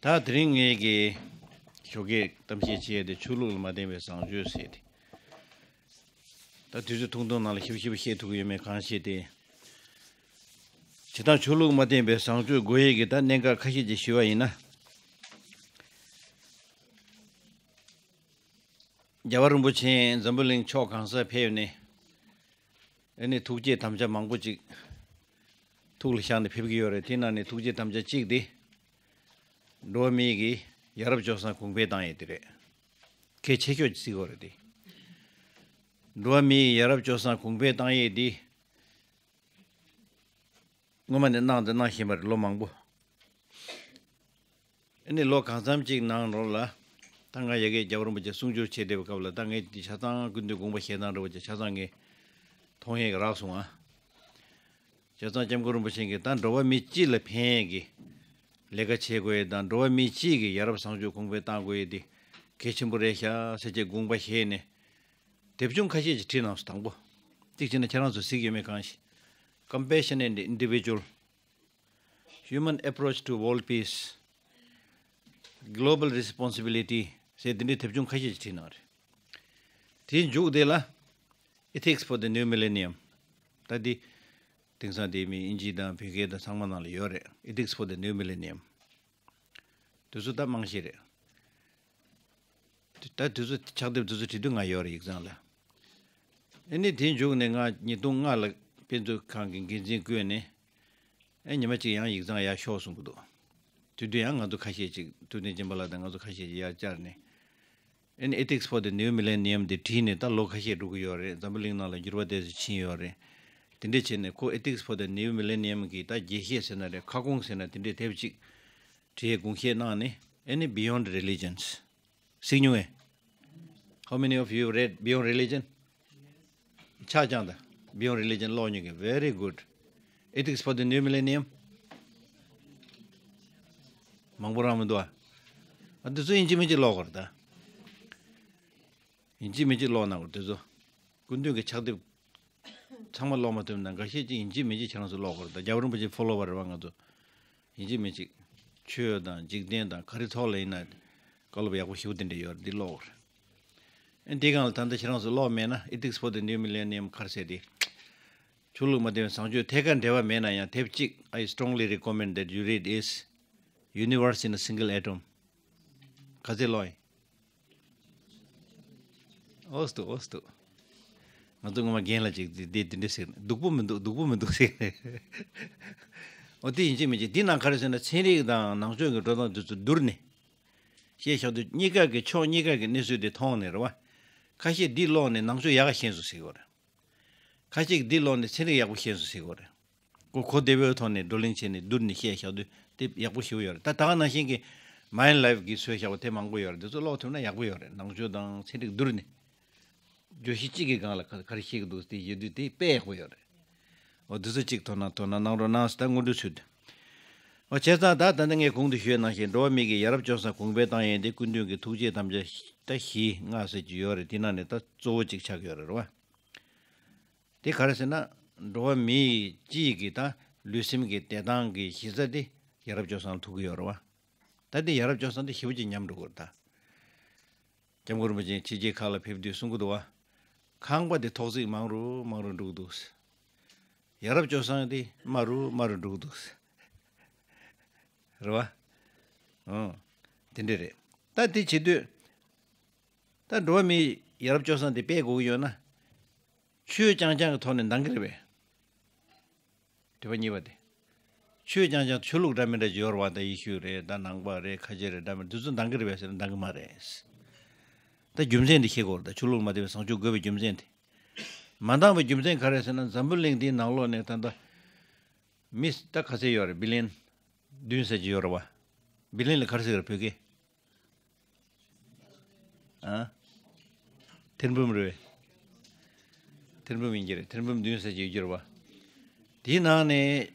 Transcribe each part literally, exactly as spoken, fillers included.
ད་དེ་རིང་ངེད་ཀྱི་ཞོགས་ཀས་གཏམ་བཤད་བྱས་ཏེ་ཆོས་ལུགས་ལ་མ་བརྟེན་པའི་བཟང་སྤྱོད་ཟེར་ཏེ། ད་དུས་ཚོད་ཐུང་ཐུང་ནང་ལ་ཞིབ་ཞིབ་བཤད་ཐུབ་ཀྱི་ཡོད་མེད་གང་ཤེས་ཏེ། བྱེད་སྟངས་ཆོས་ལུགས་མ་བརྟེན་པའི་བཟང་སྤྱོད་དགོས་ཡས་ཀྱི་ད་གནད་འགག་ཁ་ཤས་ཅིག་ཞུས་པ་ཡིན་ན། རྒྱལ་བ་རིན་པོ་ཆེ་འཛམ་བུ་གླིང་ཕྱོགས་གང་སར་ཕེབས་ནས། ཨ་ནི་ཐུགས་བསྐྱེད་དམ་བཅའ་མང་པོ་ཅིག་ཐུགས་ལ་བཞག་ནས་ཕེབས་ཀྱི་ཡོད་རེད། དེ་ནང་ནས་ཐུགས་བསྐྱེད་དམ་བཅའ་གཅིག་དེ། འགྲོ་བ་མིའི་གི་ཡ་རབས་སྤྱོད་བཟང་གོང་འཕེལ་བཏང་ཡས་དེ་རེད། གལ་ཆེ་ཤོས་ཅིག་བརྩི་དགོས་རེད་དེ། འགྲོ་བ་མིའི་ཡ་རབས་སྤྱོད་བཟང་གོང་འཕེལ་བཏང་ཡས་དེ། སྔོན་མ་ནས་གནང་དང་གནང་བཞིན་པ་རེད་ལོ་མང་པོ། ཨ་ནི་ལོ་གང་འཚམ་ཅིག་ནང་ལོགས་ལ། ད་ང་ཡ་གིའི་རྒྱལ་བ་རིན་པོ་ཆེ་གསུང་བསྒྱུར་བྱེད་བསྡད་པའི་སྐབས་ལ་ད་ངས་འདི་ཆ་ཚང་སྐུ་མདུན་དགོངས་པ་བཞེས་སྟངས་འདྲ་བོ་ཅིག་ཆ་ཚང་ངས་མཐོང་ཡས་ཀྱི་རག་སོང་ང་། བྱས་ཙང་སྐྱབས་མགོན་རིན་པོ་ཆེ་གིས་ད་འགྲོ་བ་མི་སྤྱི་ལ་ཕན་ཡས་ཀྱི་ལས་ཀ་བྱེད་དགོས་ཡས་དང་འགྲོ་བ་མི་སྤྱི་གི་ཡ་རབས་བཟང་སྤྱོད་གོང་འཕེལ་གཏང་དགོས་ཡས་དེ་གལ་ཆེན་པོ་རེད་ཤག་ཟེར་བྱས་དགོངས་པ་བཞེས་ནས། དེབ་ཆུང་ཁ་ཤས་ཅིག་བྲིས་གནང་སོང་། དང་པོ། གཅིག་བྱས་ན་ཁྱེད་རང་ཚོ་གཟིགས་ཡོད་མེད་གང་ཤེས། Compassion and Individual, Human Approach to World Peace, Global Responsibility ཟེར་འདི་འདྲའི་དེབ་ཆུང་ཁ་ཤས་ཅིག་བྲིས་གནང་རེད། དེའི་མཇུག་དེ་ལ། Ethics for the New Millennium. ད་འདི་དེང་སང་དེ་མི་དབྱིན་ཇི་དང་བོད་སྐད་དང་ཚང་མ་ནང་ལ་ཡོད་རེད། Ethics for the New Millennium. དེ་ཚོ་ད་རྨང་གཞི་རེད། ད་དུས་ཚོད་ཕྱག་དེབ་དུས་ཚོད་བྲིས་དུས་ང་ཡོད་རེད་ཡིག་ཚང་ལ། ཨ་ནི་དེའི་མཇུག་ནས་ང་ཉིས་སྟོང་ལྔ་ལ་དཔེ་མཛོད་ཁང་གི་འགན་འཛིན་བསྐོས་ནས། ཨ་ཉི་མ་གཅིག་ཡང་ཡིག་ཚང་ཡར་ཤོག་གསུང་གི་འདུག་དེ་དུས་ཡང་ང་ཚོ་ཁ་ཤས་ཅིག་ཐུབ་བསྟན་སྦྱིན་པ་ལགས་དང་ང་ཚོ་ཁ་ཤས་ཅིག་ཡར་བཅར་ནས། ཨ་ནི་Ethics for the New Millennium དེ་བྲིས་ནས་ད་ལོ་ཁ་ཤས་འགྲོ་གི་ཡོད་རེད། འཛམ་བུ་གླིང་ནང་ལ་འགྱུར་བ་དེ་ཚོ་ཕྱིན་ཡོད་རེད། དེ་འདྲས་བྱས་ནས་ཁོ་Ethics for the New Millennium གི་ད་རྒྱས་བཤད་ཟེར་ན་རེད། ཁ་སྐོང་ཟེར་ན་དེ་འདྲས་དེབ་ཅིག་བྲིས་དགོངས་བཞེས་གནང་ནས། ཨ་ནི་Beyond Religions གཟིགས་མྱོང་ངས། How many of you read Beyond Religion? ཆ་ཚང་དང་Beyond Religion ཀློག་མྱོང་གི། Very good. Ethics for the New Millennium མང་པོ་རང་མི་འདུག་ཨ། ཨ་འདི་ཚོ་ཡིན་གཅིག་མིན་གཅིག་ཀློག་དགོས་རེད་ད། ཡིན་གཅིག་མིན་གཅིག་ཀློག་གནང་དགོས་དེ་ཚོ། སྐུ་མདུན་གྱི་ཕྱག་དེབ་ཚང་མ་ཀློག་མ་ཐུབ་ན་འགའ་ཤས་ཅིག་ཡིན་གཅིག་མིན་གཅིག་ཁྱེད་རང་ཚོ་ཀློག་དགོས་རེད་ད། རྒྱལ་བ་རིན་པོ་ཆེ་ཕོ་ལོ་བར་རེད་བ། ང་ཚོ་ཡིན་གཅིག་མིན་གཅིག་ཆོས་དང་འཇིག་རྟེན་དང་ག་རེ་ཐོག་ལ་ཡིན་ན་བཀའ་སློབ་ཡག་པོ་ཞེ་པོ་དེ་འདྲ་ཡོད་རེད། འདི་ཀློག་དགོས་རེད། ཨ་འདི་སྒང་ལ་ད་ལྟ་ཁྱེད་རང་ཚོ་ཀློག་མེད་ན་Ethics for the New Millennium ག་རེ་ཟེར་དེ། ཆོས་ལུགས་མ་བརྟེན་པའི་བཟང་སྤྱོད་ཐད་ཀར་འབྲེལ་བ་མེད་ན་ཡང་དེབ་གཅིག I strongly recommend that you read is Universe in a Single Atom. ག་ཚོད་ཀློག་ཡིན། ཨོ་སྟུ་ཨོ་སྟུ། ང་ཚོ་སྔོན་མ་རྒན་ལགས་ཅིག་འདི་འདི་འདི་འདྲ་ཟེར་ནས་སྡུག་པོ་མི་འདུག་སྡུག་པོ་མི་འདུག་ཟེར་ནས། ཨོ་དེ་ཡིན་གཅིག་མིན་གཅིག་འདི་ནང་ག་རེ་ཟེར་ན་ཚན་རིག་དང་ནང་ཆོས་ཀྱི་འགྲོ་སྟངས་འདི་ཚོ་བསྡུར་ནས། བཤད་བཞག་དུས་གཉིས་ཀ་གི་ཕྱོགས་གཉིས་ཀ་གི་གནས་ཚུལ་དེ་མཐོང་ནས་རེད་བ། ཁ་ཤས་འདི་ཀློག་ནས་ནང་ཆོས་ཡག་ག་ཤེས་སོང་ཟེར་གྱི་ཡོད་རེད། ཁ་ཅིག་འདི་ཀློག་ནས་ཚན་རིག་ཡག་པོ་ཤེས་སོང་ཟེར་གྱི་རེད། ཁོ་གོ་བདེ་བོའི་ཐོག་ནས་བགྲོ་གླེང་བྱས་ནས་བསྡུར་ནས་བཤད་བཞག་དུས་དེ་ཡག་པོ་ཞེ་པོ་ཡོད་རེད། ད་ད་ག་ནང་བཞིན་གྱི་མའིན་ལའིབ་ཀྱིས་བཟོས་བཞག་པ་དེ་མང་པོ་ཡོད་རེད། འདི་ཚོ་ཀློག་ཐུབ་ན་ཡག་པོ་ཡོད་རེད། ནང་ཆོས་དང་ཚན་རིག་བསྡུར་ནས། བརྗོད་གཞི་གཅིག་གི་སྒང་ལ་ག་ག་རེ་བཤད་ཀྱི་འདུག་དེ་ཡོད་དུས་དེ་དཔེ་ཡག་པོ་ཡོད་རེད། འོ་འདི་ཚོ་གཅིག་དོ་སྣང་དོ་སྣང་གནང་རོགས་གནང་ཟེར། ད་སྔོན་འགྲོའི་ཚུལ་དུ། འོ་བྱས་ཙང་ད་ད་ནི་ངས་གོང་དུ་ཞུས་ནང་བཞིན་འགྲོ་བ་མི་གི་ཡ་རབས་སྤྱོད་བཟང་གོང་འཕེལ་བཏང་ཡས་དེ་སྐུ་མདུན་གྱི་ཐུགས་བསྐྱེད་དམ་བཅའ་ད་བཞི་ལྔ་ཟེར་གྱི་ཡོད་རེད། དེ་ནང་ནས་ད་གཙོ་བོ་གཅིག་ཆགས་ཀྱི་ཡོད་རེད་བ། དེ་ག་རེ་ཟེར་ན། འགྲོ་བ་མིའི་སྤྱིའི་གི་ད་ལུས་སེམས་ཀྱི་བདེ་ཐང་གི་གཞི་རྩ་དེ་ཡ་རབས་སྤྱོད་བཟང་ལ་ཐུག་གི་ཡོད་རེད་བ། ད་དེ་ཡ་རབས་སྤྱོད་བཟང་དེ་ཞེ་པོ་ཅིག་ཉམས་འགྲོ་གི་རེད་ད། སྐྱབས་མགོན་རིན་པོ་ཆེ་ཕྱི་རྒྱལ་ཁག་ལ་ཕེབས་དུས་གསུང་གི་འདུག་བ། ཁང་པ་དེ་ཐོག་བརྩེགས་མང་རུ་མང་རུ་འགྲོ་གི་འདུག། ཡ་རབས་སྤྱོད་བཟང་དེ་དམའ་རུ་དམའ་རུ་འགྲོ་གི་འདུག། རེད་བ། ཨང་། དེ་འདྲ་རེད། ད་དེ་བྱེད་དུས། ད་འགྲོ་བ་མིའི་ཡ་རབས་སྤྱོད་བཟང་དེ་སྤེལ་དགོས་ཀྱི་ཡོད་ན། ཆོས་རྐྱང་རྐྱང་གི་ཐོག་ནས་འདང་གི་རེད་པས། དྲི་བ་གཉིས་པ་དེ། ཆོས་རྐྱང་རྐྱང་ཆོས་ལུགས་འདྲ་མི་འདྲ་ཅིག་ཡོད་རེད་བ། ད་ཡེ་ཤུ་རེད། ད་ནང་པ་རེད། ཁ་ཆེ་རེད། འདྲ་མི་འདི་ཚོ་འདང་གི་རེད་པས་ཟེར་ན་འདང་གི་མ་རེད། ད་རྒྱུ་མཚན་དེ་ཤེས་དགོས་རེད། ད་ཆོས་ལུགས་མ་བརྟེན་པའི་བཟང་སྤྱོད་དགོས་པའི་རྒྱུ་མཚན་དེ། མ་འདང་བའི་རྒྱུ་མཚན་ག་རེ་ཟེར་ན་འཛམ་བུ་གླིང་འདིའི་ནང་ལོགས་ནས་ད་ལྟ། མི་ད་ག་ཚད་ཡོད་རེད། བི་ལི་ཡན་བདུན་ཙམ་ཅིག་ཡོད་རེད་བ། བི་ལི་ཡན་ལ་ག་རེ་ཟེར་གི་རེད་བོད་སྐད། ཨ། ཐེར་འབུམ་རེད་བས། ཐེར་འབུམ་ཡིན་གྱི་རེད། ཐེར་འབུམ་བདུན་ཙམ་ཅིག་ཡོད་ཀྱི་རེད་བ། དེའི་ནང་ནས་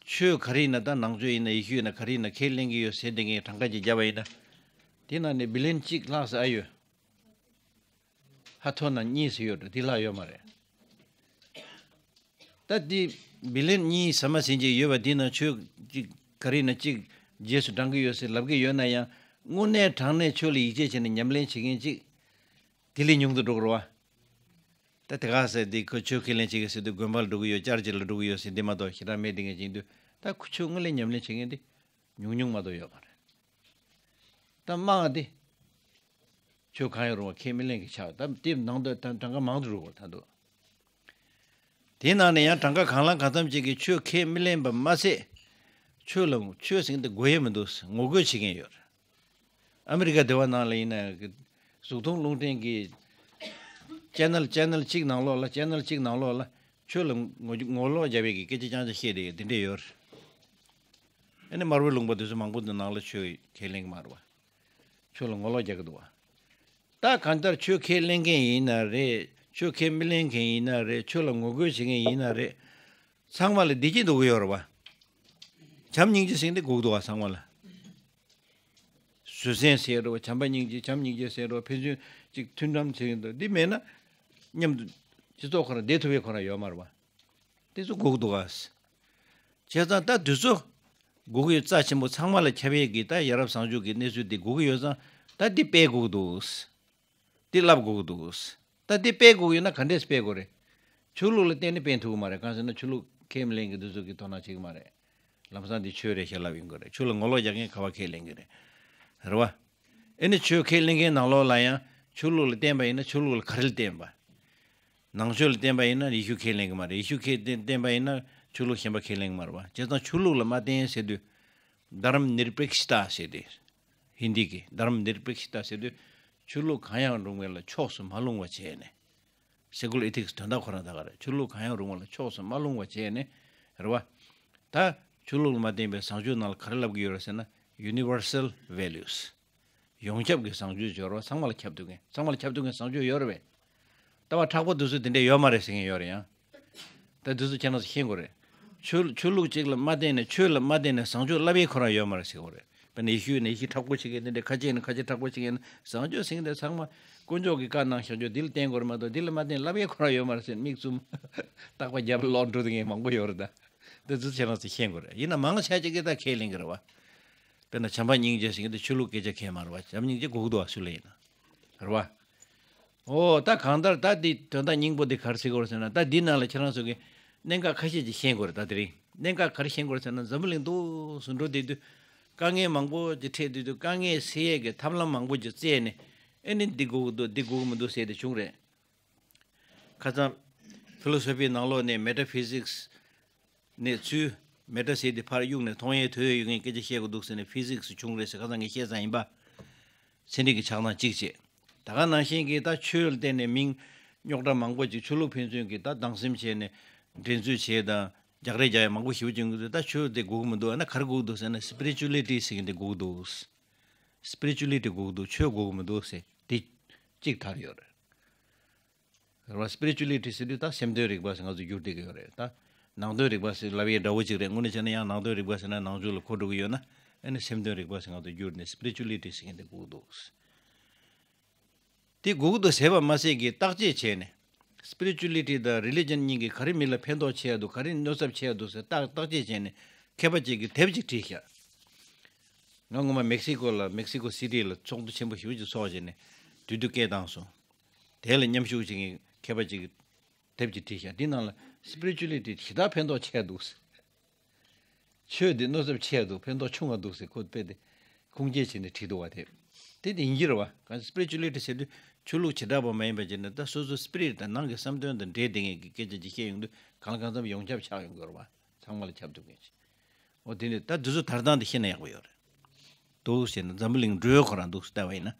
ཆོས་ག་རེ་ཡིན་ན། ད་ནང་ཆོས་ཡིན་ན་ཡེ་ཤུ་ཡིན་ན་ག་རེ་ཡིན་ན་ཁས་ལེན་གྱི་ཡོད་ཟེར་དེ་ངས་གྲངས་ཀ་ཅིག་བརྒྱབ་པ་ཡིན་ན། དེའི་ནང་ནས་བི་ལི་ཡན་གཅིག་ལྷག་ཙམ་ཨ་ཡོད། ཧ་ཐོ་ན་གཉིས་སུ་ཡོད་འགྲོ། དེ་ལྷག་ཡོད་མ་རེད། ད་དེ་བི་ལི་ཡན་གཉིས་ཟ་མ་ཟིན་ཅིག་ཡོད་པ་དེ་ན་ཆོས་ཅིག་ག་རེ་ན་ཅིག་ རྗེས་སུ་འབྲང་གི་ཡོད་ཟེར་ལབ་ཀྱི་ཡོད་ན་ཡང་། དངོས་གནས་དྲང་གནས་ཆོས་ལ་ཡིད་ཆེས་བྱས་ནས་ཉམས་ལེན་བྱེད་མཁན་ཅིག་དེ་ལས་ཉུང་དུ་འགྲོ་གི་རེད་བ། ད་དེ་ག་ཟེར་དེ་ཁོ་ཆོས་ཁས་ལེན་བྱེད་ཀྱི་ཟེར་དུས་དགོན་པ་ལ་འགྲོ་གི་ཡོད། ཅར་ཅི་ལ་འགྲོ་གི་ཡོད་ཟེར་འདི་མ་གཏོགས་ཞེ་དྲག་མེད། དེ་ངས་བྱེད་དུས་ད་ཁོ་ཆོས་དངོས་ལ་ཉམས་ལེན་བྱེད་མཁན་དེ་ཉུང་ཉུང་མ་གཏོགས་ཡོད་མ་རེད། ད་དམངས་དེ་ཆོས་གང་ཡང་རུང་བ་ཁས་མི་ལེན་གི་ཆགས། ད་དེ་ནང་དུ་ད་གྲངས་ཀ་མང་དུ་འགྲོ་གི་ད་འདུག་དེའི་ནང་ནས་ཡང་གྲངས་ཀ་གང་ལ་གང་འཚམ་ཅིག་གིས་ཆོས་ཁས་མི་ལེན་པ་མ་ཟད། ཆོས་ལ་ཆོས་ཟེར་མཁན་དེ་དགོས་ཡས་མི་འདུག་ངོ་རྒོལ་བྱེད་མཁན་ཡོད་རེད། ཨ་མི་རི་ཀ་དེ་བ་ནང་ལ་ཡིན་ན་གཟུགས་མཐོང་རླུང་འཕྲིན་གྱི་ཅེ་ནལ་ཅེ་ནལ་གཅིག་ནང་ལོགས་ལ་ཅེ་ནལ་གཅིག་ནང་ལོགས་ལ་ཆོས་ལ་ངོ་ངོ་ལོག་རྒྱབ་ཡས་ཀྱི་སྐད་ཆ་རྐྱང་རྐྱང་བཤད་བསྡད་ཡོད་དེ་འདྲས་ཡོད་རེད། ཨ་ནི་དམར་པོའི་ལུང་པ་དེ་ཚོ་མང་པོ་དེ་ནང་ལ་ཆོས་ཁས་ལེན་གྱི་མ་རེད་བ། ཆོས་ལ་ངོ་ལོག་རྒྱག་གི་འདུག་བ། ད་གང་ལྟར་ཆོས་ཁས་ལེན་མཁན་ཡིན་ན་རེད། ཆོས་ཁས་མི་ལེན་མཁན་ཡིན་ན་རེད། ཆོས་ལ་ངོ་རྒོལ་བྱེད་མཁན་ཡིན་ན་རེད། ཚང་མ་ལ་བདེ་སྐྱིད་འདོད་ཀྱི་ཡོད་རེད་བ། བྱམས་སྙིང་རྗེ་ཟེར་མཁན་དེ་དགོས་ཀྱི་འདུག་བ་ཚང་མ་ལ། བཟོད་བསྲན་ཟེར་རོ། བྱམས་པ་སྙིང་རྗེ། བྱམས་སྙིང་རྗེ་ཟེར་རོ། ཕན་ཚུན་གཅིག་མཐུན་འགྲམ་ཟེར་གྱི་འདུག་འདི་མེད་ན་མཉམ་དུ་སྤྱི་ཚོགས་ཁོ་རང་བསྡད་ཐུབ་པའི་ཁོ་རང་ཡོད་མ་རེད་བ། དེ་ཚོ་དགོས་ཀྱི་འདུག་ག་བྱས་ཙང་ད་དུས་ཚོད་དགོས་ཀྱི་ཡོད། རྩ་ཆེན་པོ་ཚང་མ་ལ་ཁྱབ་ཡས་ཀྱི་ད་ཡ་རབས་བཟང་སྤྱོད་ཀྱི་གནས་ཚུལ་འདི་དགོས་ཀྱི་ཡོད་ཙང་ད་འདི་སྤེལ་དགོས་ཀྱི་འདུག་འདི་བསླབ་དགོས་ཀྱི་འདུག་ད་འདི་སྤེལ་དགོས་ཀྱི་ཡོད་ན་ག་འདྲས་སྤེལ་དགོས་རེད། ཆོས་ལུགས་ལ་བརྟེན་ནས་སྤེལ་ཐུབ་ཀྱི་མ་རེད། གང་ཟེར་ན་ཆོས་ལུགས་ཁས་མི་ལེན་མཁན་འདི་ཚོ་གིས་དོ་སྣང་བྱེད་ཀྱི་མ་རེད། ལམ་སང་འདི་ཆོས་རེད་ཞེས་ལབ་ཡོང་གི་རེད། ཆོས་ལ་ངོ་ལོག་རྒྱག་མཁན་ག་བ་ཁས་ལེན་གི་རེད། རེད་བ། ཨེ་ནི་ཆོས་ཁས་ལེན་མཁན་ནང་ལོགས་ལ་ཡང་ཆོས་ལུགས་ལ་བརྟེན་པ་ཡིན་ན་ཆོས་ལུགས་ལ་ག་རེ་ལ་བརྟེན་པ། ནང་ཆོས་ལ་བརྟེན་པ་ཡིན་ན་ཡེ་ཤུ་ཁས་ལེན་གི་མ་རེད། ཡེ་ཤུ་ཁས་བརྟེན་བརྟེན་པ་ཡིན་ན་ཆོས་ལུགས་གཞན་པ་ཁས་ལེན་གི་མ་རེད་བ། བྱས་ཙང་ཆོས་ལུགས་ལ་མ་བརྟེན་ཟེར་དུས། དྷརྨ་ནིར་པེག་ཤི་ཏཱ་ཟེར་དུས། ཧིན་དི་གི་དྷརྨ་ནིར་པེག་ཤི་ཏཱ་ཟེར་དུས། ཆོས་ལུགས་གང་ཡང་རུང་བ་ལ་ཕྱོགས་སུ་མ་ལྷུང་བ་བྱས་ནས། སེ་ཀུ་ལར་ཨེ་ཐིག་སི་དོན་དག་ཁོ་རང་ད་ག་རེད། ཆོས་ལུགས་གང་ཡང་རུང་བ་ལ་ཕྱོགས་སུ་མ་ལྷུང་བ་བྱས་ནས། རེད་བ། ད་ཆོས་ལུགས་ལ་མ་བརྟེན་པའི་བཟང་སྤྱོད་ནང་ལ་ག་རེ་ལབ་ཀྱི་ཡོད་རེད་ཟེར་ན། Universal Values། ཡོངས་ཁྱབ་ཀྱི་བཟང་སྤྱོད་སྦྱོར་བ། ཚང་མ་ལ་ཁྱབ་ཐུབ་མཁན། ཚང་མ་ལ་ཁྱབ་ཐུབ་མཁན་བཟང་སྤྱོད་ཡོད་རེད་པས། ལྟ་བ་མཁྲེགས་པོ་དེ་ཚོ་དེ་འདྲ་ཡོད་མ་རེད་ཟེར་མཁན་ཡོད་རེད་ཡང་། ད་དེ་ཚོ་ཁྱེད་རང་ཚོ་ཤེས་དགོས་རེད། ཆོས་ཆོས་ལུགས་གཅིག་ལ་མ་བརྟེན་ནས། ཆོས་ལ་མ་བརྟེན་ནས་བཟང་སྤྱོད་བསླབ་ཡས་ཁོ་རང་ཡོད་མ་རེད་ཟེར་དགོས་རེད། དཔེར་ན་ཡེ་ཤུ་ཡིན་ན་ཡེ་ཤུ་མཁྲེགས་པོ་བྱེད་མཁན་དེ་འདྲ། ཁ་ཆེ་ཡིན་ན་ཁ་ཆེ་མཁྲེགས་པོ་བྱེད་མཁན། བཟང་སྤྱོད་ཟེར་མཁན་དེ་ཚང་མ་དཀོན་མཆོག་གིས་བཀའ་གནང་བཞག་རྒྱུ་འདི་ལ་བརྟེན་དགོས་རེད་མ་གཏོགས། འདི་ལ་མ་བརྟེན་བསླབ་ཡས་ཁོ་རང་ཡོད་མ་རེད་ཟེར་མིག་བཙུམ། རྟག་པར་རྒྱབ་ལོག་འགྲོ་དེ་མཁན་མང་པོ་ཡོད་རེད་ད། དེ་ཚོ་ཁྱེད་རང་ཚོས་ཤེས་དགོས་རེད། ཡིན་ན་མང་ཆེ་ཅིག་གིས་ད་ཁས་ལེན་གི་རེད་བ། དཔེར་ན་བྱམས་པ་སྙིང་རྗེ་ཟེར་མཁན་དེ་ཆོས་ལུགས་སྐད་ཆ་གང་ཡང་མ་རེད་བ། བྱམས་སྙིང་རྗེ་དགོས་ཀྱི་འདུག་བ་སུ་ལ་ཡིན་ན། རེད་བ། ཨོ་ད་གང་ལྟར་ད་འདི་དོན་དག་སྙིང་པོ་འདི་ག་རེ་ཟེར་དགོས་རེད་ཟེར་ན། ད་འདི་ནང་ལ་ཁྱེད་རང་ཚོ་གིས་གནད་འགག་ཁ་ཤས་ཅིག་ཤེས་དགོས་རེད། ད་དེ་རིང་གནད་འགག་ག་རེ་ཤེས་དགོས་རེད་ཟེར་ན། འཛམ་བུ་གླིང་འདུག་སེ་འགྲོ་བསྡད་དུས་དཀའ་ངལ་མང་པོ་ཅིག་འཕྲད་བསྡད་དུས། དཀའ་ངལ་སེལ་ཡས་ཀྱི་ཐབས་ལམ་མང་པོ་ཅིག་བཙལ་ནས། ཨེ་ནི་འདི་དགོས་ཀྱི་འདུག་འདི་དགོས་ཀྱི་མི་འདུག་ཟེར་ཏེ་བྱུང་རེད། ཁ་སང་ཕི་ལོ་སོ་ཕིའི་ནང་ལོགས་ནས་མེ་ཊ་ཕི་ཟིག་སི་ནས་ཚུར་མེ་ཊ་ཟེར་དེ་ཕར་གཡུགས་ནས་མཐོང་ཡས་ཐོས་ཡས་ཡོད་མཁན་སྐད་ཆ་བཤད་དགོས་འདུག་ཟེར་ནས་ཕི་ཟིག་སི་བྱུང་རེད་ཟེར། ཁ་སང་ངས་བཤད་ཙང་ཡིན་པ། ཚན་རིག་གི་ཆགས་སྡང་གཅིག་བྱས། ད་ག་ནང་བཞིན་གྱི་ད་ཆོས་ལ་བརྟེན་ནས་མིང་རྙོག་དྲ་མང་པོ་ཅིག་ཆོས་ལུགས་ཕན་ཚུན་གྱི་ད་སྡང་སེམས་བྱས་ནས་འགྲན་རྩོད་བྱས་དང་རྒྱག་རེས་རྒྱག་ཡས་མང་པོ་ཞེ་པོ་བྱུང་གི་འདུག་ད་ཆོས་དེ་དགོས་ཀྱི་མི་འདུག་ཨ་ན་ག་རེ་དགོས་ཀྱི་འདུག་ཟེར་ན། སི་པི་རི་ཅུ་ལི་ཊི་ཟེར་མཁན་དེ་དགོས་ཀྱི་འདུག་སི་པི་རི་ཅུ་ལི་ཊི་དགོས་ཀྱི་འདུག་ཆོས་དགོས་ཀྱི་མི་འདུག་ཟེར་དེ་གཅིག་དར་ཡོད་རེད། རེད་བ། སི་པི་རི་ཅུ་ལི་ཊི་ཟེར་དུས་ད་སེམས་དོན་རིག་པ་ཟེར་ང་ཚོ་བསྒྱུར་བསྡད་ཀྱི་ཡོད་རེད། ད་ནང་དོན་རིག་པ་ཟེར་ལབ་ཡས་འདྲ་བོ་ཅིག་རེད། དངོས་གནས་བྱས་ན་ཡང་ནང་དོན་རིག་པ་ཟེར་ན་ནང་ཆོས་ལ་གོ་འགྲོ་གི་ཡོད་ན། ཨ་ནི་སེམས་དོན་རིག་པ་ཟེར་ང་ཚོ་བསྒྱུར་ནས་སི་པི་རི་ཅུ་ལི་ཊི་ཟེར་མཁན་དེ་དགོས་ཀྱི་འདུག་དེ་དགོས་ཀྱི་འདུག་ཟེར་བ་མ་ཟད་ཀྱི་བརྟག་དཔྱད་བྱས་ནས། སི་པི་རི་ཅུ་ལི་ཊི་དང་རི་ལི་ཇན་གཉིས་ཀྱིས་ག་རེ་མི་ལ་ཕན་ཐོགས་ཆེ་ཡ་འདུག་ག་རེ་གནོད་ཚབས་ཆེ་ཡ་འདུག་ཟེར་བརྟག་བརྟག་དཔྱད་བྱས་ནས་མཁས་པ་ཅིག་གིས་དེབ་ཅིག་བྲིས་ཤག་ང་སྔོན་མ་མེག་སི་ཀོ་ལ་མེག་སི་ཀོ་སི་ཊི་ལ་ཚོགས་འདུ་ཆེན་པོ་ཞེ་པོ་ཅིག་ཚོགས་བྱས་ནས་དུས་དུས་སྐད་བཏང་སོང་། དེ་ལ་མཉམ་ཞུགས་བྱེད་མཁན་མཁས་པ་ཅིག་གིས་དེབ་ཅིག་བྲིས་ཤག་དེ་ནང་ལ་སི་པི་རི་ཅུ་ལི་ཊི་ཞེ་དྲག་ཕན་ཐོགས་ཆེ་ཡ་འདུག་ཟེར། ཆོས་འདི་གནོད་ཚབས་ཆེ་ཡ་འདུག་ཕན་ཐོགས་ཆུང་བ་འདུག་ཟེར་ཁོ་དཔེ་དེ་ཁུངས་སྐྱེལ་བྱས་ནས་བྲིས་འདུག་བ། དེ་དེ་དེ་ཡིན་གྱི་རེད་བ། གང་སི་པི་རི་ཅུ་ལི་ཊི་ཟེར་དུས་ཆོས་ལུགས་བྱེ་བྲག་པ་མ་ཡིན་པ་བྱས་ནས་ད་སོ་སོའི་སི་པི་རི་ཊི་དང་ནང་གི་བསམ་དོན་དང་འབྲེལ་བསྡད་མཁན་གྱི་སྐད་ཆ་ཅིག་བཤད་ཡོང་དུས་གང་ལ་གང་འཚམ་ཡོངས་ཁྱབ་ཆགས་ཡོང་གི་རེད་བ། ཚང་མ་ལ་ཁྱབ་ཐུབ་མཁན་ཞིག་འོ་དེ་ནི་ད་དེ་ཚོ་དར་སྟངས་དེ་ཤེས་ན་ཡག་པོ་ཡོད་རེད། འདུག་ཟེར་ན་འཛམ་བུ་གླིང་འགྲོས་ཁོ་རང་འདུག་ཟེར་ལྟ་བ་ཡིན་ན།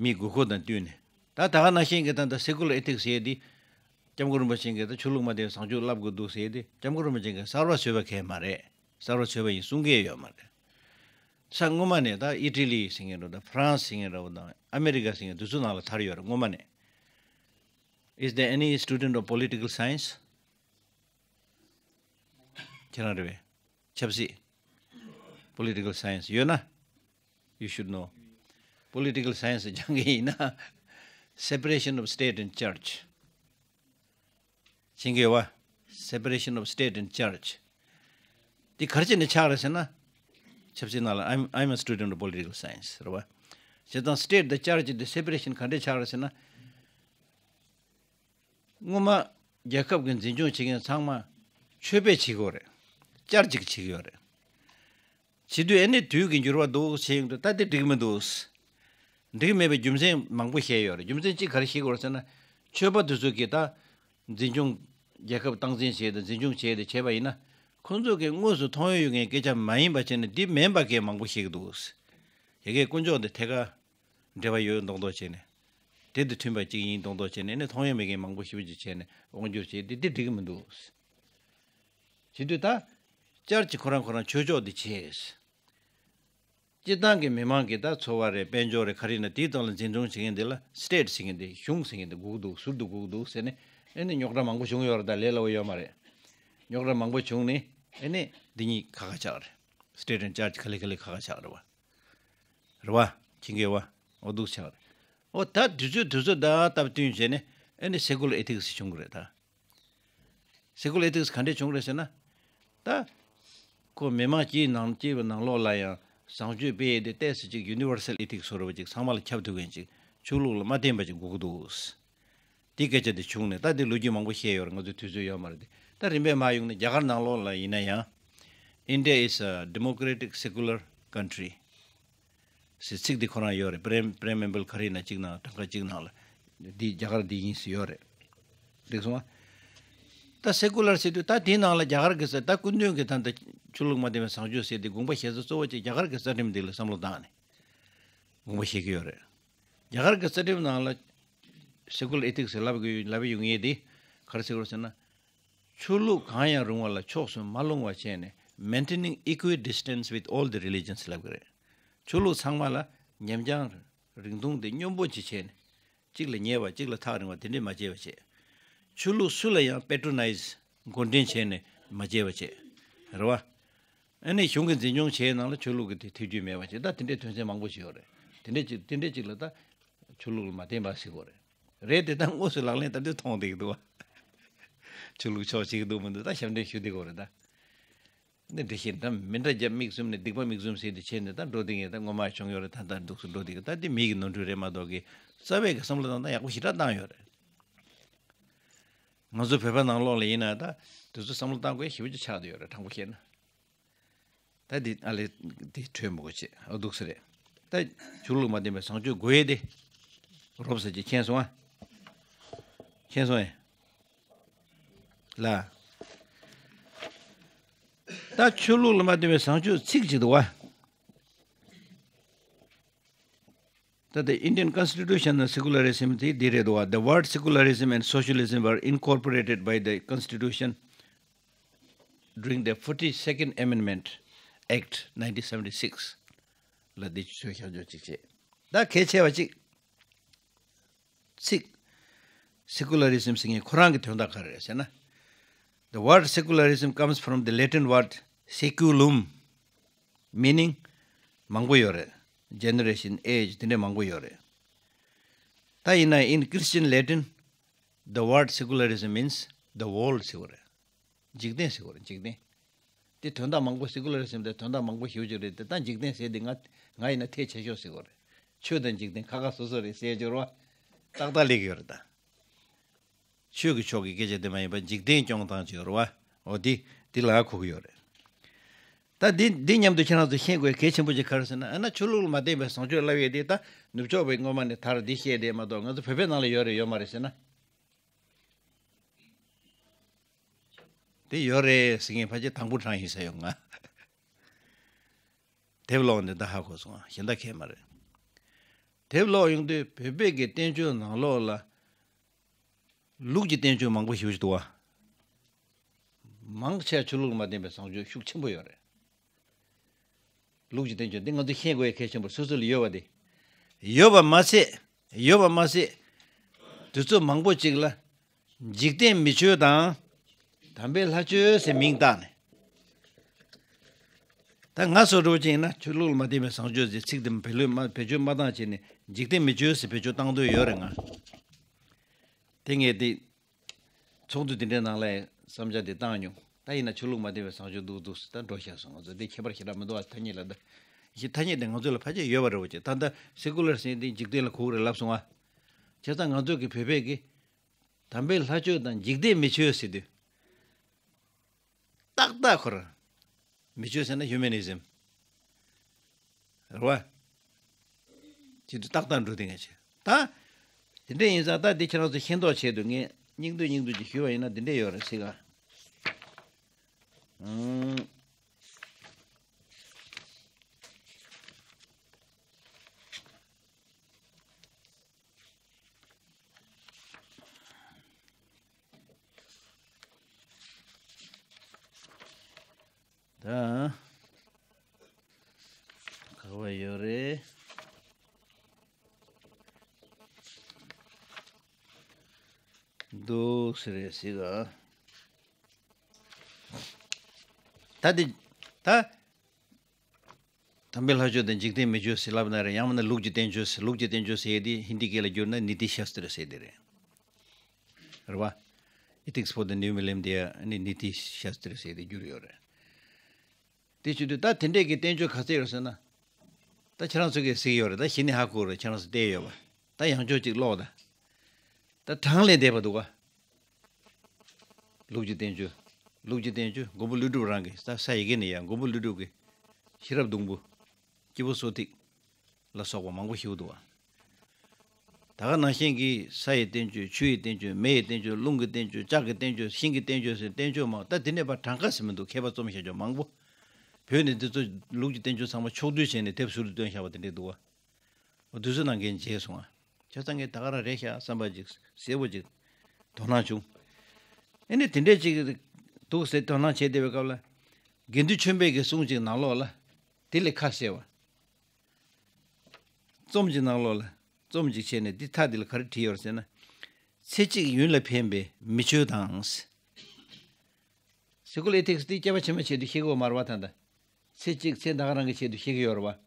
མིའི་དགོས་མཁོ་དང་བསྟུན་ནས། ད་ད་ག་ནང་བཞིན་གྱི་ད་ལྟ་སེ་ཀུ་ལར་ཨེ་ཐིག་སི་ཟེར་དེ། སྐྱབས་མགོན་རིན་པོ་ཆེ་གིས་ད་ཆོས་ལུགས་མ་བརྟེན་བཟང་སྤྱོད་བསླབ་དགོས་འདུག་ཟེར་དེ། སྐྱབས་མགོན་རིན་པོ་ཆེ་གིས་གསར་བ་བཟོས་པ་གང་ཡང་མ་རེད། གསར་བ་བཟོས་པ་ཡིན་གསུང་གི་ཡོད་མ་རེད། ས་སྔོན་མ་ནས་ད་ཨི་ཊ་ལི་ཟེར་མཁན་འདྲ་བོ་དང་ཧྥ་རན་སི་ཟེར་མཁན་འདྲ་བོ་དང་ཨ་མེ་རི་ཀ་ཟེར་མཁན་དེ་ཚོ་ནང་ལ་དར་ཡོད་རེད་སྔོན་མ་ནས། Is there any student of political science? ཁྱེད་རང་རེད་པས། ཆབ་སྲིད། Political science ཡོད་ན། You should know. Political science སྦྱང་གི་ཡིན་ན། Separation of state and church མཁྱེན་གྱི་ཡོད་པ། Separation of state and church དེ་ག་རེ་བྱས་ནས་ཆགས་རེད་ཟེར་ན། ཆབ་སྲིད་ནང་ལ། I'm, I'm a student of political science རེད་བ། བྱས་ཙང་state དང་church དེ་separation ག་འདྲས་ཆགས་རེད་ཟེར་ན། སྔོན་མ་རྒྱལ་ཁབ་ཀྱི་འཛིན་སྐྱོང་བྱེད་མཁན་ཚང་མ་ཆོས་པས་བྱེད་ཀྱི་ཡོད་རེད། church གིས་བྱེད་ཀྱི་ཡོད་རེད། བྱེད་དུས་ཨ་ནི་དུས་ཀྱི་འགྱུར་བ་འདུག་བྱེད་ཡོང་དུས་ད་དེ་འགྲིག་མི་འདུག་འགྲིག་མེད་པའི་རྒྱུ་མཚན་མང་པོ་བཤད་ཡོད་རེད། རྒྱུ་མཚན་གཅིག་ག་རེ་བཤད་ཀྱི་ཡོད་རེད་ཟེར་ན། ཆོས་པ་དེ་ཚོ་གིས་ད་འཛིན་སྐྱོང་རྒྱལ་ཁབ་སྟངས་འཛིན་བྱས་ཏེ་འཛིན་སྐྱོང་བྱས་ཏེ་བྱས་པ་ཡིན་ན། ཁོང་ཚོ་གིས་དངོས་སུ་མཐོང་ཡོང་ཡོད་མཁན་སྐད་ཆ་མ་ཡིན་པ་བྱས་ནས་འདི་མིན་པ་སྐད་མང་པོ་བཤད་ཀྱི་འདུག་ཡ་གིའི་དཀོན་མཆོག་འདི་ཐད་ཀར་འབྲེལ་བ་ཡོད་མདོག་མདོག་བྱས་ནས། དེ་དང་མཐུན་པ་གཅིག་ཡིན་མདོག་མདོག་བྱས་ནས་ནི་མཐོང་ཡོང་མེད་མཁན་མང་པོ་ཞེ་པོ་ཅིག་བྱས་ནས་དབང་སྒྱུར་བྱས་ཏེ་དེ་འགྲིག་གི་མི་འདུག་བྱེད་དུས་ད་church ཁོ་རང་ཁོ་རང་ཆོས་ཕྱོགས་འདི་བྱས། སྤྱིར་བཏང་གི་མི་མང་གི་ད་ཚོ་བ་རེད། དཔལ་འབྱོར་རེད། ག་རེ་ཡིན་ན་དེའི་ཐོག་ལ་འཛིན་སྐྱོང་བྱེད་མཁན་འདི་ལ་state ཟེར་མཁན་འདི། གཞུང་ཟེར་མཁན་འདི་དགོས་ཀྱི་འདུག་ཟུར་དུ་དགོས་ཀྱི་འདུག་ཟེར་ནས་ཨ་ནི་རྙོག་དྲ་མང་པོ་བྱུང་ཡོད་རེད། ད་ལས་སླ་བོ་ཡོད་མ་རེད། རྙོག་དྲ་མང་པོ་བྱུང་ནས་ཨ་ནི་འདི་གཉིས་ཁ་ཁ་ཆགས་རེད། state and church ག་ལེ་ག་ལེ་ཁ་ཁ་ཆགས་རེད་བ། རེད་བ། ཁྱི་འགེལ་བ། འོ་འདུག་ཆགས་རེད། འོ་ད་དུས་ཚོད་དུས་ཚོད་ད་སྟབས་བསྟུན་བྱས་ནས་ཨ་ནི་secular ethics བྱུང་གི་རེད་ད། secular ethics ག་འདྲས་བྱུང་རེད་ཟེར་ན། ད་ཁོ་མི་མང་སྤྱིའི་ནང་སྤྱི་པའི་ནང་ལོགས་ལ་ཡང་བཟང་སྤྱོད་སྤེལ་ཡས་དེ་ཏོག་ཙམ་ཅིག་universal ethics ཟེར་བ་ཅིག་ཚང་མ་ལ་ཁྱབ་ཐུབ་མཁན་ཅིག་ཆོས་ལུགས་ལ་མ་བརྟེན་པ་ཅིག་དགོས་ཀྱི་འདུག་དེ་སྐད་ཆ་དེ་བྱུང་ནས་ད་དེ་ལོ་རྒྱུས་མང་པོ་བཤད་ཡོད་རེད། ང་ཚོའི་དུས་ཚོད་ཡོད་མ་རེད་དེ། ད་རིམ་པས་མར་ཡོང་ནས་རྒྱ་གར་ནང་ལོགས་ལ་ཡིན་ན་ཡང་། India is a democratic secular country ཟེར་ཚིག་འདི་ཁོ་རང་ཡོད་རེད། pream- preamble ག་རེ་ཡིན་ན་གཅིག་ནང་གྲངས་ཀ་གཅིག་ནང་ལ་འདི་རྒྱ་གར་འདི་ཡིན་ཟེར་ཡོད་རེད། འགྲིག་སོང་ཨ། ད་secular ཟེར་དུས་ད་དེའི་ནང་ལ་རྒྱ་གར་གྱི་ས་ད་སྐུ་མདུན་གྱི་ད་ལྟ་ཆོས་ལུགས་མ་བརྟེན་པའི་བཟང་སྤྱོད་ཟེར་དེ་དགོངས་པ་བཞེས་ས་གཙོ་བོ་གཅིག་རྒྱ་གར་གྱི་རྩ་ཁྲིམས་འདི་ལ་བསམ་བློ་བཏང་ནས་དགོངས་པ་བཞེས་ཀྱི་ཡོད་རེད། རྒྱ་གར་གྱི་རྩ་ཁྲིམས་ནང་ལ་secular ethics ཟེར་ལབ་ཀྱི་ལབ་ཡོང་ངེས་དེ་ག་རེ་ཟེར་དགོས་ཟེར་ན། ཆོས་ལུགས་གང་ཡང་རུང་བ་ལ་ཕྱོགས་སུ་མ་ལྷུང་བ་བྱས་ནས། Maintaining equidistance with all the religions ལབ་ཀྱི་རེད། ཆོས་ལུགས་ཚང་མ་ལ་ཉམས་རྒྱང་རིང་ཐུང་དེ་སྙོམས་པོ་ཅིག་བྱས་ནས། གཅིག་ལ་ཉེ་བ་གཅིག་ལ་ཐག་རིང་བ་དེ་འདྲས་མ་བྱས་པ་བྱས། ཆོས་ལུགས་སུ་ལ་ཡང་patronize འགོ་འདྲེན་བྱས་ནས་མ་བྱས་པ་བྱས། རེད་བ། ཨ་ནི་གཞུང་གི་འཛིན་སྐྱོང་བྱས་ནང་ལ་ཆོས་ལུགས་ཀྱི་དེ་ཐེ་བྱུས་མེད་པ་བྱས། ད་དེ་འདྲའི་དོན་ཚན་མང་པོ་ཞིག་ཡོད་རེད། དེ་འདྲའི་ཅིག་དེ་འདྲའི་ཅིག་ལ་ད་ཆོས་ལུགས་ལ་མ་བརྟེན་པ་ཟེར་དགོས་རེད། རེད་དེ་ད་དངོས་སུ་ལག་ལེན་བསྟར་དུས་མཐོང་བསྡད་ཀྱི་འདུག་བ། ཆོས་ལུགས་ཕྱོགས་བྱེད་ཀྱི་འདུག་མི་འདུག་ད་ཞབས་འདྲེན་ཞུ་བསྡད་ཀྱི་ཡོད་རེད་ད། འདི་འདྲ་ཞིག་ད་མི་འདྲ་རྒྱབ་མིག་བཙུམ་ནས་སྡིག་པ་མིག་བཙུམ་ཟེར་དེ་བྱས་ནས་ད་འགྲོ་བསྡད་མཁན་ད་སྔོན་མ་བྱུང་ཡོད་རེད། ད་ད་འདུག་སེ་འགྲོ་བསྡད་ཀྱི། ད་འདི་མི་གི་ནོར་འཁྲུལ་རེད་མ་གཏོགས་ཀྱི་རྩ་བའི་གི་བསམ་བློ་བཏང་སྟངས་ཡག་པོ་ཞེ་དྲག་བཏང་ཡོད་རེད། ང་ཚོ་བོད་པ་ནང་ལོགས་ལ་ཡིན་ན་ད་དེ་ཚོ་བསམ་བློ་བཏང་དགོས་ཞེ་པོ་ཅིག་ཆགས་བསྡད་ཡོད་རེད། དྲང་པོ་བཤད་ན། ད་འདི་ཨ་ལས་འདི་གྲོས་མི་དགོས་བྱས། ཨོ་འདུག་སེ་རེད། ད་ཆོས་ལུགས་མ་བརྟེན་པའི་བཟང་སྤྱོད་དགོས་ཡས་དེ་རོབ་ཙམ་ཅིག་མཁྱེན་སོང་ཨ། མཁྱེན་སོང་ཨེ། ལ། ད་ཆོས་ལུགས་ལ་མ་བརྟེན་པའི་བཟང་སྤྱོད་ཚིག་ཅིག་འདུག་བ། ད་the Indian constitution of secularism དེ་འདི་རེད་འདུག་བ། The word secularism and socialism were incorporated by the constitution during the forty-second Amendment Act nineteen seventy-six ལ་འདི་ཆོས་ཤག་ཅོག་ཅིག་བྱས། ད་གལ་ཆེ་བ་ཅིག་ཚིག secularism ཟེར་མཁན་ཁོ་རང་གི་དོན་དག་ག་རེ་རེད་ཟེར་ན། The word secularism comes from the Latin word saeculum, meaning མང་པོ་ཡོད་རེད། Generation, age དེ་འདྲ་མང་པོ་ཡོད་རེད། ད་ཡིན་ན་in Christian Latin, the word secularism means the world ཟེར་བ་རེད། འཇིག་རྟེན་ཟེར་བ་རེད། འཇིག་རྟེན། དེ་དོན་དག་མང་པོ། secularism དེ་དོན་དག་མང་པོ་ཞེ་པོ་ཅིག་རེད་དེ། ད་འཇིག་རྟེན་ཟེར་དེ་ང་ང་ཡིན་ན་ཐལ་ཆེ་ཤོས་ཟེར་བ་རེད། ཆོས་དང་འཇིག་རྟེན་ཁ་ཁ་སོ་སོ་རེད་ཟེར་སྦྱོར་བ་ཏག་ཏག་སླེབས་ཀྱི་ཡོད་རེད་ད། ཆོས་ཀྱི་ཕྱོགས་ཀྱི་སྐད་ཆ་དེ་མ་ཡིན་པ་འཇིག་རྟེན་སྐྱོང་སྟངས་ཅིག་ཡོད་རེད་བ། འོ་དེ་དེ་ལ་གོ་གི་ཡོད་རེད། ད་འདི་འདི་མཉམ་དུ་ཁྱེད་རང་ཚོ་ཤེས་དགོས་གལ་ཆེན་པོ་ཅིག་ག་རེ་ཟེར་ན། ཨ་ན་ཆོས་ལུགས་ལ་མ་བརྟེན་པའི་བཟང་སྤྱོད་ལབ་ཡས་དེ་ད་ནུབ་ཕྱོགས་པའི་སྔོན་མ་ནས་དར་འདི་བཤད་བསྡད་མ་གཏོགས་ང་ཚོ་བོད་པའི་ནང་ལ་ཡོད་རེད་ཡོད་མ་རེད་ཟེར་ན། དེ་ཡོད་རེད་ཟེར་མཁན་ཕལ་ཆེར་དང་པོ་གྲངས་ཡིན་ས་ཡོད་ང་། དེབ་ཀློག་འདི་ད་ཧ་གོ་སོང་། གཞན་དག་གས་མ་རེད། དེབ་ཀློག་ཡོང་དུས་བོད་པའི་གི་བསྟན་བཅོས་ནང་ལོགས་ལ་ལུགས་ཀྱི་བསྟན་བཅོས་མང་པོ་ཞེ་པོ་ཅིག་འདུག་བ། མང་ཆེ་ཆོས་ལུགས་ལ་མ་བརྟེན་པའི་བཟང་སྤྱོད་ཤུགས་ཆེན་པོ་ཡོད་རེད། ལུགས་ཀྱི་བསྟན་བཅོས་འདི་ང་ཚོ་ཤེས་དགོས་ཡ་གལ་ཆེན་པོ་སོ་སོ་ལ་ཡོད་པ་དེ། ཡོད་པ་མ་ཟད། ཡོད་པ་མ་ཟད། དུས་ཚོད་མང་པོ་ཅིག་ལ་འཇིག་རྟེན་མི་ཆོས་དང་། དམ་པའི་ལྷ་ཆོས་ཟེར་མིང་བཏགས་ནས། ད་ང་ཚོ་འདྲ་བོ་ཅིག་ཡིན་ན་ཆོས་ལུགས་ལ་མ་བརྟེན་པའི་བཟང་སྤྱོད་ཟེར་ཚིག་དེ་བེད་ལོས་མ་བེད་སྤྱོད་མ་བཏང་བྱས་ནས་འཇིག་རྟེན་མི་ཆོས་ཟེར་བེད་སྤྱོད་བཏང་འདོད་ཡོད་རེད་ང་། དེ་ངས་དེ། ཚོགས་འདུ་དེ་འདྲའི་ནང་ལ་བསམ་འཆར་དེ་བཏང་མྱོང་། ད་ ད་ཡིན་ན་ཆོས་ལུགས་མ་བསྟན་པའི་བཟང་སྤྱོད་འདུག་འདུག་ཟེར་ད་འགྲོ་བཞག་སོང་། ང་ཚོ་འདི་ཁྱད་པར་ཞེ་དྲག་མི་འདུག་བ། ཐ་སྙད་ལ་ད་ཡིན་ཐ་སྙད་དེ་ང་ཚོ་ལ་ཕལ་ཆེར་ཡོད་པ་རེད་བ། ཅེ་ད་ད་སེ་ཀུ་ལར་ཟེར་དེ་འཇིག་རྟེན་ལ་གོ་གི་རེད་ལབ་སོང་བ། བྱས་ཙང་ང་ཚོ་གི་བོད་པས་གི་དམ་པའི་ལྷ་ཆོས་དང་འཇིག་རྟེན་མི་ཆོས་ཟེར་དུས། ཏག་ཏག་ཁོ་རང་། མི་ཆོས་ཟེར་ན་ཧིའུ་མེ་ནི་ཛིམ། རེད་བ། ཅི་དུ་ཏག་ཏག་འགྲོ་དེ་ངས་བྱས། ད། དེ་འདྲ་ཡིན་ཙང་ད་འདི་ཁྱེད་རང་ཚོ་ཤེས་མདོག་བྱས་འདུག་ངས་སྙིང་བསྡུས་སྙིང་བསྡུས་ཀྱི་ཞུས་པ་ཡིན་ན་འདི་འདྲ་ཡོད་རེད་ཟེར་ག་ཨང་། ད། ག་བ་ཡོད་རེད། འདུག་ཟེར་རེད་ཟེར་ག་ད་འདི། ད། དམ་པའི་ལྷ་ཆོས་དང་འཇིག་རྟེན་མི་ཆོས་ཟེར་ལབ་ན་རེད། ཡང་མིན་ན་ལུགས་ཀྱི་བསྟན་བཅོས་ཟེར། ལུགས་ཀྱི་བསྟན་བཅོས་ཟེར་ཡས་དེ་ཧིན་དི་སྐད་ལ་བསྒྱུར་ན་ནི་ཏི་ཤཱ་སྟྲ་ཟེར་དེ་རེད། རེད་བ། Ethics for the New Millennium དེ་ནི་ནི་ཏི་ཤཱ་སྟྲ་ཟེར་དེ་བསྒྱུར་ཡོད་རེད། དེ་བྱེད་དུས་ད་དེ་འདྲས་ཀྱི་བསྟན་བཅོས་ག་ཚད་ཡོད་ཟེར་ན། ད་ཁྱེད་རང་ཚོ་གིས་གཟིགས་ཡོད་རེད། ད་གཞི་ནས་ཧ་གོ་རེད། ཁྱེད་རང་ཚོ་བལྟས་ཡོད་པ། ད་ཡང་ཅོག་ཅིག་ཀློག་ད། ད་གྲངས་ལས་འདས་པ་འདུག་ག་ལུགས་ཀྱི་བསྟན་བཅོས། ལུགས་ཀྱི་བསྟན་བཅོས་མགོན་པོ་ཀླུ་སྒྲུབ་རང་གི་ས་ས་ཡི་གེ་ནས་ཡང་མགོན་པོ་ཀླུ་སྒྲུབ་ཀྱི་ཤེས་རབ་སྡོང་བུ། སྐྱེས་བུ་གསོ་ཐིག་ལ་སོགས་པ་མང་པོ་ཞིག་འདུག་བ། ད་ག་ནང་བཞིན་གྱི་ས་ཡི་བསྟན་བཅོས། ཆུ་ཡི་བསྟན་བཅོས། མེ་ཡི་བསྟན་བཅོས། རླུང་གི་བསྟན་བཅོས། ལྕགས་ཀྱི་བསྟན་བཅོས། ཤིང་གི་བསྟན་བཅོས་ཟེར་བསྟན་བཅོས་མང་། ད་དེ་ནས་ཕར་གྲངས་ཀ་ཟེར་མི་འདུག་མཁས་པ་རྩོམ་བྱ་རྒྱུ་མང་པོ། བོད་ནས་འདི་ཚོ་ལུགས་ཀྱི་བསྟན་བཅོས་ཚང་མ་ཕྱོགས་བསྡུས་བྱས་ནས་དེབ་ཟུར་དུ་བཏོན་བཞག་པ་དེ་འདྲས་འདུག་བ། འོ་དུས་ཚོད་ནང་འགན་བྱས་སོང་ང་། བྱས་ཙང་ངས་ད་ག་རང་རེད་ཤག་བསམ་པ་ཅིག་གསལ་པོ་ཅིག་དོ་སྣང་བྱུང་། ཨེ་ནི་དེ་འདྲས་ཅིག་འདུག་ཟེར་དོ་སྣང་བྱས་བསྡད་པའི་སྐབས་ལ། དགེ་འདུན་ཆོས་འཕེལ་གྱི་གསུང་ཅིག་ནང་ལོགས་ལ། དེ་ལས་ཁ་གསལ་བ། རྩོམ་གྱི་ནང་ལོགས་ལ། རྩོམ་ཅིག་བྱས་ནས་འདི་མཐའ་འདི་ལ་ག་རེ་བྲིས་ཡོད་རེད་ཟེར་ན། ཚེ་གཅིག་ཡུན་ལ་ཕན་པའི་མི་ཆོས་དང་། སེ་ཀུ་ལར་ཨེ་ཐིག་སི་འདི་སྐྱེས་པ་ཕྱི་མའི་ཆེད་དུ་ཤེས་དགོས་མ་རེད་བ། ད་ལྟ་ཚེ་གཅིག་ཚེ་ད་ག་རང་གི་ཆེད་དུ་ཤེས་ཀྱི་ཡོད་རེད་བ།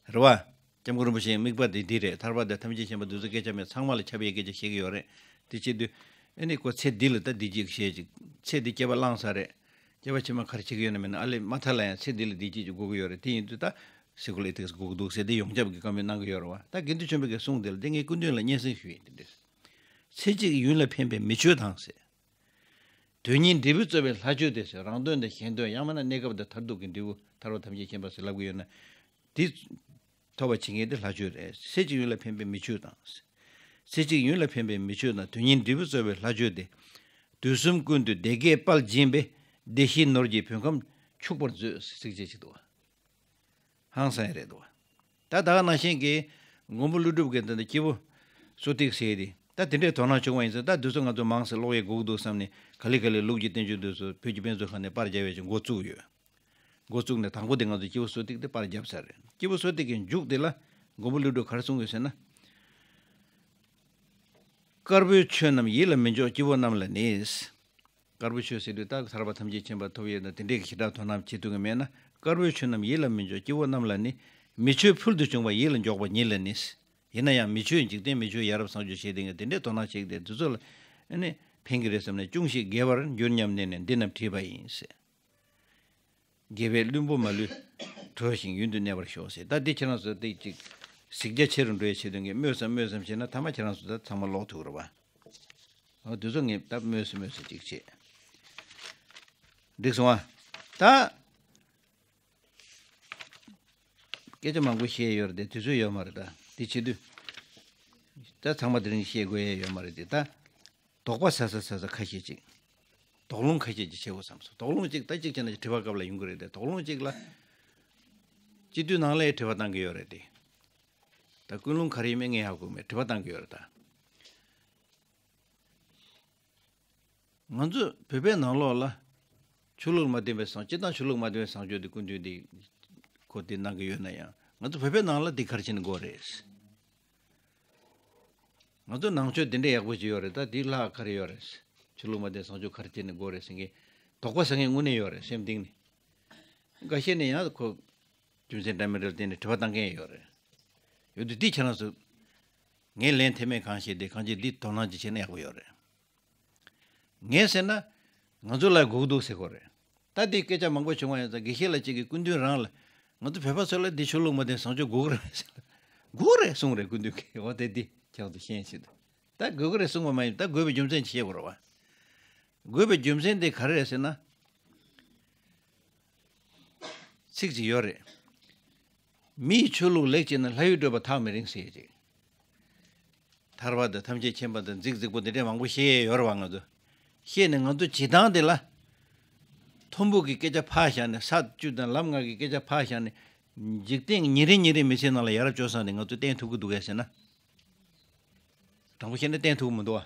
རེད་བ། སྐྱབས་མགོན་རིན་པོ་ཆེའི་དམིགས་པ་དེ་འདི་རེད། ཐར་པ་དང་ཐམས་ཅད་མཁྱེན་པ་འདི་ཚོ་སྐད་ཆ་མེད། ཚང་མ་ལ་ཁྱབ་པའི་སྐད་ཆ་བཤད་ཀྱི་ཡོད་རེད། དེ་བྱེད་དུས་ཨེ་ནི་ཁོ་ཚེ་འདི་ལ་ད་འདི་གཅིག་བཤད་ཅིག་ཚེ་འདི་སྐྱེས་པ་བླངས་ཚར་རེད། སྐྱེས་པ་ཕྱི་མ་ག་རེ་བྱེད་ཀྱི་ཡོད་ན་མེད་ན། ཨ་ལས་མ་མཐའ་ལ་ཡང་ཚེ་འདི་ལ་འདི་གཅིག་ཅིག་དགོས་ཀྱི་ཡོད་རེད། དེ་ཡིན་དུས་ད་སེ་ཀུ་ལར་ཨེ་ཐིག་སི་དགོས་ཀྱི་འདུག་ཟེར་དེ་ཡོངས་ཁྱབ་ཀྱི་བཀའ་མོལ་གནང་གི་ཡོད་རེད་བ། ད་དགེ་འདུན་ཆོས་འཕེལ་གྱི་གསུང་དེ་ལ་དེ་ངས་སྐུ་མདུན་ལ་སྙན་སེང་ཞུས་ཡིན། དེ་འདྲས་ཚེ་གཅིག་ཡུན་ལ་ཕན་པའི་མི་ཆོས་དང་ཟེར། དོན་གཉིས་འབྲས་བུ་སྩོལ་བའི་ལྷ་ཆོས་ཏེ་ཟེར། རང་དོན་དང་གཞན་དོན་ཡང་མིན་ན་གནས་སྐབས་དང་མཐར་ཐུག་གི་འབྲས་བུ་ཐར་པ་ཐམས་ཅད་མཁྱེན་པ་ཟེར་ལབ་ཀྱི་ཡོད་ན། དེ་ཐོབ་པ་བྱེད་མཁན་དེ་ལྷ་ཆོས་རེད། ཚེ་གཅིག་ཡུན་ལ་ཕན་པའི་མི་ཆོས་དང་། ཚེ་གཅིག་ཡུན་ལ་ཕན་པའི་མི་ཆོས་དང་དོན་གཉིས་འབྲས་བུ་སྩོལ་བའི་ལྷ་ཆོས་ཏེ། དུས་གསུམ་ཀུན་ཏུ་བདེ་དགེའི་དཔལ་སྦྱིན་པས། བདེ་གཤེགས་ནོར་གྱི་བོད་ཁམས་ཕྱུག་པར་མཛོད་ཟེར་ཅིག་འདུག་བ། ཧང་སང་ཡ་རེད་འདུག་བ། ད་ད་ག་ནང་བཞིན་གྱི་མགོན་པོ་ཀླུ་སྒྲུབ་ཀྱི་འདི་འདི་སྐྱེས་བུ་གསོ་ཐིག་ཟེར་དེ། ད་དེ་འདྲའི་དོ་སྣང་བྱུང་བ་ཡིན་ཙང་། ད་འདི་ཚོ་ང་ཚོ་མང་ཙམ་ཀློག་ཡས་དགོས་ཀྱི་འདུག་བསམ་ནས། ག་ལེ་ག་ལེ་ལུགས་ཀྱི་བསྟན་བཅོས་འདི་ཚོ་བོད་ཀྱི་དཔེ་མཛོད་ཁང་ནས་པར་བརྒྱབ་ཡས་ཅིག་འགོ་བཙུགས་ཡོད། འགོ་བཙུགས་ནས་དང་པོ་དེ་ང་ཚོ་སྐྱེས་བུ་གསོ་ཐིག་དེ་པར་བརྒྱབ་ཚར་རེད། སྐྱེས་བུ་གསོ་ཐིག་གི་མཇུག་དེ་ལ་མགོན་པོ་ཀླུ་སྒྲུབ་ག་རེ་གསུངས་ཡོད་ཟེར་ན། དཀར་པོའི་ཆོས་རྣམས་ཡིད་ལ་མི་འཇོག་སྐྱེ་བོ་རྣམས་ལ་ནི། དཀར་པོའི་ཆོས་ཟེར་དུས་ད་ཐར་པ་ཐམས་ཅད་མཁྱེན་པ་ཐོབ་ཡས་ན་དེ་འདྲའི་གི་ཞེ་དྲག་དོ་སྣང་བྱེད་ཐུབ་ཀྱི་མེད་ན། དཀར་པོའི་ཆོས་རྣམས་ཡིད་ལ་མི་འཇོག་སྐྱེ་བོ་རྣམས་ལ་ནི། མི་ཆོས་ཕུལ་དུ་བྱུང་བ་ཡིད་ལ་འཇོག་པ་ཉིད་ལ་ནི། ཡིན་ན་ཡང་མི་ཆོས་འཇིག་རྟེན་མི་ཆོས་ཡ་རབས་བཟང་སྤྱོད་བྱེད་དེ་ངས་དེ་འདྲའི་དོ་སྣང་བྱེད་ཀྱི་དེ་འདི་ཚོ་ལ་ཨ་ནི་ཕན་གྱི་རེད་བསམ་ནས། ཅུང་ཞིག་རྒྱས་པར་འགྱུར་སྙམ་ནས་ནི་འདི་རྣམས་བྲིས་པ་ཡིན་ཟེར། རྒྱལ་བའི་བློན་པོ་མ་ལུས་གྲོལ་ཞིང་ཡུན་དུ་གནས་པར་ཤོག་ཟེར། ད་འདི་ཁྱེད་རང་ཚོ་འདི་ཅིག་གཟིགས་རྒྱ་ཆེ་རུ་འགྲོ་ཡའི་ཆེད་དུ་ངས་སྨོས་སམ་སྨོས་སམ་བྱས་ན་མཐའ་མ་ཁྱེད་རང་ཚོ་ད་ཚང་མ་ཀློག་ཐུབ་རེད་བ། འོ་དེ་ཚོ་ངས་ད་སྨོས་སུ་སྨོས་སུ་ཅིག་བྱེད། འགྲིག་སོང་ཨ། ད་སྐད་ཆ་མང་པོ་བཤད་ཡོད་རེད་དེ་དུས་ཚོད་ཡོད་མ་རེད། ད་འདི་བྱེད་དུས་ད་ཚང་མ་དེ་རིང་བཤད་དགོས་ཡ་ཡོད་མ་རེད་དེ། ད་དོགས་པ་ཟ་ས་ཟ་ས་ཁ་ཤས་ཅིག་དོགས་སློང་ཁ་ཤས་ཅིག་བྱེད་དགོས་བསམ་སོང་། དོགས་སློང་ཅིག་ད་ཅིག་བྱས་ན་དྲི་བ་སྐབས་ལ་ཡོང་གི་རེད་དེ། དོགས་སློང་ཅིག་ལ་སྤྱི་འཐུས་ནང་ལ་ཡང་དྲི་བ་བཏང་གི་ཡོད་རེད་དེ། ད་ཀུན་སློང་ག་རེ་ཡིན་མིན་ངས་ཧ་གོ་མེད། དྲི་བ་བཏང་གི་ཡོད་རེད་ད། ང་ཚོ་བོད་པའི་ནང་ལོགས་ལ་ཆོས་ལུགས་མ་བསྟན་པའི་བཟང་སྤྱིར་བཏང་ཆོས་ལུགས་མ་བསྟན་པའི་བཟང་སྤྱོད་དེ་སྐུ་མདུན་དེ་ཁོ་དེ་གནང་གི་ཡོད་ན་ཡང་། ང་ཚོ་བོད་པའི་ནང་ལ་དེ་ག་རེ་བྱས་ནས་དགོས་རེད། ང་ཚོ་ནང་ཆོས་དེ་འདྲ་ཡག་པོ་ཅིག་ཡོད་རེད། ད་དེའི་ལྷག་ག་རེ་ཡོད་རེད། ཆོས་ལུགས་མ་བསྟན་བཟང་སྤྱོད་ག་རེ་བྱས་ནས་དགོས་རེད་ཟེར་མཁན་དོགས་པ་ཟ་མཁན་དངོས་གནས་ཡོད་རེད། སེམས་གཏིང་ནས། འགའ་ཤས་ནས་ཡང་ཁོ་རྒྱུ་མཚན་འདྲ་མི་འདྲ་ལ་བརྟེན་ནས་དྲི་བ་བཏང་མཁན་ཡོད་རེད། ཡོད་དུས་འདི་ཁྱེད་རང་ཚོ་ངས་ལན་ཐེབས་མེད་གང་ཤེས་དེ་གང་ཅི་འདི་དོ་སྣང་ཅིག་བྱས་ན་ཡག་པོ་ཡོད་རེད། ངས་ཟེར་ན། ང་ཚོ་ལ་སྒུག་འདུག་ཟེར་གོ་རེད། ད་དེ་སྐད་ཆ་མང་པོ་བྱུང་བ་ཡིན་ཙང་དགེ་བཤེས་ལགས་གཅིག་གིས་སྐུ་མདུན་རང་ལ་ང་ཚོ་བོད་པ་ཚོ་ལ་འདི་ཆོས་ལུགས་མ་བསྟེན་བཟང་སྤྱོད་སྒུག་རེད་ཟེར་ལ། སྒུག་རེད་གསུངས་རེད་སྐུ་མདུན་གྱིས། འོ་དེ་འདི་ཁྱེད་ཚོ་ཤེས་ཆེད་དུ། ད་དགོས་ཀྱི་རེད་གསུངས་པ་མ་ཡིན། ད་དགོས་པའི་རྒྱུ་མཚན་ཅིག་བཤད་དགོས་རེད་བ། དགོས་པའི་རྒྱུ་མཚན་དེ་ག་རེ་རེད་ཟེར་ན། ཚིག་ཅིག་ཡོད་རེད། མིའི་ཆོས་ལུགས་ལེགས་བྱས་ན་ལྷ་ཡུལ་བགྲོད་པ་ཐག་མི་རིང་ཟེར་ཅིག་ཐར་པ་དང་ཐམས་ཅད་མཁྱེན་པ་དང་རྫིག་རྫིག་པོ་འདི་འདྲས་མང་པོ་བཤད་ཡས་ཡོད་རེད་བ། ང་ཚོ་བཤད་ནས་ང་ཚོ་བྱེད་སྟངས་དེ་ལ། ཐུམ་བུ་གི་སྐད་ཆ་ཕར་བཞག་ནས་ས་བཅུ་དང་ལམ་ལྔ་གི་སྐད་ཆ་ཕར་བཞག་ནས། འཇིག་རྟེན་ཉིན་རེ་ཉིན་རེ་མི་ཚེ་ནང་ལ་ཡ་རབས་སྤྱོད་བཟང་དེ་ང་ཚོས་བསྟན་ཐུབ་ཀྱི་འདུག་གས་ཟེར་ན། དྲང་པོ་བཤད་ན་བསྟན་ཐུབ་ཀྱི་མི་འདུག་བ།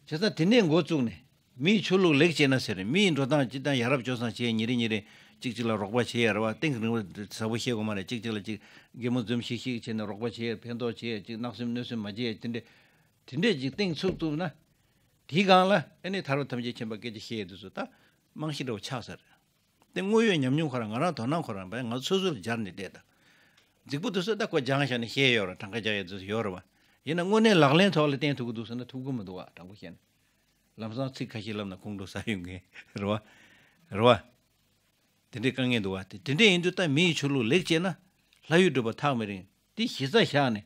བྱས་ཙང་དེ་ནས་འགོ་བཙུགས་ནས་མིའི་ཆོས་ལུགས་ལེགས་བྱས་ན་ཟེར། མིའི་འགྲོ་སྟངས་སྤྱི་དང་ཡ་རབས་སྤྱོད་བཟང་བྱས། ཉིན་རེ་ཉིན་རེ་གཅིག་གཅིག་ལ་རོགས་པ་བྱས་ཡ་རེད་བ། གཏིང་རིང་བ་ཟབ་པོ་བཤད་དགོས་མ་རེད། གཅིག་གཅིག་ལ་གཅིག་གད་མོ་འཛུམ་ཤིག་ཤིག་བྱས་ནས་རོགས་པ་བྱས་ཡ། ཕན་ཐོགས་བྱས་ཡ། གཅིག་བརྣབ་སེམས་གནོད་སེམས་མ་བྱས་ཡ། དེ་འདྲས་དེ་འདྲས་ཅིག་གཏིང་ཚུགས་ཐུབ་ན། དེའི་སྒང་ལ་ཨ་ནི་ཐར་པ་ཐམས་ཅད་མཁྱེན་པ་སྐད་ཆ་བཤད་ཡ་དེ་ཚོ་ད་རྨང་གཞི་འདྲ་བོ་ཆགས་ས་རེད། དེ་དངོས་ཡོད་ཉམས་མྱོང་ཁོ་རང་ང་རང་དོ་སྣང་ཁོ་རང་བས་ང་སོ་སོ་ལ་སྦྱར་ནས་བསྡད་དང་། རྫིག་པོ་དེ་ཚོ་ད་ཁོ་སྦྱང་བཞག་ནས་བཤད་ཡོད་རེད། གྲངས་ཀ་རྒྱག་ཡ་དེ་ཚོ་ཡོད་རེད་བ། ཡིན་ན་དངོས་གནས་ལག་ལེན་ཐོག་ལ་བསྟན་ཐུབ་ཀྱི་འདུག་ཟེར་ན་ཐུབ་ཀྱི་མི་འདུག་བ། དྲང་པོ་བཤད་ན། ལམ་སང་ཚིག་ཁ་ཤས་ལབ་ན་ཁོང་ཁྲོ་ཟ་ཡོང་གི་རེད་བ། རེད་བ། དེ་འདྲའི་དཀའ་ངལ་འདུག་བ། དེ་དེ་འདྲས་ཡིན་དུས་ད་མི་ཡི་ཆོས་ལུགས་ལེགས་བྱས་ན་ལྷ་ཡུལ་བགྲོད་པ་ཐག་མི་རིང་། དེ་གཞི་རྩ་བཞག་ནས།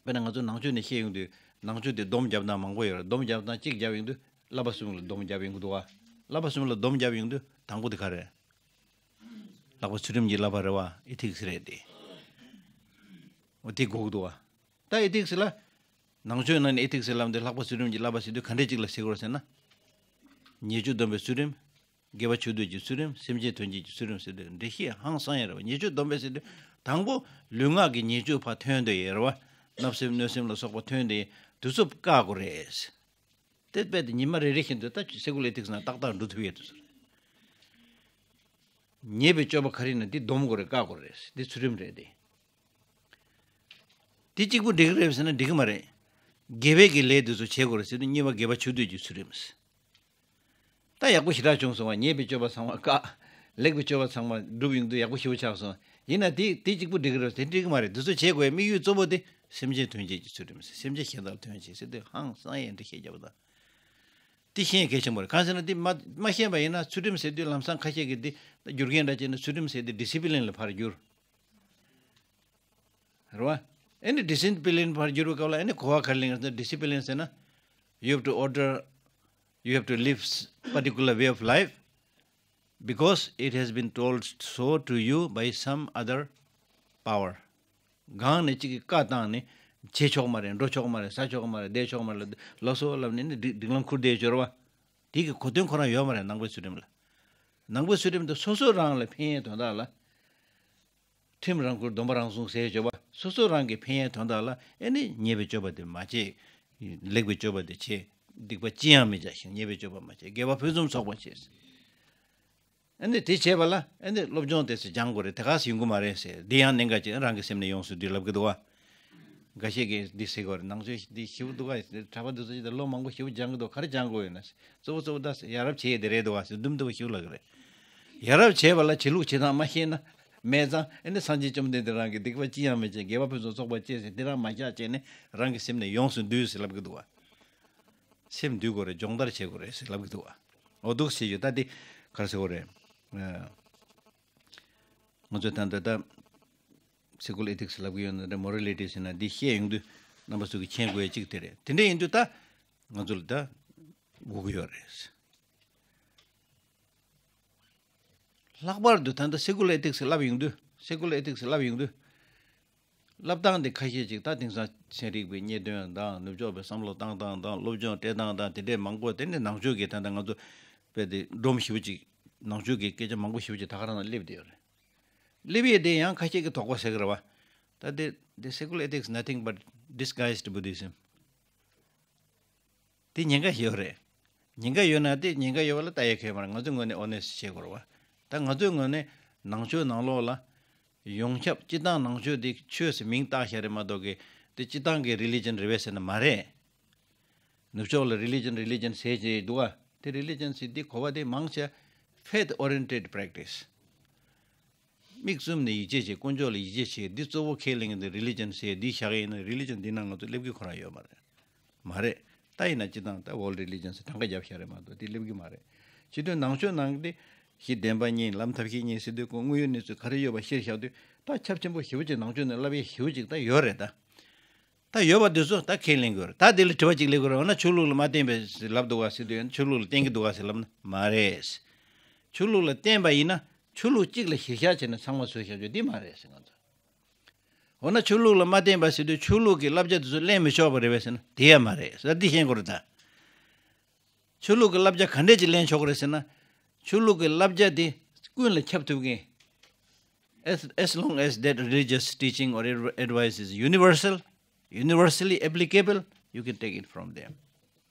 དཔེར་ན་ང་ཚོ་ནང་ཆོས་ནས་བཤད་ཡོང་དུས་ནང་ཆོས་དེ་སྡོམ་རྒྱབ་སྟངས་མང་པོ་ཡོད་རེད། སྡོམ་རྒྱབ་སྟངས་གཅིག་རྒྱབ་ཡོང་དུས་བསླབ་པ་གསུམ་ལ་སྡོམ་རྒྱབ་ཡོང་གི་འདུག་བ། བསླབ་པ་གསུམ་ལ་སྡོམ་རྒྱབ་ཡོང་དུས་དང་པོ་དེ་ག་རེ་རེད། ལྷག་པ་ཚུལ་ཁྲིམས་ཀྱི་བསླབ་པ་རེད་བ། ཨེ་ཐིག་སི་རེད་དེ། འོ་དེ་དགོས་ཀྱི་འདུག་བ། ད་ཨེ་ཐིག་སི་ལ། ནང་ཆོས་ནང་ནས་ཨེ་ཐིག་སི་ལབ་དུས་ལྷག་པ་ཚུལ་ཁྲིམས་ཀྱི་བསླབ་པ་ཟེར་དུས་ག་འདྲས་ཅིག་ལ་ཟེར་དགོས་རེད་ཟེར་ན། ཉེས་སྤྱོད་སྡོམ་པའི་ཚུལ་ཁྲིམས། དགེ་བ་ཆོས་སྡུད་ཀྱི་ཚུལ་ཁྲིམས། སེམས་ཅན་དོན་བྱེད་ཀྱི་ཚུལ་ཁྲིམས་ཟེར་དུས་འགྲེལ་བཤད་ཧང་སང་ཡ་རེད་བ། ཉེས་སྤྱོད་སྡོམ་པའི་ཟེར་དུས་དང་པོ་ལུས་ངག་གི་ཉེས་སྤྱོད་ཕར་ཐོན་བསྡད་ཡོད་རེད་བ། བརྣབ་སེམས་གནོད་སེམས་ལ་སོགས་པ་ཐོན་བསྡད་ཡོད་དུས་ཚོད་བཀག་དགོས་རེད། དེ་རྦད་དེ་ཉི་མ་རེ་རེ་བཞིན་དུ་ད་སེ་གོལ་ཨེ་ཐིག་སི་ནང་ཏག་ཏག་འགྲོ་ཐུབ་ཡོད་དུས་ཚོད་རེད། ཉེས་པའི་སྤྱོད་པ་ག་རེ་ཡིན་ན་འདི་སྡོམ་དགོས་རེད། བཀག་དགོས་རེད། འདི་ཚུལ་ཁྲིམས་རེད་དེ། དེ་གཅིག་པུ་འགྲིག་གི་རེད་ཟེར་ན་འགྲིག་གི་མ་རེད། དགེ་བའི་གི་ལས་དེ་ཚོ་བྱེད་དགོས་རེད་ཟེར་དུས་གཉིས་པ་དགེ་བ་ཆོས་སྡུད་ཀྱི་ཚུལ་ཁྲིམས། ད་ཡག་པོ་ཞེ་དྲག་བྱུང་སོང་བ། ཉེས་པའི་སྤྱོད་པ་ཚང་མ་བཀག་ལེགས་པའི་སྤྱོད་པ་ཚང་མ་སྒྲུབ་ཡོང་དུས་ཡག་པོ་ཞེ་པོ་ཆགས་སོང་། ཡིན་ན་དེ་དེ་གཅིག་པུ་འགྲིག་གི་རེད་དེ་འགྲིག་གི་མ་རེད། དེ་ཚོ་བྱེད་དགོས་དམིགས་ཡུལ་གཙོ་བོ་དེ་སེམས་ཅན་དོན་བྱེད་ཀྱི་ཚུལ་ཁྲིམས། སེམས་ཅན་གཞན་དག་ལ་དོན་བྱེད་ཟེར་དུས་ཧང་སང་ཡས་འདྲི་ཤེས་རྒྱབ་དང་། དེ་ཤེས་གལ་ཆེན་པོ་རེད། གང་ཟེར་ན་དེ་མ་མ་ཤེས་པ་ཡིན་ན་ཚུལ་ཁྲིམས་ཟེར་དུས་ལམ་སང་ཁ་ཤས་ཀྱིས་དེ་རྒྱུ་རྐྱེན་འདྲ་བྱས་ན་ཚུལ་ཁྲིམས་ཟེར་དེ་ཌི་སི་པི་ལིན་ལ་ཕར་བསྒྱུར། རེད་བ། ཨ་ནི་ཌི་སི་པི་ལིན་ཕར་བསྒྱུར་བའི་སྐབས་ལ་ཨ་ནི་གོ་བ་ག་རེ་ལེན་ག་ཟེར་ན། ཌི་སི་པི་ལིན་ཟེར་ན། You have to order, you have to live particular way of life because it has been told so to you by some other power. གང་ནས་གཅིག་གིས་བཀའ་བཏང་ནས་བྱེད་ཆོག་མ་རེད། འགྲོ་ཆོག་མ་རེད། ཟ་ཆོག་མ་རེད། བསྡད་ཆོག་མ་རེད་ལབ་སོ་ལབ་ནས་ནི་སྒྲིག་སྒྲིག་ལམ་ཁུར་བསྡད་ཡོད་རེད་བ། དེ་གི་གོ་དོན་ཁོ་རང་ཡོད་མ་རེད། ནང་པའི་ཚུལ་ཁྲིམས་ལ། ནང་པའི་ཚུལ་ཁྲིམས་དེ་སོ་སོ་རང་ལ་ཕན་ཡས་དོན་དག་ལ། ཁྲིམས་རང་ཁུར་སྡོམ་པ་རང་སྲུང་ཟེར་བརྗོད་པ། སོ་སོ་རང་གི་ཕན་ཡས་དོན་དག་ལ་ཨེ་ནི་ཉེས་པའི་སྤྱོད་པ་དེ་མ་བྱེད། ལེགས་པའི་སྤྱོད་པ་དེ་བྱེད། སྡིག་པ་ཅི་ཡང་མི་བྱ་ཞིང་། ཉེས་པའི་སྤྱོད་པ་མ་བྱེད། དགེ་བ་ཕུན་སུམ་ཚོགས་པར་བྱེད། ཨེ་ནི་དེ་བྱེད་པ་ལ་ཨེ་ནི་སློབ་སྦྱོང་དེ་ཚོ་སྦྱང་དགོས་རེད། དེ་ག་སེ་ཡོང་གི་མ་རེད་ཟེར། འདི་ཡང་གནད་འགག་ཅིག་རང་གི་སེམས་ནས་ཡོངས་སུ་འདུས་ལབ་ཀྱི་འདུག་བ། འགའ་ཤས་ཀྱིས་འདི་ཟེར་གྱི་ཡོད་རེད། ནང་ཆོས་འདི་ཞེ་པོ་འདུག་ག་གྲྭ་པ་འདི་ཚོ་ཅིག་ད་ལོ་མང་པོ་ཞེ་པོ་སྦྱང་གི་འདུག་ག་རེ་སྦྱང་དགོས་ཡོད་ན། གཙོ་བོ་གཙོ་བོ་ད་ཡ་རབས་བྱེད་ཡས་དེ་རེད་འདུག་ག་ཟེར་དུམ་དུམ་ཞེ་པོ་ལབ་ཀྱི་རེད། ཡ་རབས་བྱེད་པ་ལ་བྱེད་ལུགས་བྱེད་སྟངས་མ་ཤེས་ན། མེད་ཙང་ཨེ་ནི་སངས་རྒྱས་བཅོམ་ལྡན་འདས་རང་གིས་སྡིག་པ་ཅི་ཡང་མི་བྱེད། དགེ་བ་ཕུན་སུམ་ཚོགས་པར་བྱེད་ཟེར་འདི་རང་མ་བཞག་བྱས་ནས་རང་གི་སེམས་ནས་ཡོངས་སུ་འདུས་ཟེར་ལབ་ཀྱི་འདུག་བ། སེམས་འདུལ་དགོས་རེད། སྦྱོང་བརྡར་བྱེད་དགོས་རེད་ཟེར་ལབ་ཀྱི་འདུག་བ། འོ་འདུག་ཟེར་རྒྱུ་ད་འདི་ག་རེ་ཟེར་དགོས་རེད། ང་ཚོས་ད་ལྟ་ད་སེ་ཀུ་ལར་ཨེ་ཐིག་སི་ལབ་ཀྱི་ཡོད་ན་འདྲ། མོ་རལ་ཊི་ཟེར་ན་འདི་བཤད་ཡོང་དུས་རྣམ་པ་ཚོ་གིས་མཁྱེན་དགོས་ཡ་གཅིག་དེ་རེད། དེ་འདྲ་ཡིན་དུས་ད་ང་ཚོ་ལ་ད་དགོས་ཀྱི་ཡོད་རེད། ལྷག་པར་དུ་ད་ལྟ་སེ་ཀུ་ལར་ཨེ་ཐིག་སི་ལབ་ཡོང་དུས། སེ་ཀུ་ལར་ཨེ་ཐིག་སི་ལབ་ཡོང་དུས། ལབ་སྟངས་དེ་ཁ་ཤས་ཅིག་ད་དེང་སང་ཚན་རིག་པའི་རྙེད་དོན་དང་ནུབ་ཕྱོགས་པའི་བསམ་བློ་བཏང་སྟངས་དང་སློབ་སྦྱོང་སྤྲད་སྟངས་དང་དེ་འདྲས་མང་པོ། དེ་ནི་ནང་ཆོས་ཀྱི་ད་ལྟ་ང་ཚོ་དཔེ་དེ་སྒྲོམ་ཞེ་པོ་ཅིག་ནང་ཆོས་ཀྱི་སྐད་ཆ་མང་པོ་ཞེ་པོ་ཅིག་ད་ག་རང་ལ་སླེབས་བསྡད་ཡོད་རེད། སླེབས་ཡས་དེ་ཡང་ཁ་ཤས་ཀྱིས་དོགས་པ་ཟེར་གི་རེད་བ། ད་དེ་དེ་secular ethics nothing but disguised Buddhism། དེ་ཉེན་ཁ་ཡོད་རེད། ཉེན་ཁ་ཡོད་ན་དེ་ཉེན་ཁ་ཡོད་པ་ལ་ལྟ་ཡ་གལ་མ་རེད། ང་ཚོའི་ངོས་ནས་ཨོ་ནེ་སི་བྱེད་དགོས་རེད་བ། ད་ང་ཚོའི་ངོས་ནས་ནང་ཆོས་ནང་ལོགས་ལ་ཡོངས་ཁྱབ་སྤྱིར་བཏང་ནང་ཆོས་དེ་ཆོས་ཟེར་མིང་བཏགས་བཞག་རེད་མ་གཏོགས་གི་དེ་སྤྱིར་བཏང་གི་རི་ལི་ཇན་རེད་པས་ཟེར་ན་མ་རེད། ནུབ་ཕྱོགས་ལ་རི་ལི་ཇན་རི་ལི་ཇན་ཟེར་གྱི་འདུག་བ། དེ་རི་ལི་ཇན་ཟེར་དེ་གོ་བ་དེ་མང་ཆེ་faith oriented practice། མིག་བཙུམ་ནས་ཡིད་ཆེས་བྱེད། དཀོན་མཆོག་ལ་ཡིད་ཆེས་བྱེད། འདི་གཙོ་བོ་ཁས་ལེན་གྱི་འདུག་རི་ལི་ཇན་ཟེར་འདི་བཞག་ཡིན་ན་རི་ལི་ཇན་འདི་ནང་ང་ཚོ་སླེབས་ཀྱི་ཁོ་རང་ཡོད་མ་རེད། མ་རེད། ད་ཡིན་ན་སྤྱིར་བཏང་ད་world religion ཟེར་གྲངས་ཀ་བརྒྱབ་བཞག་རེད་མ་གཏོགས་དེ་སླེབས་ཀྱི་མ་རེད། བྱེད་དུས་ནང་ཆོས་ནང་དེ་གཞི་བདེན་པ་གཉིས་ལམ་ཐབས་ཤེས་གཉིས་ཟེར་དུས་ཁོ་དངོས་ཡོད་གནས་ཚུལ་ག་རེ་ཡོད་པ་གཞིར་བཞག་དུས་ད་ཁྱབ་ཆེན་པོ་ཞེ་པོ་ཅིག་ནང་ཆོས་ནས་བསླབ་ཡས་ཞེ་པོ་ཅིག་ད་ཡོད་རེད་ད། ད་ཡོད་པ་དེ་ཚོ་ད་ཁས་ལེན་དགོས་རེད། ད་དེ་ལ་དྲི་བ་གཅིག་སླེབས་དགོས་རེད། འོ་ན་ཆོས་ལུགས་ལ་མ་བརྟེན་པའི་ལབ་འདུག་ག་ཟེར་དུས་ཡང་ཆོས་ལུགས་ལ་བརྟེན་གྱི་འདུག་ག་ཟེར་ལབ་ན་མ་རེད། ཆོས་ལུགས་ལ་བརྟེན་པ་ཡིན་ན་ཆོས་ལུགས་གཅིག་ལ་གཞིར་བཞག་བྱས་ནས་ཚང་མ་བཟོས་བཞག་རྒྱུ་འདི་མ་རེད་ཟེར་ང་ཚོ། འོ་ན་ཆོས་ལུགས་ལ་མ་བརྟེན་པ་ཟེར་དུས་ཆོས་ལུགས་ཀྱི་བསླབ་བྱ་དེ་ཚོ་གླེང་མི་ཆོག་པ་རེད་པས་ཟེར་ན་དེ་ཡང་མ་རེད་ཟེར་འདི་ཤེས་དགོས་རེད་ད། ཆོས་ལུགས་ཀྱི་བསླབ་བྱ་ག་འདྲས་ཅིག་གླེང་ཆོག་གི་རེད་ཟེར་ན། ཆོས་ལུགས་ཀྱི་བསླབ་བྱ་དེ་ཀུན་ལ་ཁྱབ་ཐུབ་མཁན། As, as long as that religious teaching or adv- advice is universal, universally applicable, you can take it from them.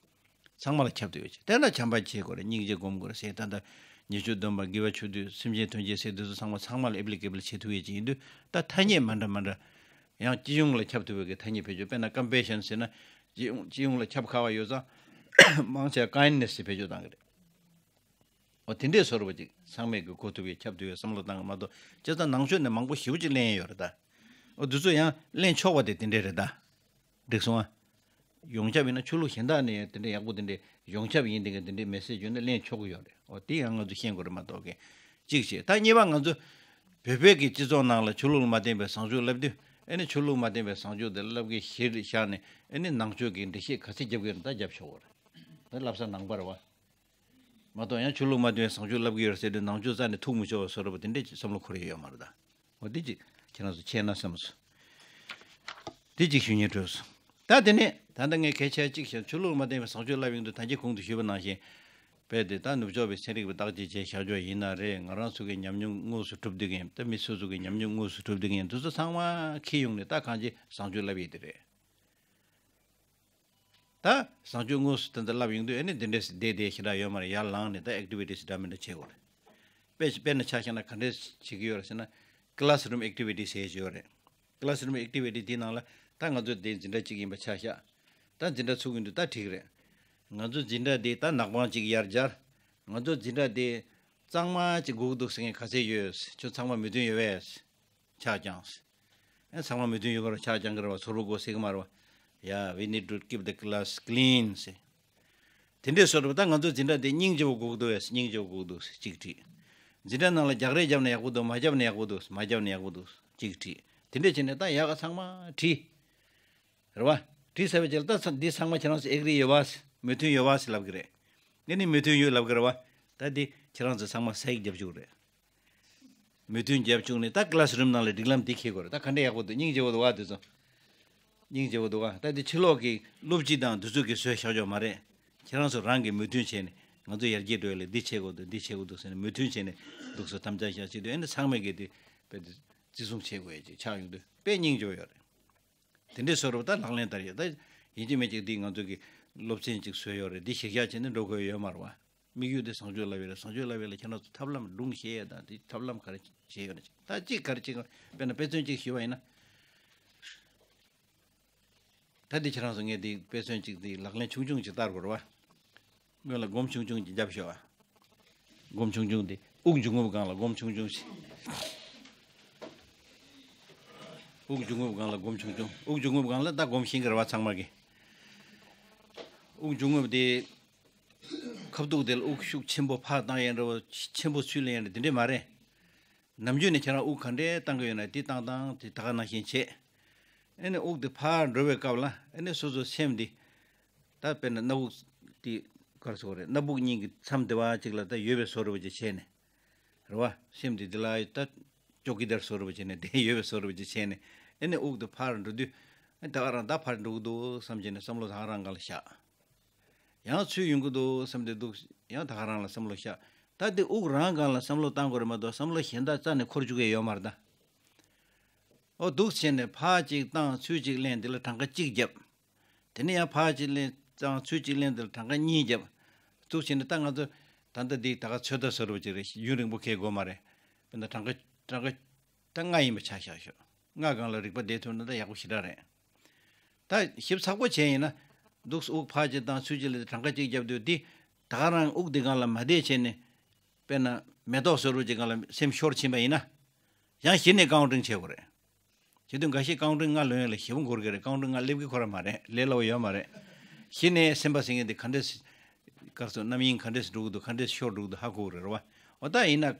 ཚང་མ་ལ་ཁྱབ་ཐུབ་ཡོད་ཅིག་དེ་ན་བྱམས་པ་བྱེད་དགོས་རེད། སྙིང་རྗེ་སྒོམ་དགོས་རེད་ཟེར། ད་ལྟ་ཉེས་སྤྱོད་སྡོམ་པ་དགེ་བ་ཆོས་སྡུད་སེམས་ཅན་དོན་བྱེད་ཟེར་དུས་ཚོ་ཚང་མ་ཚང་མ་ལ་applicable བྱེད་ཐུབ་ཡོད་ཅིག་ཡིན་དུས་ད་ཐ་སྙད་མ་འདྲ་མ་འདྲ། ཡང་སྤྱི་ཡོངས་ལ་ཁྱབ་ཐུབ་པའི་གི་ཐ་སྙད་བེད་སྤྱོད་དཔེར་ན་compassion ཟེར་ན་སྤྱི་ཡོངས་སྤྱི་ཡོངས་ལ་ཁྱབ་ཁ་བ་ཡོད་ཙང་མང་ཆེ་བ་kindness ཟེར་བེད་སྤྱོད་བཏང་གི་རེད། འོ་དེ་འདྲས་བཟོ་འདྲ་བ་ཅིག་ཚང་མས་གི་གོ་ཐུབ་པའི་ཁྱབ་ཐུབ་པའི་བསམ་བློ་བཏང་གི་མ་གཏོགས་བྱས་ཙང་ནང་ཆོས་ནས་མང་པོ་ཞེ་པོ་ཅིག་གླེང་ཡོད་རེད་ད། འོ་དེ་ཚོ་ཡང་གླེང་ཆོག་པ་དེ་དེ་འདྲས་རེད་ད། འགྲིག་སོང་ཨ། ཡོངས་ཁྱབ་ཡིན་ན་ཆོས་ལུགས་གཞན་དག་ནས་ཡང་དེ་འདྲས་ཡག་པོ་དེ་འདྲས་ཡོངས་ཁྱབ་ཡིན་དེ་ག་དེ་འདྲས་message བརྒྱུད་ནས་གླེང་ཆོག་གི་ཡོད་རེད། འོ་དེ་ཡང་ང་ཚོ་ཤེས་དགོས་རེད་མ་གཏོགས་གི་གཅིག་བྱས། ད་གཉིས་པ་ང་ཚོ་བོད་པའི་གི་སྤྱི་ཚོགས་ནང་ལ་ཆོས་ལུགས་ལ་མ་བརྟེན་པའི་བཟང་སྤྱོད་བསླབ་དུས་ཨེ་ནི་ཆོས་ལུགས་མ་བརྟེན་པའི་བཟང་སྤྱོད་དེ་བསླབ་ཀྱི་གཞིར་བཞག་ནས་ཨེ་ནི་ནང་ཆོས་ཀྱི་འགྲེལ་བཤད་ག་ཚད་རྒྱབ་ཀྱི་ཡོད་ན་ད་རྒྱབ་ཆོག་གི་རེད། ད་བསླབ་ས་ནང་པ་རེད་བ། མ་གཏོགས་ཡང་ཆོས་ལུགས་མ་བརྟེན་བཟང་སྤྱོད་བསླབ་ཀྱི་ཡོད་ཟེར་དུས་ནང་ཆོས་རྩ་ནས་ཐུག་མི་ཆོག་པ་བཟོ་འདྲ་བ་དེ་འདྲས་ཀྱི་བསམ་བློ་འཁོར་ཡ་ཡོད་མ་རེད་ད། འོ་དེ་ཅིག་ཁྱེད་རང་ཚོ་མཁྱེན་ན་བསམ་སོང་། དེ་ཅིག་ཞུ་སྙིང་བྲོས་སོང་། ད་དེ་ནས་ད་ལྟ་ངས་གལ་ཆེ་ཅིག་བཤད། ཆོས་ལུགས་མ་བརྟེན་པའི་བཟང་སྤྱོད་བསླབ་ཡོང་དུས་ད་གིན་གོང་དུ་ཞུས་པ་ནང་བཞིན། དཔེ་དེ་ད་ནུབ་ཕྱོགས་པའི་ཚན་རིག་པ་བརྟག་དཔྱད་བྱས་བཞག་ཆོག་ཡིན་ན་རེད། ང་རང་ཚོ་གི་ཉམས་མྱོང་དངོས་སུ་གྲུབ་བསྡད་མཁན་ད་མི་སོ་སོ་གི་ཉམས་མྱོང་དངོས་སུ་གྲུབ་བསྡད་མཁན་དེ་ཚོ་ཚང་མ་འཁྱེར་ཡོང་ནས་ད་གང་ཅི་བཟང་སྤྱོད་བསླབ་ཡས་དེ་རེད། ད་བཟང་སྤྱོད་དངོས་སུ་ད་ལྟ་བསླབ་ཡོང་དུས་ཨ་ནི་འདི་འདྲས་བསྡད་བསྡད་ཞེ་དྲག་ཡོད་མ་རེད། ཡར་ལངས་ནས་ད་activities འདྲ་མི་འདྲ་བྱེད་དགོས་རེད། དཔེ་དཔེར་ན་ཆ་བཞག་ན་ག་འདྲས་བྱེད་ཀྱི་ཡོད་རེད་ཟེར་ན། classroom activities ཟེར་ཡོད་རེད། classroom activity དེའི་ནང་ལ་ད་ང་ཚོ་དེ་འཛིན་གྲྭ་གཅིག་ཡིན་པ་ཆ་བཞག་ད་འཛིན་གྲྭ་ཚུགས་ཀྱི་འདུག་ད་འགྲིག་རེད། ང་ཚོ་འཛིན་གྲྭ་དེ་ད་ནག་པང་གཅིག་ཡར་སྦྱར། ང་ཚོ་འཛིན་གྲྭ་དེ་གཙང་མ་གཅིག་དགོས་ཀྱི་འདུག་ཟེར་མཁན་ག་ཚད་ཡོད། ཁྱོད་ཚང་མ་མོས་མཐུན་ཡོད་པས། ཆ་བཅངས། ཨེ་ཚང་མ་མོས་མཐུན་ཡོད་པར་ཆ་བཅངས་ཀྱི་རེད་བ། ཚོར་བ་དགོས་ཟེར་གྱི་མ་རེད་བ། Yeah, we need to keep the class clean ཟེར། དེ་འདྲས་བཟོ་འདྲ་བ་ད་ང་ཚོ་འཛིན་གྲྭ་དེ་སྙིང་རྗེ་བོ་དགོས་ཀྱི་འདུག་ཨེ། སྙིང་རྗེ་བོ་དགོས་ཀྱི་འདུག་ཟེར་གཅིག་བྲིས། འཛིན་གྲྭ་ནང་ལ་རྒྱག་རེས་བརྒྱབ་ན་ཡག་པོ་འདུག་མ་བརྒྱབ་ན་ཡག་པོ་འདུག་མ་བརྒྱབ་ན་ཡག་པོ་འདུག་ཟེར་གཅིག་བྲིས། དེ་འདྲས་བྱས་ནས་ད་ཡག་ག་ཚང་མ་བྲིས། རེད་བ། བྲིས་ཚར་བའི་རྗེས་ལ་ད་ཚ་འདི་ཚང་མ་ཁྱེད་རང་ཚོ་ཨེག་རི་ཡོད་བ། མོས་མཐུན་ཡོད་བ་ཟེར་ལབ་ཀྱི་རེད། ངས་ནི་མོས་མཐུན་ཡོད་ལབ་ཀྱི་རེད་བ། ད་འདི་ཁྱེད་རང་ཚོ་ཚང་མ་ས་ཡིག་རྒྱབ་བཅུག་རེད། མོས་མཐུན་རྒྱབ་བཅུག་ནས་ད་ཀི་ལ་སི་རུམ་ནང་ལ་སྒྲིག་ལམ་འདི་འཁྱེར་དགོས་རེད། ད་ག་འདྲ་ཡག་པོ་འདུག་སྙིང་རྗེ་བོ་འདུག་བ། དེ་ཚོ་སྙིང་རྗེ་བོ་འདུག་བ། ད་འདི་ཕྱི་ལོགས་ཀྱི་སློབ་སྤྱི་དང་འདི་ཚོ་གིས་བཟོས་བཞག་ཆོག་མ་རེད། ཁྱེད་རང་ཚོ་རང་གིས་མོས་མཐུན་བྱས་ནས་ང་ཚོ་ཡར་རྒྱས་འགྲོ་ཡ་ལ་འདི་བྱེད་དགོས་འདུག་འདི་བྱེད་དགོས་འདུག་ཟེར་ནས་མོས་མཐུན་བྱས་ནས་འདུག་སེ་དམ་བཅའ་བཞག་བྱེད་དུས་ཨ་ནི་ཚང་མས་གི་དེ་དཔེ་དེ་བརྩི་སྲུང་བྱེད་དགོས་ཡ་ཅིག་ཆགས་ཡོང་དུས་དཔེ་སྙིང་རྗེ་བོ་ཡོད་རེད། དེ་འདྲའི་བཟོ་འདྲ་བ་ད་ལག་ལེན་བསྟར་ཡོད། ད་ཡིན་གཅིག་མིན་གཅིག་འདི་ང་ཚོ་གི་སློབ་ཚན་གཅིག་བཟོས་ཡོད་རེད། འདི་གཞིར་བཞག་བྱས་ནས་འགྲོ་དགོས་ཡོད་མ་རེད་བ། དམིགས་ཡུལ་དེ་བཟང་སྤྱོད་བསླབ་ཡས་རེད། བཟང་སྤྱོད་བསླབ་ཡས་ལ་ཁྱེད་རང་ཚོ་ཐབས་ལམ་སྒྲུང་བཤད་ཡས་དང་དེ་ཐབས་ལམ་ག་རེ་བྱས་ཡོད་ན་ཅིག་ད་གཅིག་ག་རེ་བྱེད་དགོས། དཔེར་ན་དཔེ་མཚོན་གཅིག་ཞུས་པ་ཡིན་ན། ད་འདི་ཁྱེད་རང་ཚོ་ངས་འདི་དཔེ་མཚོན་གཅིག་འདི་ལག་ལེན་ཆུང་ཆུང་ཅིག་བསྟར་དགོས་རེད་བ། སྔོན་ལ་སྒོམ་ཆུང་ཆུང་ཅིག་བརྒྱབ་ཤོག་ཨ། སྒོམ་ཆུང་ཆུང་དེ་དབུགས་འབྱུང་རྔུབ་སྒང་ལ་སྒོམ་ཆུང་ཆུང་ཞིག་དབུགས་འབྱུང་རྔུབ་སྒང་ལ་སྒོམ་ཆུང་ཆུང་། དབུགས་འབྱུང་རྔུབ་སྒང་ལ་ད་སྒོམ་ཤེས་ཀྱི་རེད་བ་ཚང་མ་གི། དབུགས་འབྱུང་རྔུབ་དེ་ཁ་ཐུག་དེ་ལ་དབུགས་ཤུགས་ཆེན་པོ་ཕར་བཏང་ཡས་འདྲ་བོ་ཆེན་པོ་ཚུར་ལེན་ཡས་འདྲ་དེ་འདྲས་མ་རེད། ནམ་རྒྱུན་ནས་ཁྱེད་རང་དབུགས་ག་འདྲས་བཏང་གི་ཡོད་ན་དེ་བཏང་བཏང་དེ་ད་ག་ནང་བཞིན་བྱེད། ཨ་ནི་དབུགས་དེ་ཕར་འགྲོ་བའི་སྐབས་ལ་ཨ་ནི་སོ་སོ་སེམས་དེ་ད་དཔེར་ན་སྣ་བུག་དེ་ག་རེ་ཟེར་དགོས་རེད། སྣ་བུག་གཉིས་ཀྱི་མཚམས་དེ་བ་གཅིག་ལ་ད་ཡོད་པའི་བཟོ་འདྲ་བོ་ཅིག་བྱས་ནས། རེད་བ། སེམས་དེ་འདི་ལ་ད་ཅོ་ཀི་དར་བཟོ་འདྲ་བོ་བྱས་ནས་དེ་ཡོད་པའི་བཟོ་འདྲ་བོ་ཅིག་བྱས་ནས་ཨ་ནི་དབུགས་དེ་ཕར་འགྲོ་དུས་ཨ་ད་ག་རང་ད་ཕར་འགྲོ་གི་འདུག་བསམ་བྱས་ནས་བསམ་བློ་ད་ག་རང་སྒང་ལ་བཞག་ཡང་ཚུར་ཡོང་གི་འདུག་བསམ་སྟེ་འདུག་ཡང་ད་ག་རང་ལ་བསམ་བློ་བཞག་ད་དེ་དབུགས་རང་སྒང་ལ་བསམ་བློ་བཏང་དགོས་རེད་མ་གཏོགས་བསམ་བློ་གཞན་དག་རྩ་ནས་འཁོར་བཅུག་གི་ཡོད་མ་རེད་ད། ཨོ་འདུག་བྱས་ནས་ཕར་གཅིག་བཏང་ཚུར་གཅིག་ལེན་དེ་ལ་གྲངས་ཀ་གཅིག་བརྒྱབ། དེ་ནས་ཡང་ཕར་གཅིག་ལེན་བཏང་ཚུར་གཅིག་ལེན་དེ་ལ་གྲངས་ཀ་གཉིས་བརྒྱབ། འདུག་བྱས་ནས་ད་ང་ཚོ་ད་ལྟ་འདི་ད་ག་ཚོད་ལྟ་བཟོ་འདྲ་བོ་ཅིག་རེད། ཡུན་རིང་པོ་འཁེལ་དགོས་མ་རེད། དཔེར་ན་གྲངས་ཀ་གྲངས་ཀ་ད་ལྔ་ཡིན་པ་ཆ་བཞག་ཤོག་ལྔ་སྒང་ལ་རིག་པ་བསྡད་ཐུབ་ན་ད་ཡག་པོ་ཞེ་དྲག་རེད། ད་ཞིབ་ཚགས་པོ་བྱས་ཡིན་ན། འདུག་སེ་དབུགས་ཕར་གཅིག་བཏང་ཚུར་གཅིག་ལ་གྲངས་ཀ་གཅིག་བརྒྱབ་དུས་འདི་ད་ག་རང་དབུགས་འདི་སྒང་ལ་མ་བསྡད་བྱས་ནས། དཔེར་ན་མེ་ཏོག་བཟོ་འདྲ་ཅིག་སྒང་ལ་སེམས་ཤོར་ཕྱིན་པ་ཡིན་ན། ཡང་གཞི་ནས་ཀའུན་ཊིང་བྱེད་དགོས་རེད། བྱེད་དུས་འགའ་ཤས་ཀའུན་ཊིང་ལྔ་ལོན་ཡ་ལ་ཞེ་པོ་འགོར་གི་རེད། ཀའུན་ཊིང་ལྔ་སླེབས་ཀྱི་ཁོ་རང་མ་རེད། ལས་སླ་བོ་ཡོད་མ་རེད། གཞི་ནས་སེམས་པ་ཟེར་མཁན་དེ་ག་འདྲས་གར་སོང་རྣམ་གཡེང་ག་འདྲས་འགྲོ་གི་འདུག་ག་འདྲས་ཤོར་འགྲོ་གི་འདུག་ཧ་གོ་གི་རེད་བ། འོ་ད་ཡིན་ན་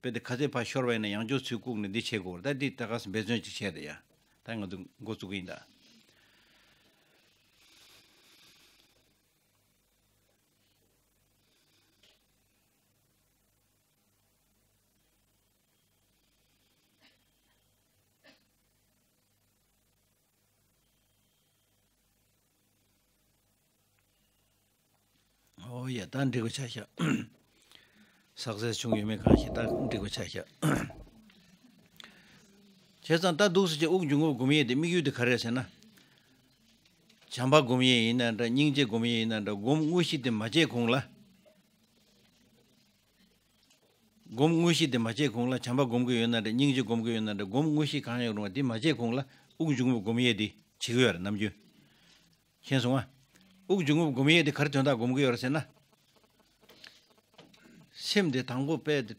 དཔེ་དེ་ག་ཚད་ཕར་ཤོར་བ་ཡིན་ན་ཡང་བསྐྱར་ཚུར་བཀུག་ནས་འདི་བྱེད་དགོས་རེད། ད་འདི་ད་ག་སེ་འབད་བརྩོན་ཅིག་བྱས་ཏེ་ཡ། ད་ང་ཚོ་འགོ་བཙུགས་གི་ཡིན་ད། ཨོ་ཡ། ད་འགྲིག་པ་ཆགས་ཤག་སག་སེ་སི་བྱུང་ཡོད་མེད་གང་ཤེས། ད་འགྲིག་པ་ཆགས་ཤག་བྱས་ཙང་ད་འདུག་སེ་བྱས་དབུགས་འབྱུང་རྔུབ་སྒོམ་ཡས་དེ་དམིགས་ཡུལ་དེ་ག་རེ་རེད་ཟེར་ན། བྱམས་པ་སྒོམ་ཡས་ཡིན་ན་འདྲ། སྙིང་རྗེ་སྒོམ་ཡས་ཡིན་ན་འདྲ། སྒོམ་དངོས་གཞི་དེ་མ་བྱས་གོང་ལ། སྒོམ་དངོས་གཞི་དེ་མ་བྱས་གོང་ལ་བྱམས་པ་སྒོམ་གྱི་ཡོད་ན་འདྲ། སྙིང་རྗེ་སྒོམ་གྱི་ཡོད་ན་འདྲ། སྒོམ་དངོས་གཞི་གང་ཡང་རུང་བ་དེ་མ་བྱས་གོང་ལ་དབུགས་འབྱུང་རྔུབ་སྒོམ་ཡས་དེ་བྱེད་ཀྱི་ཡོད་རེད་ནམ་རྒྱུན། མཁྱེན་སོང་ང་། དབུགས་འབྱུང་རྔུབ་སྒོམ་ཡས་དེ་ག་རེ་དོན་དག་སྒོམ་གྱི་ཡོད་རེད་ཟེར་ན། སེམས་དེ་དང་པོ་དཔེ་དེ་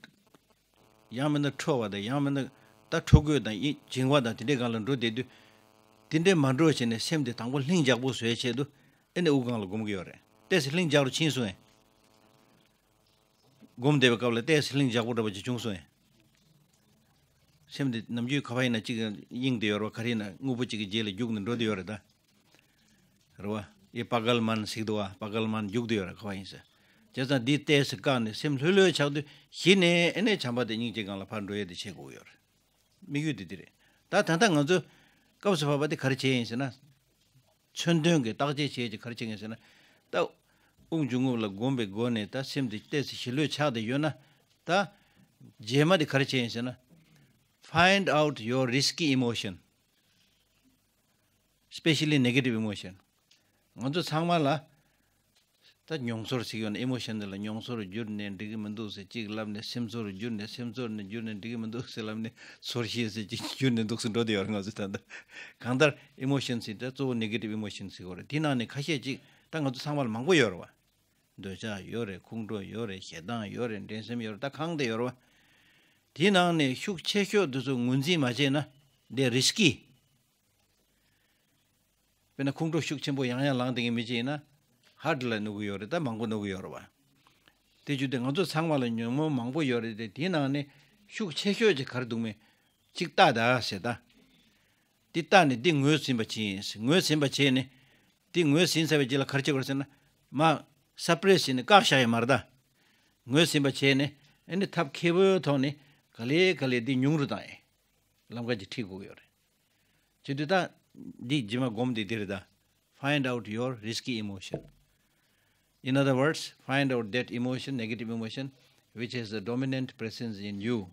ཡང་མིན་ན་ཁྲོ་བ་དང་ཡང་མིན་ན་ད་ཁྲོ་དགོས་དང་ཡིད་འབྱིང་བ་དང་དེ་འདྲའི་སྒང་ལ་འགྲོ་བསྡད་དུས། དེ་འདྲའི་མ་འགྲོ་བྱས་ནས་སེམས་དེ་དང་པོ་ལྷིང་འཇགས་པོ་བཟོས་བྱས་དུས་ཨེ་ནས་དབུགས་སྒང་ལ་སྒོམ་གྱི་ཡོད་རེད། ཏོག་ཙམ་ལྷིང་འཇགས་རུ་ཕྱིན་སོང་ངས། སྒོམ་བསྡད་པའི་སྐབས་ལ་ཏོག་ཙམ་ལྷིང་འཇགས་པོ་འདྲ་པོ་ཅིག་བྱུང་སོང་ངས། སེམས་དེ་ནམ་རྒྱུན་ག་པར་ཡིན་ན་གཅིག་གཡེང་བསྡད་ཡོད་རེད་བ། ག་རེ་ཡིན་ན་དངོས་པོ་གཅིག་གི་རྗེས་ལ་རྒྱུག་ནས་འགྲོ་བསྡད་ཡོད་རེད་ད། རེད་བ། ཡེ་པ་གལ་མན་ཟེར་གི་འདུག་བ། པ་གལ་མན་རྒྱུག་བསྡད་ཡོད་རེད་ག་པར་ཡིན་ཟེར། བྱས་ཙང་འདི་ཏོག་ཙམ་བཀག་ནས་སེམས་ལྷོད་ལྷོད་ཆགས་དུས་གཞི་ནས་ཨེ་ནས་བྱམས་པ་དེ་སྙིང་རྗེ་སྒང་ལ་ཕར་འགྲོ་ཡས་དེ་བྱེད་དགོས་ཀྱི་ཡོད་རེད། དམིགས་ཡུལ་དེ་འདི་རེད། ད་ད་ལྟ་ང་ཚོ་སྐབས་སུ་བབས་པ་དེ་ག་རེ་བྱས་ཡིན་ཟེར་ན། མཚོན་དོན་གྱི་བརྟག་དཔྱད་བྱས་ཀྱི་ག་རེ་བྱེད་ངེས་ཟེར་ན། ད་དབུགས་འབྱུང་རྔུབ་ལ་སྒོམ་པའི་སྒོ་ནས་ད་སེམས་དེ་ཏོག་ཙམ་ཞི་ལྷོད་ཆགས་བསྡད་ཡོད་ན། ད་རྗེས་མ་དེ་ག་རེ་བྱེད་ཡིན་ཟེར་ན། Find out your risky emotion, especially negative emotion. ང་ཚོ་ཚང་མ་ལ་ད་མྱོང་ཚོར་ཞིག་ཡོད་ན། ཨི་མོ་ཤན་དེ་ལ་མྱོང་ཚོར་གྱུར་ནས་འགྲིག་གི་མི་འདུག་ཟེར་གཅིག་ལབ་ནས། སེམས་ཚོར་གྱུར་ནས། སེམས་ཚོར་ནས་གྱུར་ནས་འགྲིག་གི་མི་འདུག་ཟེར་ལབ་ནས། ཚོར་ཤེས་ཟེར་གཅིག་གྱུར་ནས་འདུག་ཟེར་འགྲོ་བསྡད་ཡོད་རེད་ང་ཚོ་ད་ལྟ། གང་ལྟར་ཨི་མོ་ཤན་ཟེར་ད་གཙོ་བོ་ནེ་གེ་ཊིབ་ཨི་མོ་ཤན་ཟེར་གྱི་ཡོད་རེད། དེ་ནང་ནས་ཁ་ཤས་ཅིག་ད་ང་ཚོ་ཚང་མ་ལ་མང་པོ་ཡོད་རེད་བ། འདོད་ཆགས་ཡོད་རེད། ཁོང་ཁྲོ་ཡོད་རེད། ཞེ་སྡང་ཡོད་རེད། འགྲན་སེམས་ཡོད་རེད། ད་གང་དེ་ཡོད་རེད་བ། དེའི་ནང་ནས་ཤུགས་ཆེ་ཤོས་དེ་ཚོ་ངོས་འཛིན་མ་བྱས་ན་དེ་རི་སི་ཀི། དཔེར་ན་ཁོང་ཁྲོ་ཤུགས་ཆེན་པོ་ཡང་ཡང་ལངས་བསྡད་མཁན་མི་གཅིག་ཡིན་ན་ཧར་ཊི་ལ་གནོད་གི་ཡོད་རེད། ད་མང་པོ་གནོད་གི་ཡོད་རེད་བ། དེ་བརྒྱུད་དེ་ང་ཚོ་ཚང་མ་ལ་ཉོན་མོངས་མང་པོ་ཡོད་རེད་དེ། དེའི་ནང་ནས་ཤུགས་ཆེ་ཤོས་ཅིག་ག་རེ་འདུག་མེད་ཅིག་ལྟ་ད་ཟེར་ད། འདི་ལྟ་ནས་འདི་ངོས་ཟིན་པ་བྱེད་ཡིན། ངོས་ཟིན་པ་བྱས་ནས་འདི་ངོས་ཟིན་ཚར་བའི་རྗེས་ལ་ག་རེ་བྱེད་དགོས་རེད་ཟེར་ན། མ་སབ་རེ་སི་བྱས་ནས་བཀག་བཞག་ཡོད་མ་རེད་ད། ངོས་ཟིན་པ་བྱས་ནས་ཨ་ནི་ཐབས་མཁས་པོའི་ཐོག་ནས་ག་ལེ་ག་ལེ་འདི་ཉུང་རུ་བཏང་ཡིན། ལམ་ཁ་ཅིག་ཁྲིད་དགོས་ཀྱི་ཡོད་རེད། བྱེད་དུས་ད་འདི་རྗེས་མ་སྒོམ་འདི་འདི་རེད་ད། Find out your risky emotion. In other words, find out that emotion, negative emotion, which has a dominant presence in you.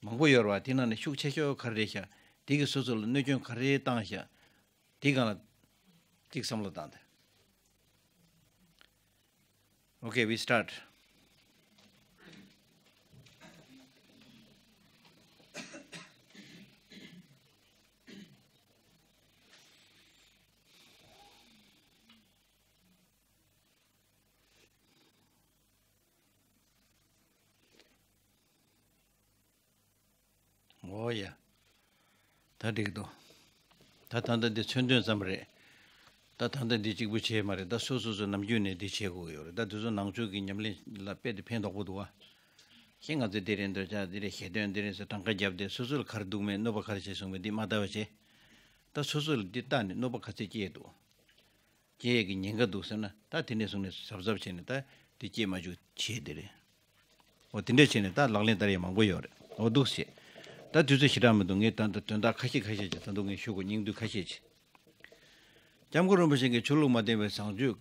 མང་པོ་ཡོད་རེད་བ། དེ་ནང་ནས་ཤུགས་ཆེ་ཤོས་ག་རེ་རེད་ཤག་དེ་གིས་སོ་སོ་ལ་གནོད་སྐྱོན་ག་རེ་བཏང་ཤག་དེ་སྒང་ལ་ཅིག་བསམ་བློ་བཏང་དང་། Okay, we start. འོ་ཡ། ད་འགྲིག་འདུག་ད་ད་ལྟ་འདི་མཚོན་དོན་ཙམ་རེད། ད་ད་ལྟ་འདི་གཅིག་པུ་བྱས་མ་རེད། ད་སོ་སོ་སོ་ནམ་རྒྱུན་ནས་འདི་བྱེད་དགོས་ཀྱི་ཡོད་རེད། ད་འདི་ཚོ་ནང་ཆོས་ཀྱི་ཉམས་ལེན་ལ་དཔེ་དེ་ཕན་ཐོགས་པོ་འདུག་བ། ཁྱེད་ང་ཚོས་འདི་རེད། འདོད་ཆགས་འདི་རེད། ཞེ་འདོད་འདི་རེད་ཟེར་གྲངས་ཀ་བརྒྱབ་སྟེ་སོ་སོ་ལ་ག་རེ་འདུག་མེད། གནོད་པ་ག་རེ་བྱས་སོང་མེད། འདི་མ་ལྟ་བ་བྱས། ད་སོ་སོ་ལ་འདི་ལྟ་ནས་གནོད་པ་ག་ཚད་སྐྱེས་འདུག་སྐྱེ་ཡས་ཀྱི་ཉེན་ཁ་འདུག་ཟེར་ན། ད་དེ་ནས་བཟུང་ནས་གཟབ་གཟབ་བྱས་ནས་ད་དེ་སྐྱེ་མ་བཅུག་བྱས་དེ་རེད། འོ་དེ་འདྲས་བྱས་ནས་ད་ལག་ལེན་བསྟར་ཡས་མང་པོ་ཡོད་རེད། འོ་འདུག་བྱས། ད་དུས་ཚོད་ཞེ་དྲག་མི་འདུག་ངས་ད་ལྟ་དོན་དག་ཁ་ཤས་ཁ་ཤས་ཅིག་ད་དུང་ངས་ཞུ་དགོས། སྙིང་བསྡུས་ཁ་ཤས་ཅིག་སྐྱབས་མགོན་རིན་པོ་ཆེ་གིས་ཆོས་ལུགས་མ་བརྟེན་པའི་བཟང་སྤྱོད་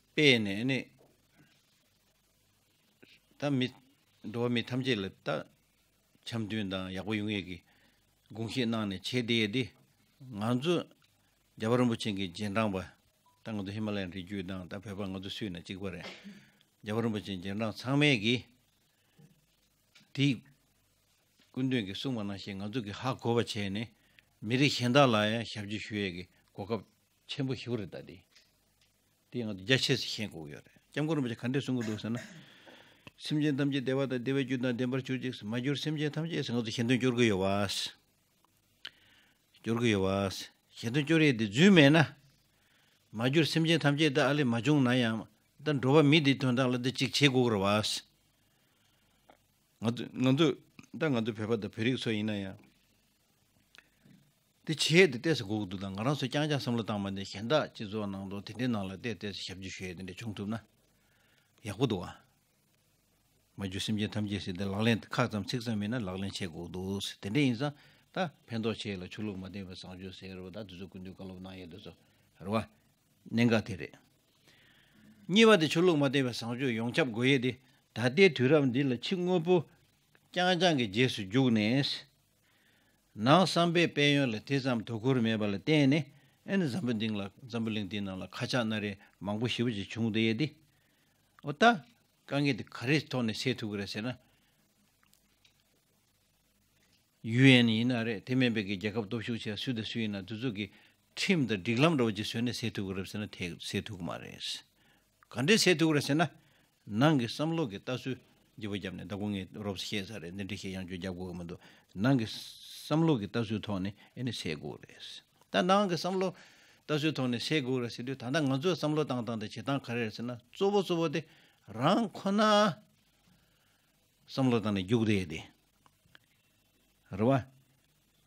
སྤེལ་ནས་ནི། ད་མི། འགྲོ་བ་མི་ཐམས་ཅད་ལ་ད་འཆམ་མཐུན་དང་ཡག་པོ་ཡོང་ཡས་ཀྱི་དགོངས་བཞེས་གནང་ནས་བྱས་བསྡད་ཡས་འདི། ང་ཚོ་རྒྱལ་བ་རིན་པོ་ཆེ་གི་རྗེས་འབྲང་པ། ད་ང་ཚོ་ཧི་མ་ལ་ཡའི་རི་རྒྱུད་དང་ད་བོད་པ་ང་ཚོ་སུ་ཡིན་ན་གཅིག་པ་རེད། རྒྱལ་བ་རིན་པོ་ཆེ་རྗེས་འབྲང་ཚང་མས་ཀྱི་དེ་སྐུ་མདུན་གྱིས་གསུངས་པ་ནང་བཞིན་ང་ཚོ་གིས་ཧ་གོ་བ་བྱས་ནས་མི་རིགས་གཞན་དག་ལ་ཡང་ཞབས་ཕྱི་ཞུ་ཡས་ཀྱི་གོ་སྐབས་ཆེན་པོ་ཞིག་རེད། ད་དེ། དེ་ང་ཚོ་རྒྱ་ཆེ་ཞིག་ཤེས་དགོས་ཀྱི་ཡོད་རེད། སྐྱབས་མགོན་རིན་པོ་ཆེ་ག་འདྲས་གསུང་གི་འདུག་ཟེར་ན། སེམས་ཅན་ཐམས་ཅད་བདེ་བ་དང་བདེ་བའི་རྒྱུ་དང་ལྡན་པར་གྱུར་ཅིག་མ་གྱུར་སེམས་ཅན་ཐམས་ཅད་ཟེར་ང་ཚོ་ཞལ་འདོན་སྐྱོར་གྱི་ཡོད་པ། སྐྱོར་གྱི་ཡོད་པ། གཞན་དོན་སྐྱོར་ཡས་དེ་རྫུན་མེད་ན། མ་གྱུར་སེམས་ཅན་ཐམས་ཅད་དག་ཨ་ལས་མ་བྱུང་ན་ཡང་། ད་འགྲོ་བ་མི་དེའི་དོན་དག་ལ་དེ་གཅིག་བྱེད་དགོས་ཀྱི་རེད་བ། ང་ཚོ་ང་ཚོ་ད་ང་ཚོ་བོད་པ་དང་བོད་རིགས་ཚོ་ཡིན་ན་ཡང་། དེ་བྱེད་དེ་ཏོག་ཙམ་དགོས་ཀྱི་འདུག་ད་ང་རང་ཚོ་རྐྱང་རྐྱང་བསམ་བློ་བཏང་མ་ནས་གཞན་དག་སྤྱི་ཚོགས་ནང་དུ་དེ་འདྲའི་ནང་ལ་ཏོག་ཙམ་ཞབས་ཕྱི་ཞུ་ཡས་དེ་འདྲ་བྱུང་ཐུབ་ན་ཡག་པོ་འདུག་བ། མ་གྱུར་སེམས་ཅན་ཐམས་ཅད་ཟེར་ཏེ་ལག་ལེན་ཁ་ཙམ་ཚིག་ཙམ་མིན་ན་ལག་ལེན་བྱེད་དགོས་འདུག་དེ་འདྲ་ཡིན་ཙང་ད་ཕན་ཐོགས་ཆེ་ལ་ཆོས་ལུགས་མ་བརྟེན་པའི་བཟང་སྤྱོད་ཟེར་བ་ད་དེ་ཚོ་སྐུ་མདུན་བཀའ་སློབ་གནང་ཡས་དེ་ཚོ་རེད་བ། གནད་འགག་དེ་རེད། གཉིས་པ་དེ་ཆོས་ལུགས་མ་བརྟེན་པའི་བཟང་སྤྱོད་ཡོངས་ཁྱབ་དགོས་ཡས་དེ། ད་ལྟའི་དུས་རབས་འདི་ལ་ཕྱི་དངོས་པོ་རྐྱང་རྐྱང་གི་རྗེས་སུ་རྒྱུགས་ནས། ནང་བསམ་པའི་དཔལ་ཡོན་ལ་དེ་ཙམ་དོ་ཁུར་མེད་པ་ལ་བརྟེན་ནས། ཨེ་ནི་འཛམ་བུ་གླིང་ལ་འཛམ་བུ་གླིང་འདིའི་ནང་ལ་ཁ་ཆག་སྣ་རལ་མང་པོ་ཞེ་པོ་ཅིག་བྱུང་བསྡད་ཡས་དེ། འོ་ད། དཀའ་ངལ་དེ་ག་རེའི་ཐོག་ནས་སེལ་ཐུབ་ཀྱི་རེད་ཟེར་ན། ཡུ་ཨེན་ཡིན་ན་རེད། དེ་མིན་པའི་གི་རྒྱལ་ཁབ་སྟོབས་ཤུགས་ཆེ་སུ་དང་སུ་ཡིན་ན་དེ་ཚོ་གི་ཁྲིམས་དང་སྒྲིག་ལམ་འདྲ་བོ་ཅིག་བཟོས་ནས་སེལ་ཐུབ་ཀྱི་རེད་ཟེར་ན་དེ་སེལ་ཐུབ་ཀྱི་མ་རེད། ག་འདྲས་སེལ་ཐུབ་ཀྱི་རེད་ཟེར་ན། ནང་གི་བསམ་བློ་གི་ལྟ་ཚུལ་བརྗེ་པོ་བརྒྱབ་ནས། ད་གོང་ངས་རོབ་ཙམ་བཤད་ཚར་རེད། འདི་འདྲ་ཞིག་ཡང་བསྐྱར་རྒྱབ་དགོས་ཀྱི་མི་འདུག་ནང་གི་བསམ་བློ་གི་ལྟ་ཚུལ་ཐོག་ནས་ཨེ་ནི་སེལ་དགོས་རེད། ད་ནང་གི་བསམ་བློ་ལྟ་ཚུལ་ཐོག་ནས་སེལ་དགོས་རེད་ཟེར་དུས། ད་ལྟ་ང་ཚོས་བསམ་བློ་བཏང་སྟངས་དང་བྱེད་སྟངས་ག་རེ་རེད་ཟེར་ན། གཙོ་བོ་གཙོ་བོ་དེ་རང་ཁོ་ན་བསམ་བློ་བཏང་ནས་རྒྱུགས་བསྡད་ཡོད་དེ། རེད་བ།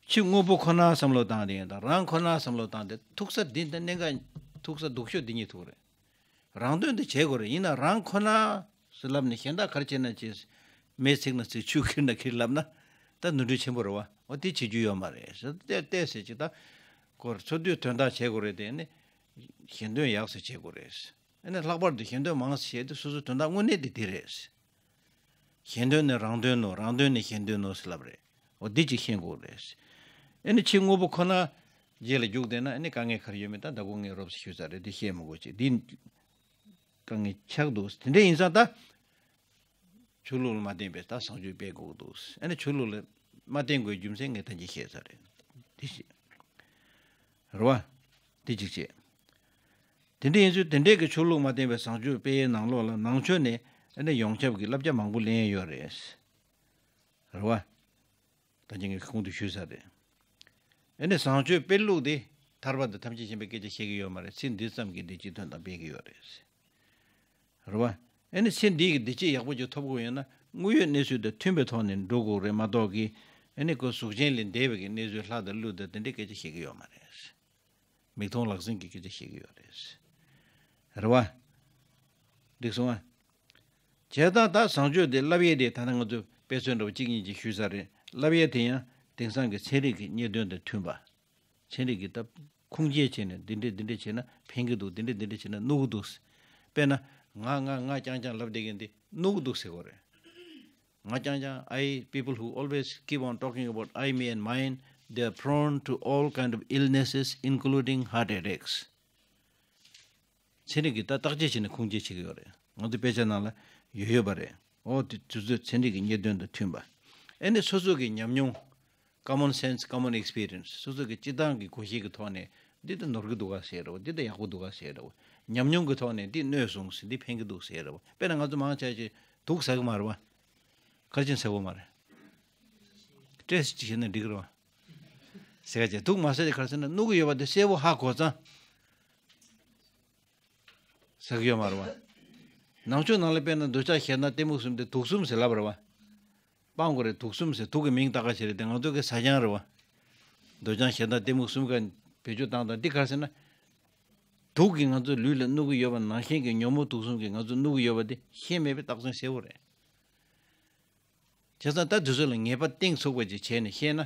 ཕྱི་དངོས་པོ་ཁོ་ན་བསམ་བློ་བཏང་བསྡད་ཡོད་དང་། རང་ཁོ་ན་བསམ་བློ་བཏང་སྟེ་ཐུག་ས་འདི་འདི་གནད་འགག་ཐུག་ས་སྡུག་ཤོས་འདི་གཉིས་ཐུག་རེད། རང་དོན་དེ་བྱེད་དགོས་རེད། ཡིན་ན་རང་ཁོ་ན་ཟེར་ལབ་ནས་གཞན་དག་ག་རེ་བྱེད་ན་བྱེད། མེ་ཚིག་ན་ཚིག་ཆུ་ཁྱེར་ན་ཁྱེར་ལབ་ན་ད་ནོར་འཁྲུལ་ཆེན་པོ་རེད་བ། འོ་དེ་བྱེད་རྒྱུ་ཡོད་མ་རེད་ཟེར་ཏེ་བལྟས་ཟེར་ཅིག་ད་ཁོར་འཚོ་སྡོད་དོན་དག་བྱེད་དགོས་རེད་དེ། ནི་གཞན་དོན་ཡག་ཟེར་བྱེད་དགོས་རེད། ཨ་ནི་ལྷག་པར་དུ་གཞན་དོན་མང་ཟེར་བྱེད་དུས་སོ་སོའི་དོན་དག་དངོས་གནས་དེ་དེ་རེད། གཞན་དོན་ནི་རང་དོན་ནོ། རང་དོན་ནི་གཞན་དོན་ནོ་ཟེར་ལབ་རེད། འོ་འདི་ཅིག་ཤེས་དགོས་རེད། ཨ་ནི་ཕྱི་དངོས་པོ་ཁོ་ན་རྗེས་ལ་རྒྱུགས་བསྡད་ན། ཨ་ནི་དཀའ་ངལ་ག་རེ་ཡོད་མེད་ད་ད་གོང་ངས་རོབ་ཙམ་ཞུས་ཚར་རེད། འདི་བཤད་མི་དགོས་ཅིག་འདི་དཀའ་ངལ་ཆགས་འདུག་དེ་འདྲ་ཡིན་ཙང་ད་ཆོས་ལུགས་ལ་མ་བརྟེན་པའི་ད་བཟང་སྤྱོད་སྤེལ་དགོས་འདུག་ཨ་ནི་ཆོས་ལུགས་ལ་མ་བརྟེན་དགོས་རྒྱུ་མཚན་ངས་ད་གིན་བཤད་ཚར་རེད། འདི་བཤད། རེད་བ། འདི་གཅིག་བྱས། དེ་འདྲ་ཡིན་ཚུལ་དེ་འདྲས་ཀྱི་ཆོས་ལུགས་མ་བརྟེན་པའི་བཟང་སྤྱོད་སྤེལ་ཡའི་ནང་ལོགས་ལ་ནང་ཆོས་ནས་ཨ་ནི་ཡོངས་ཁྱབ་ཀྱི་བསླབ་བྱ་མང་པོ་ལེན་ཡོད་རེད། རེད་བ། ད་ཅི་ངས་གོང་དུ་ཞུས་ཚར་རེད། ཨ་ནི་བཟང་སྤྱོད་སྤེལ་ལུགས་དེ་ཐར་པ་དང་ཐམས་ཅད་མཁྱེན་པའི་སྐད་ཆ་བཤད་ཀྱི་ཡོད་མ་རེད། ཚེ་འདི་ཙམ་གྱི་བདེ་སྐྱིད་དོན་དག་སྤེལ་གྱི་ཡོད་རེད། རེད་བ། ཨ་ནི་ཚེ་འདི་གི་བདེ་སྐྱིད་ཡག་པོ་ཅིག་ཐོབ་དགོས་ཡོད་ན་དངོས་ཡོད་གནས་ཚུལ་དང་མཐུན་པའི་ཐོག་ནས་འགྲོ་དགོས་རེད་མ་གཏོགས་ཀྱི། ཨ་ནི་ཁོ་གཟུགས་ཅན་ལས་འདས་པའི་གི་གནས་ཚུལ་ལྷ་དང་ཀླུ་དང་དེ་འདྲའི་སྐད་ཆ་བཤད་ཀྱི་ཡོད་མ་རེད། མིག་མཐོང་ལག་ཟིན་གྱི་སྐད་ཆ་བཤད་ཀྱི་ཡོད་རེད། རེད་བ། འགྲིག་སོང་ཨ། བྱས་ཙང་ད་བཟང་སྤྱོད་དེ་བསླབ་ཡས་དེ་ད་ལྟ་ང་ཚོས་དཔེ་མཚོན་འདྲ་བོ་གཅིག་གཉིས་ཅིག་ཞུས་ཚར་རེད། བསླབ་ཡས་དེ་ཡང་དེང་སང་གི་ཚན་རིག་གི་རྙེད་དོན་དང་མཐུན་པ། ཚན་རིག་གི་སྟབས་ཁུངས་སྐྱེལ་བྱས་ནས་འདི་འདྲས་འདི་འདྲས་བྱས་ན་ཕན་གྱི་འདུག་འདི་འདྲས་འདི་འདྲས་བྱས་ན་གནོད་ཀྱི་འདུག་དཔེར་ན་ང་ང་ང་རྐྱང་རྐྱང་ལབ་བསྡད་མཁན་འདི་གནོད་ཀྱི་འདུག་ཟེར་དགོས་རེད། ང་རྐྱང་རྐྱང་། I, people who always keep on talking about I, me and mine, they are prone to all kind of illnesses, including heart attacks. ཚན་རིག་གིས་ད་བརྟག་དཔྱད་བྱས་ནས་ཁུངས་སྐྱེལ་བྱེད་ཀྱི་ཡོད་རེད། ང་ཚོའི་དཔེ་ཆ་ནང་ལ་ཡོད་ཡོད་པ་རེད། འོ་དེ་དུས་ཚོད་ཚན་རིག་གི་རྙེད་དོན་དང་མཐུན་པ། ཨེ་ནི་སོ་སོ་གི་ཉམས་མྱོང་། Common sense, common experience. སོ་སོ་གི་སྤྱི་བཏང་གི་གོ་ཤེས་ཀྱི་ཐོག་ནས་འདི་ད་ནོར་གི་འདུག་ག་ཟེར་རོ། འདི་ད་ཡག་པོ་འདུག་ག་ཟེར་རོ། ཉམས་མྱོང་གི་ཐོག་ནས་འདི་གནོད་སོང་ཟེར། འདི་ཕན་གི་འདུག་ཟེར་རོ། དཔེར་ན་ང་ཚོ་མང་ཆེ་ཆེ་དུག་ཟ་གི་མ་རེད་བ། ག་རེ་བྱས་ནས་ཟ་གི་ཡོད་མ་རེད། སྤྲད་ཅིག་བྱས་ན་འགྲིག་གི་རེད་བ། ཟེར་ག་བྱས་དུག་མ་ཟ་དེ་ག་རེ་ཟེར་ན་གནོད་གི་ཡོད་པ་དེ་གསལ་པོ་ཧ་གོ་ཙང་། ཟ་གི་ཡོད་མ་རེད་བ། ནང་ཆོས་ནང་ལ་དཔེར་ན་འདོད་ཆགས་ཞེ་སྡང་གཏི་མུག་གསུམ་དེ་དུག་གསུམ་ཟེར་ལབ་རེད་བ། སྤང་དགོས་རེད། དུག་གསུམ་ཟེར། དུག་གི་མིང་བཏགས་ཀ་བྱེད་རེད་དེ། ང་ཚོ་གི་ཟ་རྐྱང་རེད་བ། འདོད་ཆགས་ཞེ་སྡང་གཏི་མུག་གསུམ་ཀ་བེད་སྤྱོད་བཏང་དང་འདི་ག་རེ་ཟེར་ན། དུག་གིས་ང་ཚོ་ལུས་ལ་གནོད་གི་ཡོད་པ་ནང་བཞིན་གྱི་ཉོན་མོངས་དུག་གསུམ་གྱིས་ང་ཚོ་གནོད་གི་ཡོད་པ་དེ་ཤེས་མེད་པའི་རྟགས་མཚན་གསལ་པོ་རེད། བྱས་ཙང་ད་དེ་ཚོ་ལ་ངེས་པ་གཏིང་ཚུགས་པ་ཅིག་བྱས་ནས་བཤད་ན།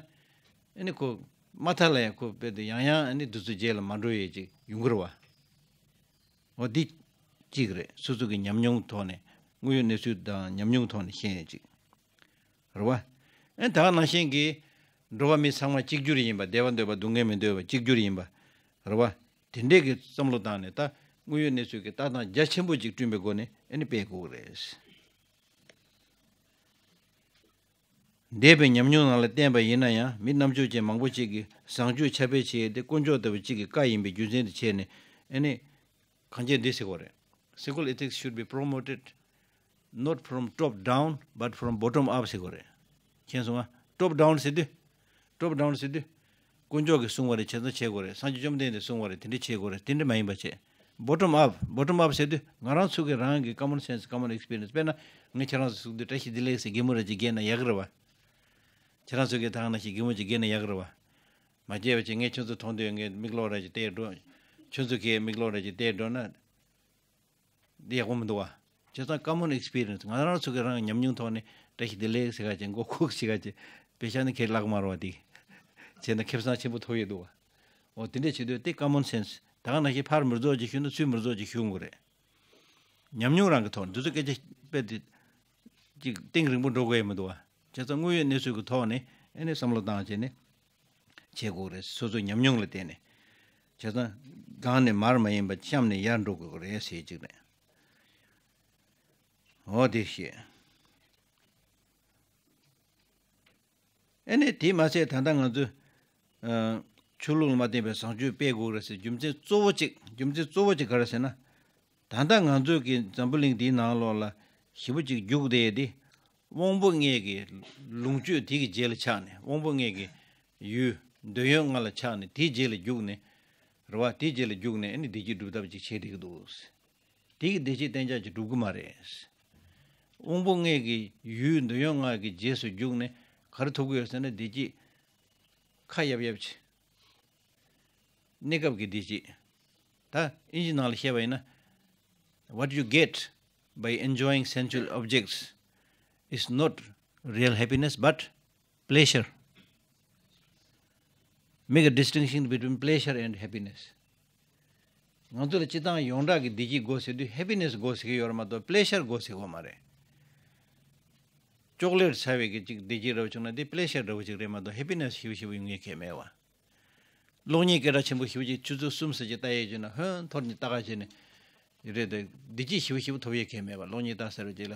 ཨ་ནི་ཁོ་མ་མཐའ་ལ་ཡང་ཁོ་དཔེ་དེ་ཡང་ཡང་ཨ་ནི་དེ་ཚོ་རྗེས་ལ་མ་འགྲོ་ཡས་ཅིག་ཡོང་གི་རེད་བ། འོ་འདི་གཅིག་རེད། སོ་སོ་གི་ཉམས་མྱོང་ཐོག་ནས་དངོས་ཡོད་གནས་ཚུལ་དང་ཉམས་མྱོང་ཐོག་ནས་བཤད་ཡས་ཅིག་རེད་བ། ཨ་ནི་ད་ག་ནང་བཞིན་གྱི་འགྲོ་བ་མི་ཚང་མ་གཅིག་གྱུར་ཡིན་པ། བདེ་བ་འདོད་པ་སྡུག་བསྔལ་མི་འདོད་པ་གཅིག་གྱུར་ཡིན་པ་རེད་བ། དེ་འདྲས་ཀྱི་བསམ་བློ་བཏང་ནས་ད་དངོས་ཡོད་གནས་ཚུལ་གྱི་ལྟ་སྟངས་རྒྱ་ཆེན་པོ་ཅིག་བསྐྲུན་པའི་སྒོ་ནས་ཨ་ནི་སྤེལ་དགོས་ཀྱི་རེད། འདས་པའི་ཉམས་མྱོང་ནང་ལ་བལྟས་པ་ཡིན་ན་ཡང་། མི་རྣམ་དཔྱོད་ཅན་མང་པོ་ཅིག་གིས་བཟང་སྤྱོད་ཁྱབ་སྤེལ་བྱེད་ཡས་དེ་དཀོན་མཆོག་ལྟ་བུ་གཅིག་གི་བཀའ་ཡིན་པའི་རྒྱུ་མཚན་དུ་བྱས་ནས། ཨ་ནི་གང་བྱས་འདི་ཟེར་དགོས་རེད། Secular ethics should be promoted not from top down but from bottom up ཟེར་དགོས་རེད། མཁྱེན་སོང་ང་། Top down ཟེར་དུས། Top down ཟེར་དུས། དཀོན་མཆོག་གིས་གསུངས་པ་རེད། བྱས་ཙང་བྱེད་དགོས་རེད། སངས་རྒྱས་བཅོམ་ལྡན་འདས་གསུངས་པ་རེད། དེ་འདྲ་བྱེད་དགོས་རེད། དེ་འདྲ་མ་ཡིན་པ་བྱེད། Bottom up, bottom up ཟེར་དུས་ང་རང་ཚོ་གི་རང་གི་common sense, common experience དཔེར་ན་ངས་ཁྱེད་རང་ཚོ་གཟིགས་དུས་བཀྲ་ཤིས་བདེ་ལེགས་ཟེར་གད་མོ་རེ་ཅིག་བགད་ན་ཡག་གི་རེད་བ། ཁྱེད་རང་ཚོ་གི་ད་ག་ནང་བཞིན་གད་མོ་ཅིག་བགད་ན་ཡག་གི་རེད་བ། མ་བགད་པ་བྱས་ངས་ཁྱོད་ཚོ་མཐོང་དུས་ངས་མིག་ལོག་རེ་ཅིག་བལྟས་འགྲོ། ཁྱོད་ཚོ་གིས་མིག་ལོག་རེ་ཅིག་བལྟས་འགྲོ་ན། འདི་ཡག་པོ་མི་འདུག་བ། བྱས་ཙང་common experience ང་རང་ཚོ་གི་རང་ཉམས་མྱོང་ཐོག་ནས་བཀྲ་ཤིས་བདེ་ལེགས་ཟེར་ག་ཅིག་མགོ་ཁུག་ཟེར་ག་ཅིག་དཔེ་བཞག་ན་ཁྱེད་ལག་དམར་བ་འདི། བྱས་ན་ཁེ་བཟང་ཆེན་པོ་ཐོབ་ཡོད་འདུག་བ། འོ་དེ་འདྲས་བྱེད་དུས་དེ་common sense ད་ག་ནང་བཞིན་ཕར་མི་རྫོགས་ཅིག་ཞུ་ན་ཚུར་མི་རྫོགས་ཅིག་ཞུ་དགོས་རེད། ཉམས་མྱོང་རང་གི་ཐོག་འདི་ཚོ་སྐད་ཆ་དཔེ་དེ་ཅིག་གཏིང་རིང་པོ་འགྲོ་དགོས་ཡ་མི་འདུག་བ། བྱས་ཙང་དངོས་ཡོད་གནས་ཚུལ་གྱི་ཐོག་ནས་ཨ་ནི་བསམ་བློ་བཏང་བྱས་ནས་བྱེད་དགོས་རེད། སོ་སོའི་ཉམས་མྱོང་ལ་བརྟེན་ནས། བྱས་ཙང་སྒང་ནས་མར་མ་ཡིན་པ་གཤམ་ནས་ཡར་འགྲོ་དགོས་རེད་ཟེར་གཅིག་རེད། འོ་དེ་ཤེས། ཨ་ནི་དེས་མ་ཚད་ད་ལྟ་ང་ཚོས་ཨ་ཆོས་ལུགས་ལ་མ་བརྟེན་པའི་བཟང་སྤྱོད་སྤེལ་དགོས་རེད་ཟེར་རྒྱུ་མཚན་གཙོ་བོ་གཅིག་རྒྱུ་མཚན་གཙོ་བོ་གཅིག་ག་རེ་ཟེར་ན། ད་ལྟ་ང་ཚོས་ཀྱི་འཛམ་བུ་གླིང་འདིའི་ནང་ལོགས་ལ་ཞེ་པོ་གཅིག་རྒྱུགས་བསྡད་དེ། དབང་པོ་ལྔའི་གི་ལོངས་སྤྱོད་དེ་གི་རྗེས་ལ་ཆགས་ནས། དབང་པོ་ལྔའི་གི་ཡུལ་འདོད་ཡོན་ལྔ་ལ་ཆགས་ནས་དེའི་རྗེས་ལ་རྒྱུགས་ནས། རེད་བ། དེའི་རྗེས་ལ་རྒྱུགས་ནས་ཨ་ནི་བདེ་སྐྱིད་སྒྲུབ་ཐབས་ཅིག་བྱེད་བསྡད་ཀྱི་འདུག་དེ་གི་བདེ་སྐྱིད་གཏན་འཇགས་ཅིག་སྒྲུབ་ཀྱི་མ་རེད། དབང་པོ་ལྔའི་གི་ཡུལ་འདོད་ཡོན་ལྔ་གི་རྗེས་སུ་རྒྱུགས་ནས་ག་རེ་ཐོབ་ཀྱི་ཡོད་ཟེར་ན། བདེ་སྐྱིད་ཁ་ཡབ་ཡབ་ཅིག་གནས་སྐབས་ཀྱི་བདེ་སྐྱིད། ད་ཨིན་ཇི་ནང་ལ་བཤད་པ་ཡིན་ན། What you get by enjoying sensual objects is not real happiness but pleasure. Make a distinction between pleasure and happiness. ང་ཚོ་ལ་སྤྱིར་བཏང་ཡོངས་གྲགས་ཀྱི་བདེ་སྐྱིད་དགོས་ཟེར་དུས་ཧེ་པི་ནེ་སི་དགོས་ཟེར་གྱི་ཡོད་རེད་མ་གཏོགས་པི་ལེ་ཤར་དགོས་ཟེར་གྱི་ཡོད་མ་རེད། ཅོག་ལེ་ཊི་ཟ་བའི་གི་ཅིག་བདེ་སྐྱིད་འདྲ་བོ་བྱུང་ན་དེ་པི་ལེ་ཤར་འདྲ་བོ་ཅིག་རེད་མ་གཏོགས་ཧེ་པི་ནེ་སི་ཞེ་པོ་ཞེ་པོ་ཡོང་ངེས་གལ་མེད་བ། གློག་བརྙན་སྐད་གྲགས་ཆེན་པོ་ཞེ་པོ་ཅིག་ཆུ་ཚོད་གསུམ་ཙམ་ཅིག་ལྟ་ཡས་བྱས་ན་ཧོན་འཐོར་ནས་ལྟ་ག་བྱས་ནས། རེད་དེ། བདེ་སྐྱིད་ཞེ་པོ་ཞེ་པོ་ཐོབ་ཡས་གལ་མེད་པ། གློག་བརྙན་ལྟ་ཟེར་བ་ཅིག་ལ།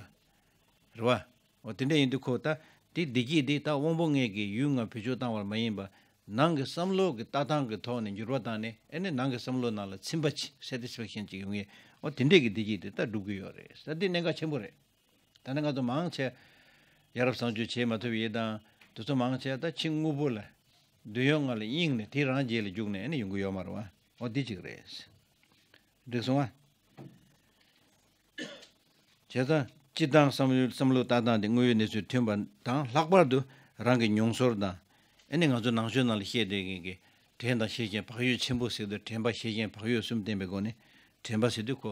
རེད་བ། འོ་དེ་འདྲ་ཡིན་དུས་ཁོ་ད་དེ་བདེ་སྐྱིད་དེ་ད་དབང་པོ་ལྔའི་གི་ཡུལ་ལྔ་བེད་སྤྱོད་བཏང་བར་མ་ཡིན་པ། ནང་གི་བསམ་བློ་གི་ལྟ་སྟངས་ཀྱི་ཐོག་ནས་འགྱུར་བ་བཏང་ནས། ཨེ་ནི་ནང་གི་བསམ་བློ་ནང་ལ་ཚིམ་པ་ཅིག་སེ་ཊི་སི་ཕེག་ཤན་ཅིག་ཡོང་ཡས། འོ་དེ་འདྲས་ཀྱི་བདེ་སྐྱིད་དེ་ད་སྒྲུབ་ཀྱི་ཡོད་རེད། ད་དེ་གནད་འགག་ཆེན་པོ་རེད། ད་ནི་ང་ཚོ་མང་ཆེ་ཡ་རབས་བཟང་སྤྱོད་བྱེད་མ་ཐུབ་ཡས་དང་། དེ་ཚོ་མང་ཆེ་ད་ཕྱི་དངོས་པོ་ལ་འདོད་ཡོན་ལྔ་ལ་གཡེང་ནས་དེ་རང་རྗེས་ལ་རྒྱུགས་ནས་ཨ་ནི་ཡོང་གི་ཡོད་མ་རེད་བ། འོ་འདི་གཅིག་རེད། འགྲིག་སོང་ང་། བྱས་ཙང་སྤྱིར་བཏང་བསམ་བློའི་བསམ་བློ་ལྟ་སྟངས་དེ་དངོས་ཡོད་གནས་ཚུལ་མཐུན་པ་དང་། ལྷག་པར་དུ་རང་གི་མྱོང་ཚོར་དང་། ཨ་ནི་ང་ཚོ་ནང་ཆོས་ནང་ལ་བཤད་བསྡད་མཁན་གྱི་དྲན་དང་ཤེས་བཞིན་བག་ཡོད་ཆེན་པོ་ཟེར་དུས། དྲན་པ་ཤེས་བཞིན་བག་ཡོད་གསུམ་བསྟེན་པའི་སྒོ་ནས། དྲན་པ་ཟེར་དུས་ཁོ་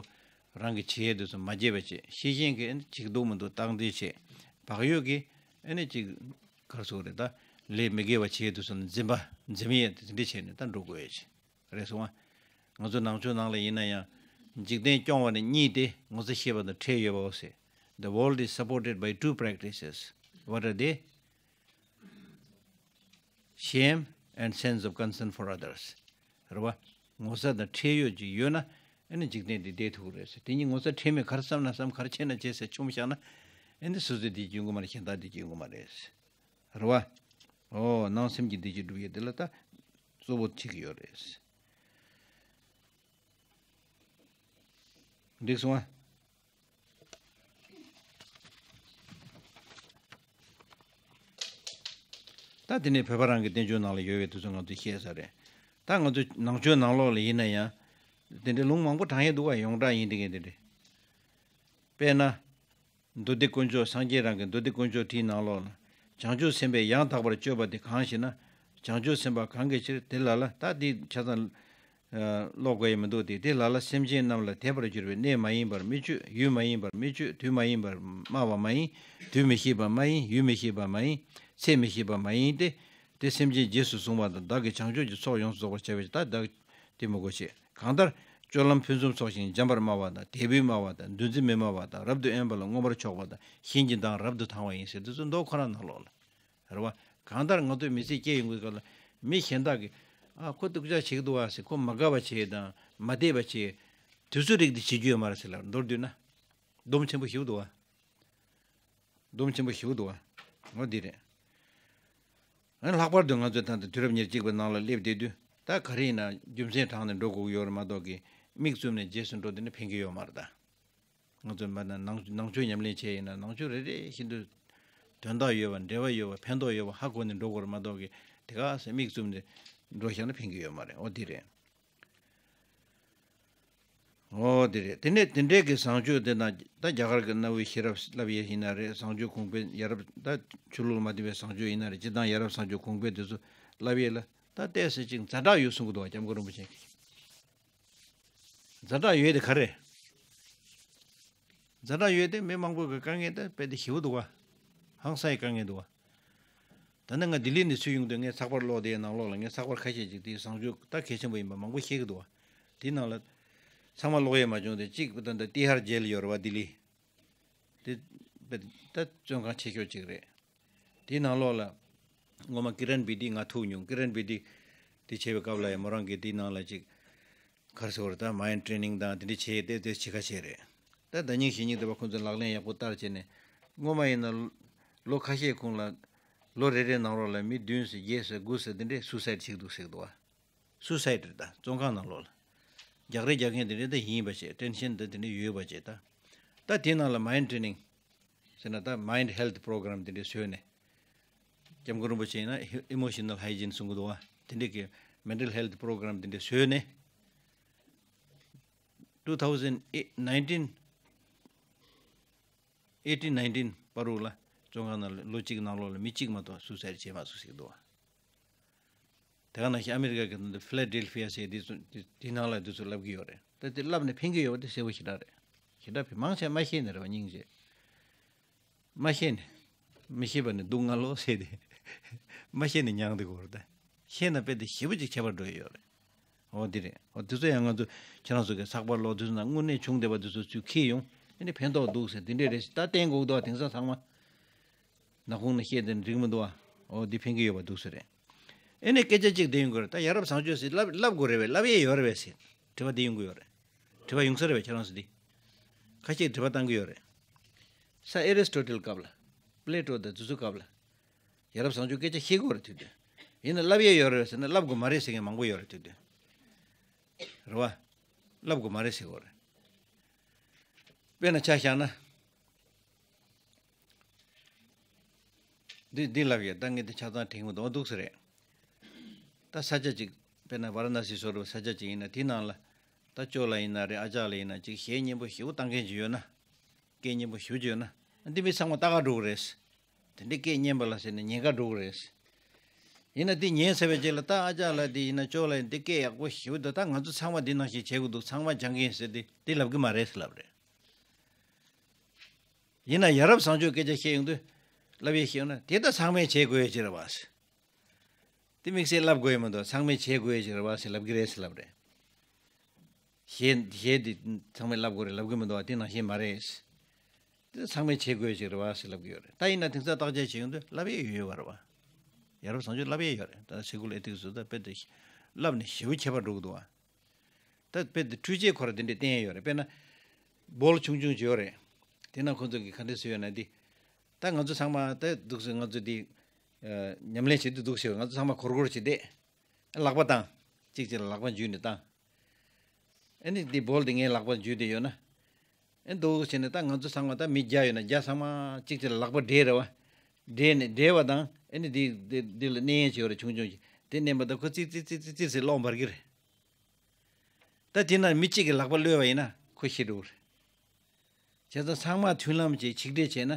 རང་གི་བྱེད་ཡས་དེ་ཚོ་མ་བརྗེད་པ་བྱེད། ཤེས་བཞིན་གྱིས་ཨ་ནི་བྱེད་ཀྱི་འདུག་མི་འདུག་བརྟག་འདྲི་བྱེད། བག་ཡོད་ཀྱིས་ཨ་ནི་ཅིག་ག་རེ་ཟེར་དགོས་རེད། ད་ལས་མི་དགེ་བ་བྱེད་ཡས་དེ་ཚོ་ལ་འཛེམ་པ་འཛེམ་ཡས་དེ་འདྲ་བྱས་ནས་ད་འགྲོ་དགོས་ཡས་བྱེད། རེད་སོང་ང་། ང་ཚོ་ནང་ཆོས་ནང་ལ་ཡིན་ན་ཡང་། འཇིག་རྟེན་སྐྱོང་བ་ནི་གཉིས་ཏེ། ངོ་ཚ་ཤེས་པ་དང་ཁྲེལ་ཡོད་པའོ་ཟེར། The world is supported by two practices. What are they? Shame and sense of concern for others. རེད་བ། ངོ་ཚ་དང་ཁྲེལ་ཡོད་ཅིག་ཡོད་ན། ཨ་ནི་འཇིག་རྟེན་འདི་བསྡད་ཐུབ་ཀྱི་རེད་ཟེར། དེ་གཉིས་ངོ་ཚ་ཁྲེལ་མེད། ག་རེ་བསམ་ན་བསམ། ག་རེ་བྱས་ན་བྱས་ཟེར་མཆོང་བཞག་ན། ཨ་ནི་སོ་སོའི་བདེ་སྐྱིད་ཡོང་གི་མ་རེད། གཞན་དག་བདེ་སྐྱིད་ཡོང་གི་མ་རེད། རེད་བ། ཨོ། ནང་སེམས་ཀྱི་བདེ་སྐྱིད་སྒྲུབ་ཡས་དེ་ལ་ད་གཙོ་བོ་བྱེད་ཀྱི་ཡོད་རེད། འགྲིག་སོང་ང་། ད་དེ་ནས་བོད་པ་རང་གི་བསྟན་བཅོས་ནང་ལ་ཡོད་པའི་དེ་ཚོ་ང་ཚོས་ཤེས་ས་རེད། ད་ང་ཚོ་ནང་ཆོས་ནང་ལོགས་ལ་ཡིན་ན་ཡང་། དེ་འདྲའི་ལུང་མང་པོ་དྲངས་ཡས་འདུག་བ། ཡོངས་གྲགས་ཡིན་དེ་གས་དེ་འདྲ། དཔེར་ན། མདོ་སྡེ་དཀོན་མཆོག་སངས་རྒྱས་རང་གི་མདོ་སྡེ་དཀོན་མཆོག་བྲིས་ནང་ལོགས་ལ། བྱང་ཆུབ་སེམས་དཔས་ཡང་དག་པར་སྤྱོད་པ་དེ་གང་ཞེ་ན། བྱང་ཆུབ་སེམས་དཔའ་གང་གི་ཕྱིར། དེ་ལ་ལ། ད་འདི་ཆ་ཚང་ཀློག་དགོས་ཡ་མི་འདུག་སྟེ། དེ་ལ་ལ་སེམས་ཅན་རྣམས་ལ་དད་པར་གྱུར་པའི་གནས་མ་ཡིན་པར་མི་སྤྱོད། ཡུལ་མ་ཡིན་པར་མི་སྤྱོད། དུས་མ་ཡིན་པར་སྨྲ་བ་མ་ཡིན། དུས་མི་ཤེས་པ་མ་ཡིན། ཡུལ་མི་ཤེས་པ་མ་ཡིན། ཚེ་མི་ཤེས་པ་མ་ཡིན་ཏེ། དེ་སེམས་ཅན་རྗེས་སུ་བཟུང་བ་དང་། བདག་གིས་བྱང་ཆུབ་ཀྱི་ཚོགས་ཡོངས་སུ་རྫོགས་པར་བྱ་བའི་ཕྱིར། ད་བདག་དེ་མི་དགོས་ཤེས། གང་ལྟར། སྤྱོད་ལམ་ཕུན་སུམ་ཚོགས་ཤིང་འཇམ་པར་སྨྲ་བ་དང་། དད་པས་སྨྲ་བ་དང་། འདུ་འཛི་མེད་སྨྲ་བ་དང་། རབ་ཏུ་དབེན་པ་ལ་མངོན་པར་ཕྱོགས་པ་དང་། གཞན་གྱི་མདངས་རབ་ཏུ་དང་བ་ཡིན་ཟེར། དེ་ཚོ་མདོ་ཁོ་རང་ནང་ལོགས་ལ། རེད་བ། གང་ལྟར་ང་ཚོས་མི་ཚེ་སྐྱེལ་ཡོང་གི་སྐབས་ལ། མི་གཞན་དག་གིས། ཨ། ཁོ་སྡུག་ཅག་བྱེད་ཀྱི་འདུག་བ་ཟེར། ཁོ་མ་དགའ་བ་བྱེད་དང་། མ་དད་པ་བྱེད། དེ་ཚོའི་རིགས་དེ་བྱེད་རྒྱུ་ཡོད་མ་རེད་ཟེར་ལབ། མདོར་བསྡུས་ན། སྡོམ་ཆེན་པོ་ཞིག་འདུག་བ། སྡོམ་ཆེན་པོ་ཞིག་འདུག་བ། འོ་འདི་རེད། ཨ། ལྷག་པར་དུ་ང་ཚོས་ད་ལྟ་དུས་རབས་ཉེར་གཅིག་པའི་ནང་ལ་སླེབས་བསྡད་དུས། ད་ག་རེ་ཡིན་ན་རྒྱུ་མཚན་དྲངས་ནས་འགྲོ་དགོས་ཀྱི་ཡོད་རེད་མ་གཏོགས་ཀྱི། མིག་བཙུམ་ནས་རྗེས་སུ་འགྲོ་དེ་ནི་ཕན་གྱི་ཡོད་མ་རེད་ད། ང་ཚོས་མ་ན་ནང་ནང་ཆོས་ཉམས་ལེན་བྱས་ཡིན་ན། ནང་ཆོས་རེ་རེ་བཞིན་དུ་དོན་དག་ཡོད་པ། འབྲེལ་བ་ཡོད་པ། ཕན་ཐོགས་ཡོད་པ་ཧ་གོ་ནས་འགྲོ་དགོས་རེད་མ་གཏོགས་ཀྱི། དེ་ག་ཟེ་མིག་བཙུམ་ནས་ འགྲོ་བཞག་ན་ཕན་གྱི་ཡོད་མ་རེད། འོ་འདི་རེད། འོ་དེ་རེད། དེ་ནས་དེ་འདྲའི་གི་བཟང་སྤྱོད་དེ་ན་ད་རྒྱ་གར་གི་གནའ་བོའི་ཤེས་རབ་བསླབ་ཡས་ཡིན་ན་རེད། བཟང་སྤྱོད་གོང་འཕེལ་ཡ་རབས་ད་ཆོས་ལུགས་ལ་མ་བརྟེན་པའི་བཟང་སྤྱོད་ཡིན་ན་རེད། སྤྱིར་བཏང་ཡ་རབས་བཟང་སྤྱོད་གོང་འཕེལ་དེ་ཚོ་བསླབ་ཡས་ལ་ད་ཏོག་ཙམ་ཅིག་ཛ་དྲག་ཡོད་གསུང་གི་འདུག་བ། སྐྱབས་མགོན་རིན་པོ་ཆེ་གིས། ཛ་དྲག་ཡོད་དེ་ག་རེ། ཛ་དྲག་ཡོད་དེ་མི་མང་པོ་གི་དཀའ་ངལ་དེ་དཔེ་དེ་ཞེ་པོ་འདུག་བ། ཧང་སངས་ཡས་དཀའ་ངལ་འདུག་བ། ད་ནི་ང་ལྡི་ལི་ནས་ཚུར་ཡོང་དུས་ངས་ཚགས་པར་ཀློག་དེའི་ནང་ལོགས་ལ་ངས་ཚགས་པར་ཁ་ཤས་ཅིག་དེའི་བཟང་སྤྱོད་ད་གལ་ཆེན་པོ་ཡིན་པ་མང་པོ་ཤེས་ཀྱི་འདུག་བ། དེའི་ནང་ལ་ཚང་མ་ཀློག་ཡས་མ་བྱུང་སྟེ། གཅིག་ད་ལྟ་ཏི་ཧར་ཇེལ་ཡོད་རེད་བ། ལྡི་ལི་དེ་དཔེ་ད་བཙོན་ཁང་ཆེ་ཤོས་ཅིག་རེད། དེའི་ནང་ལོགས་ལ་སྔོན་མ་ཀི་རན་བི་ཏི་ང་ཐུག་མྱོང་། ཀི་རན་བི་ཏི་དེ་བྱེད་པའི་སྐབས་ལ་ཡང་མོ་རང་གིས་དེའི་ནང་ལ་ཅིག་ག་རེ་ཟེར་དགོས་རེད། ད་མའིན་ཌི་ཊེ་ནིང་དང་དེ་འདྲ་བྱས་ཏེ་དེ་བྱེད་ཁ་བྱས་རེད། ད་ཟླ་ཉིན་གཞེས་ཉིན་དེ་བ་ཁོང་ཚོས་ལག་ལེན་ཡག་པོ་བསྟར་བྱས་ནས། སྔོན་མ་ཡིན་ན་ལོ་ཁ་ཤས་གོང་ལ་ལོ་རེ་རེའི་ནང་ལོགས་ལ་མི་བདུན་ཙམ་བརྒྱད་ཙམ་དགུ་ཙམ་དེ་འདྲས་སུའི་སའིཌ་བྱེད་ཀྱི་འདུག་ཟེར་གྱི་འདུག་བ། སུའི་སའིཌ་རེད། ད་བཙོན་ཁང་ནང་ལོགས་ལ་རྒྱག་རེས་རྒྱག་མཁན་དེ་འདྲས་ད་ཡིན་པ་བྱས། ཊེན་ཤན་ད་དེ་འདྲས་ཡོད་པ་བྱས། ད་ད་དེའི་ནང་ལ་མའིན་ཌི་ཊེ་ནིང་ཟེར་ན་ད་མའིན་ཌི་ཧེལ་ཐི་པོ་རོ་གྷ་རམ་དེ་འདྲས་བཟོས་ནས། སྐྱབས་མགོན་རིན་པོ་ཆེ་ཡིན་ན་ཨི་མོ་ཤི་ནལ་ཧའི་ཇིན་གསུང་གི་འདུག་བ། དེ་འདྲས་ཀྱི་མེན་ཊལ་ཧེལ་ཐི་པོ་རོ་གྷ་རམ་དེ་འདྲས་བཟོས་ནས། two thousand nineteen eighteen nineteen བར་དུ་ལ་བཙོན་ཁང་ནང་ལ་ལོ་གཅིག་ནང་ལོགས་ལ་མི་གཅིག་མ་གཏོགས་སུའི་སའིཌ་བྱས་མ་སོང་ཟེར་གྱི་འདུག་བ། དེ་ག་ནང་བཞིན་ཨ་མི་རི་ཀ་གི་ནང་དུ་ཕི་ལ་ཌེལ་ཕི་ཡ་ཟེར་དེ་ཚོ་དེ་དེ་ནང་ལ་དེ་ཚོ་བསླབ་ཀྱི་ཡོད་རེད། ད་དེ་བསླབ་ནས་ཕན་གྱི་ཡོད་པ་དེ་གསལ་པོ་ཞེ་དྲག་རེད། ཞེ་དྲག་ཕན། མང་ཆེ་མ་ཤེས་ནས་རེད་བ། སྙིང་རྗེ། མ་ཤེས་ནས། མི་ཤེས་པ་ནི་སྡུག་བསྔལ་ལོ་ཟེར་ཏེ། མ་ཤེས་ནས་མྱངས་བསྡད་ཀྱི་ཡོད་རེད། ད་ཤེས་ན་དཔེ་དེ་ཞེ་པོ་ཅིག་ཁྱད་པར་འགྲོ་ཡི་ཡོད་རེད། འོ་འདི་རེད། འོ་དེ་ཚོ་ཡང་ང་ཚོ་ཁྱེད་རང་ཚོ་གི་ཚགས་པར་ཀློག་དུས་ཙམ་ན་དངོས་གནས་བྱུང་བསྡད་པ་དེ་ཚོ་ཚུར་འཁྱེར་ཡོང་། ཨ་ནི་ཕན་ཐོགས་འདུག་ཟེར། དེ་འདྲས་རེད་ཟེར། ད་བསྟན་དགོས་འདུག་བ། དེང་སང་ཚང་མ་ནག་ཁུང་ནས་བཤད་དེ་འགྲིག་མི་འདུག་བ། འོ་འདི་ཕན་གྱི་ཡོད་པ་འདུག་ཟེར་རེད། ཨ་ནི་སྐད་ཆ་གཅིག་དེ་ཡོང་གི་རེད། ད་ཡ་རབས་བཟང་སྤྱོད་ཟེར་བསླབ་བསླབ་དགོས་རེད་པས། བསླབ་ཡས་ཡོད་རེད་པས་ཟེར་དྲི་བ་དེ་ཡོང་གི་ཡོད་རེད། དྲི་བ་ཡོང་ས་རེད་པས། ཁྱེད་རང་ཚོ་འདི་ཁ་ཤས་དྲི་བ་བཏང་གི་ཡོད་རེད། ས་ཨེ་རི་སི་ཊོ་ཊལ་སྐབས་ལ། པི་ལེ་ཊོ་དང་དེ་ཚོ་སྐབས་ལ། ཡ་རབས་བཟང་སྤྱོད་སྐད་ཆ་བཤད་ཀྱི་ཡོད་རེད་དུས་དུས། ཡིན་ན་བསླབ་ཡས་ཡོད་རེད་ཟེར་ན་བསླབ་དགོས་མ་རེད་ཟེར་མཁན་མང་པོ་ཡོད་རེད་དུས་དུས། རེད་བ། བསླབ་དགོས་མ་རེད་ཟེར་གྱི་ཡོད་རེད། དཔེར་ན་ཆ་བཞག་ན། འདི་འདི་ལབ་ཡས། ད་ངས་འདི་ཆ་ཚང་དྲན་གྱི་མི་འདུག་འདུག་ཟེར་རེད། ད་ས་ཆ་གཅིག་དཔེར་ན་ཝཱ་ར་ཎ་སི་བཟོ་འདྲ་བོ་ས་ཆ་གཅིག་ཡིན་ན། དེའི་ནང་ལ་ད་ཇོ་ལ་ཡིན་ན་རེད། ཨ་ཅག་ལ་ཡིན་ན་ཅིག་གཞས་སྙན་པོ་ཞེ་པོ་བཏང་མཁན་ཅིག་ཡོད་ན། སྐད་སྙན་པོ་ཞེ་པོ་ཅིག་ཡོད་ན། འདི་མི་ཚང་མ་ལྟ་ག་འགྲོ་གི་རེད། དེ་འདྲའི་སྐད་སྙན་པ་ལ་ཟེར་ནས་ཉན་ག་འགྲོ་གི་རེད། ཡིན་ན་འདི་ཉན་ཚར་བའི་རྗེས་ལ་ད་ཨ་ཅག་ལ་འདི་ཡིན་ན་ཇོ་ལ་ཡིན་འདི་སྐད་ཡག་པོ་ཞེ་པོ་འདུག་ད་ང་ཚོ་ཚང་མ་འདི་ནང་བཞིན་བྱེད་དགོས་འདུག་ཚང་མ་སྦྱང་གི་ཡིན་ཟེར་ཏེ་འདི་ལབ་གི་མ་རེད་ཟེར་ལབ་རེད། ཡིན་ན་ཡ་རབས་བཟང་སྤྱོད་སྐད་ཆ་བཤད་ཡོང་དུས། བསླབ་ཡས་བཤད་ཡོང་ན་དེ་ད་ཚང་མས་བྱེད་དགོས་ཡས་ཅིག་རེད་བ། དེ་དམིགས་བསལ་བསླབ་དགོས་ཡས་མི་འདུག་ཚང་མས་བྱེད་དགོས་ཡས་ཅིག་རེད་བ་ཟེར་ལབ་ཀྱི་རེད་ཟེར་ལབ་རེད། གཞས་གཞས་འདི་ཚང་མས་བསླབ་དགོས་རེད་ལབ་ཀྱི་མི་འདུག་བ། དེ་ནང་བཞིན་མ་རེད། དེ་ཚང་མས་བྱེད་དགོས་ཡས་ཅིག་རེད་བ་ཟེར་ལབ་ཀྱི་ཡོད་རེད། ད་ཡིན་ན་དེང་སང་བརྟག་དཔྱད་བྱེད་ཡོང་དུས་བསླབ་ཡས་ཡོད་ཡོད་པ་རེད་བ། ཡ་རབས་བཟང་སྤྱོད་བསླབ་ཡས་ཡོད་རེད། ད་སི་ཀུལ་ཨེ་ཐིག་སི་ཚོ་ད་དཔེ་དེ་བསླབ་ནས་ཞེ་པོ་ཁྱད་པར་འགྲོ་གི་འདུག་བ། ད་དཔེ་དེ་འཕྲུལ་ཆས་ཁོ་ར་དེ་འདྲས་བསྟན་ཡོད་རེད། དཔེར་ན་བོལ་ཆུང་ཆུང་ཅིག་ཡོད་རེད། དེ་ན་ཁོ་ཚོ་གིས་ག་འདྲས་བཟོས་ཡོད་ན་འདི། ད་ང་ཚོ་ཚང་མ་ད་འདུག་སེ་ང་ཚོ་འདི་ཨ་ཉམས་ལེན་བྱེད་དུས་འདུག་སེ་ང་ཚོ་ཚང་མ་གོར་གོར་བྱས་ཏེ་ལག་པ་བཏང་། གཅིག་གཅིག་ལ་ལག་པ་འཇུས་ནས་བཏང་། ཨ་ནི་འདི་བོལ་དེ་ངའི་ལག་པར་འཇུས་ཏེ་ཡོད་ན། ཨ་འདུག་བྱས་ནས་ད་ང་ཚོ་ཚང་མ་ད་མི་བརྒྱ་ཡོད་ན་བརྒྱ་ཚང་མ་གཅིག་གཅིག་ལ་ལག་པ་སྦྲེལ་རེད་བ། སྦྲེལ་ནས་སྦྲེལ་བ་དང་ཨ་ནི་འདི་འདི་འདི་ལ་མནན་ཡས་ཅིག་ཡོད་རེད། ཆུང་ཆུང་ཅིག་དེ་མནན་པ་དང་ཁོ་ཙིག་ཙིག་ཙིག་ཙིག་ཙིག་ཙིག་ཟེར་གློག་འབར་གྱི་རེད། ད་དེ་ན་མི་གཅིག་གིས་ལག་པ་གློད་པ་ཡིན་ན་ཁོ་ཤི་འགྲོ་གི་རེད། བྱས་ཙང་ཚང་མ་མཐུན་ལམ་གྱིས་ཆིག་སྒྲིལ་བྱས་ན་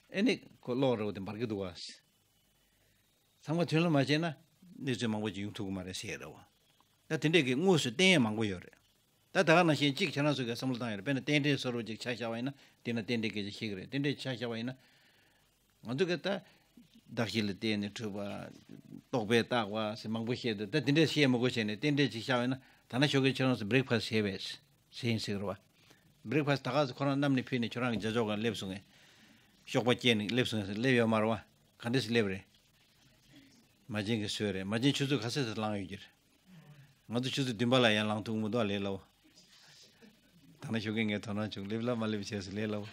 ཨེ་ནི་ཁོ་གློག་རེད་པ་དེ་འབར་གྱི་འདུག་བ། ཚང་མ་མཐུན་ལམ་མ་བྱས་ན་གནས་ཚུལ་མང་པོ་ཅིག་ཡོང་ཐུབ་ཀྱི་མ་རེད་ཟེར་ཡས་རེད་བ། ད་དེ་འདྲས་ཀྱི་དངོས་སུ་བསྟན་ཡས་མང་པོ་ཡོད་རེད། ད་ད་ག་ནང་བཞིན་གཅིག་ཁྱེད་རང་ཚོ་གིས་བསམ་བློ་བཏང་ཡོད་རེད། དཔེར་ན་རྟེན་འབྲེལ་བཟོ་འདྲ་བོ་ཅིག་ཆ་བཞག་པ་ཡིན་ན་དེ་ན་རྟེན་འབྲེལ་སྐད་ཆ་བཤད་ཀྱི་རེད། རྟེན་འབྲེལ་ཆ་བཞག་པ་ཡིན་ན། ང་ཚོ་གིས་ད་གདགས་གཞི་ལ་བརྟེན་ནས་གྲུབ་པ། རྟོག་པས་བཏགས་པ་ཟེར་མང་པོ་བཤད་འདུག་ད་དེ་འདྲས་བཤད་མི་དགོས་བྱས་ནས་རྟེན་འབྲེལ་ཅིག་བཞག་པ་ཡིན་ན། ད་ནང་ཞོགས་ཀས་ཁྱེད་རང་ཚོ་བྷི་རེག་ཕ་སི་བྱས་པས་ཟེར་ཡིན་ཟེར་གྱི་རེད་བ། བྷི་རེག་ཕ་སི་ད་ག་ཚོད་ཁོ་རང་བསྣམས་ནས་ཕུལ་ནས་ཁྱོད་རང་གི་རྒྱ་ཕྱོགས་སྒང་སླེབས་སོང་ངས། གཤོག་པ་སྐྱེས་ནས་སླེབས་སོང་ངས་སླེབས་ཡོད་མ་རེད་བ། ག་འདྲས་སེ་སླེབས་རེད། མ་བྱན་གྱིས་བཟོས་རེད། མ་བྱན་ཆུ་ཚོད་ག་ཚོད་ཙམ་ལངས་ཡོད་ཀྱི་རེད། ང་ཚོ་ཆུ་ཚོད་བདུན་པ་ལ་ཡང་ལངས་ཐུབ་མི་འདུག་ལས་སླ་བོ། ད་ནང་ཞོགས་ཀས་ངས་དོ་སྣང་བྱུང་། སླེབས་ལ་མ་སླེབས་བྱས་སུ་ལས་སླ་བོ།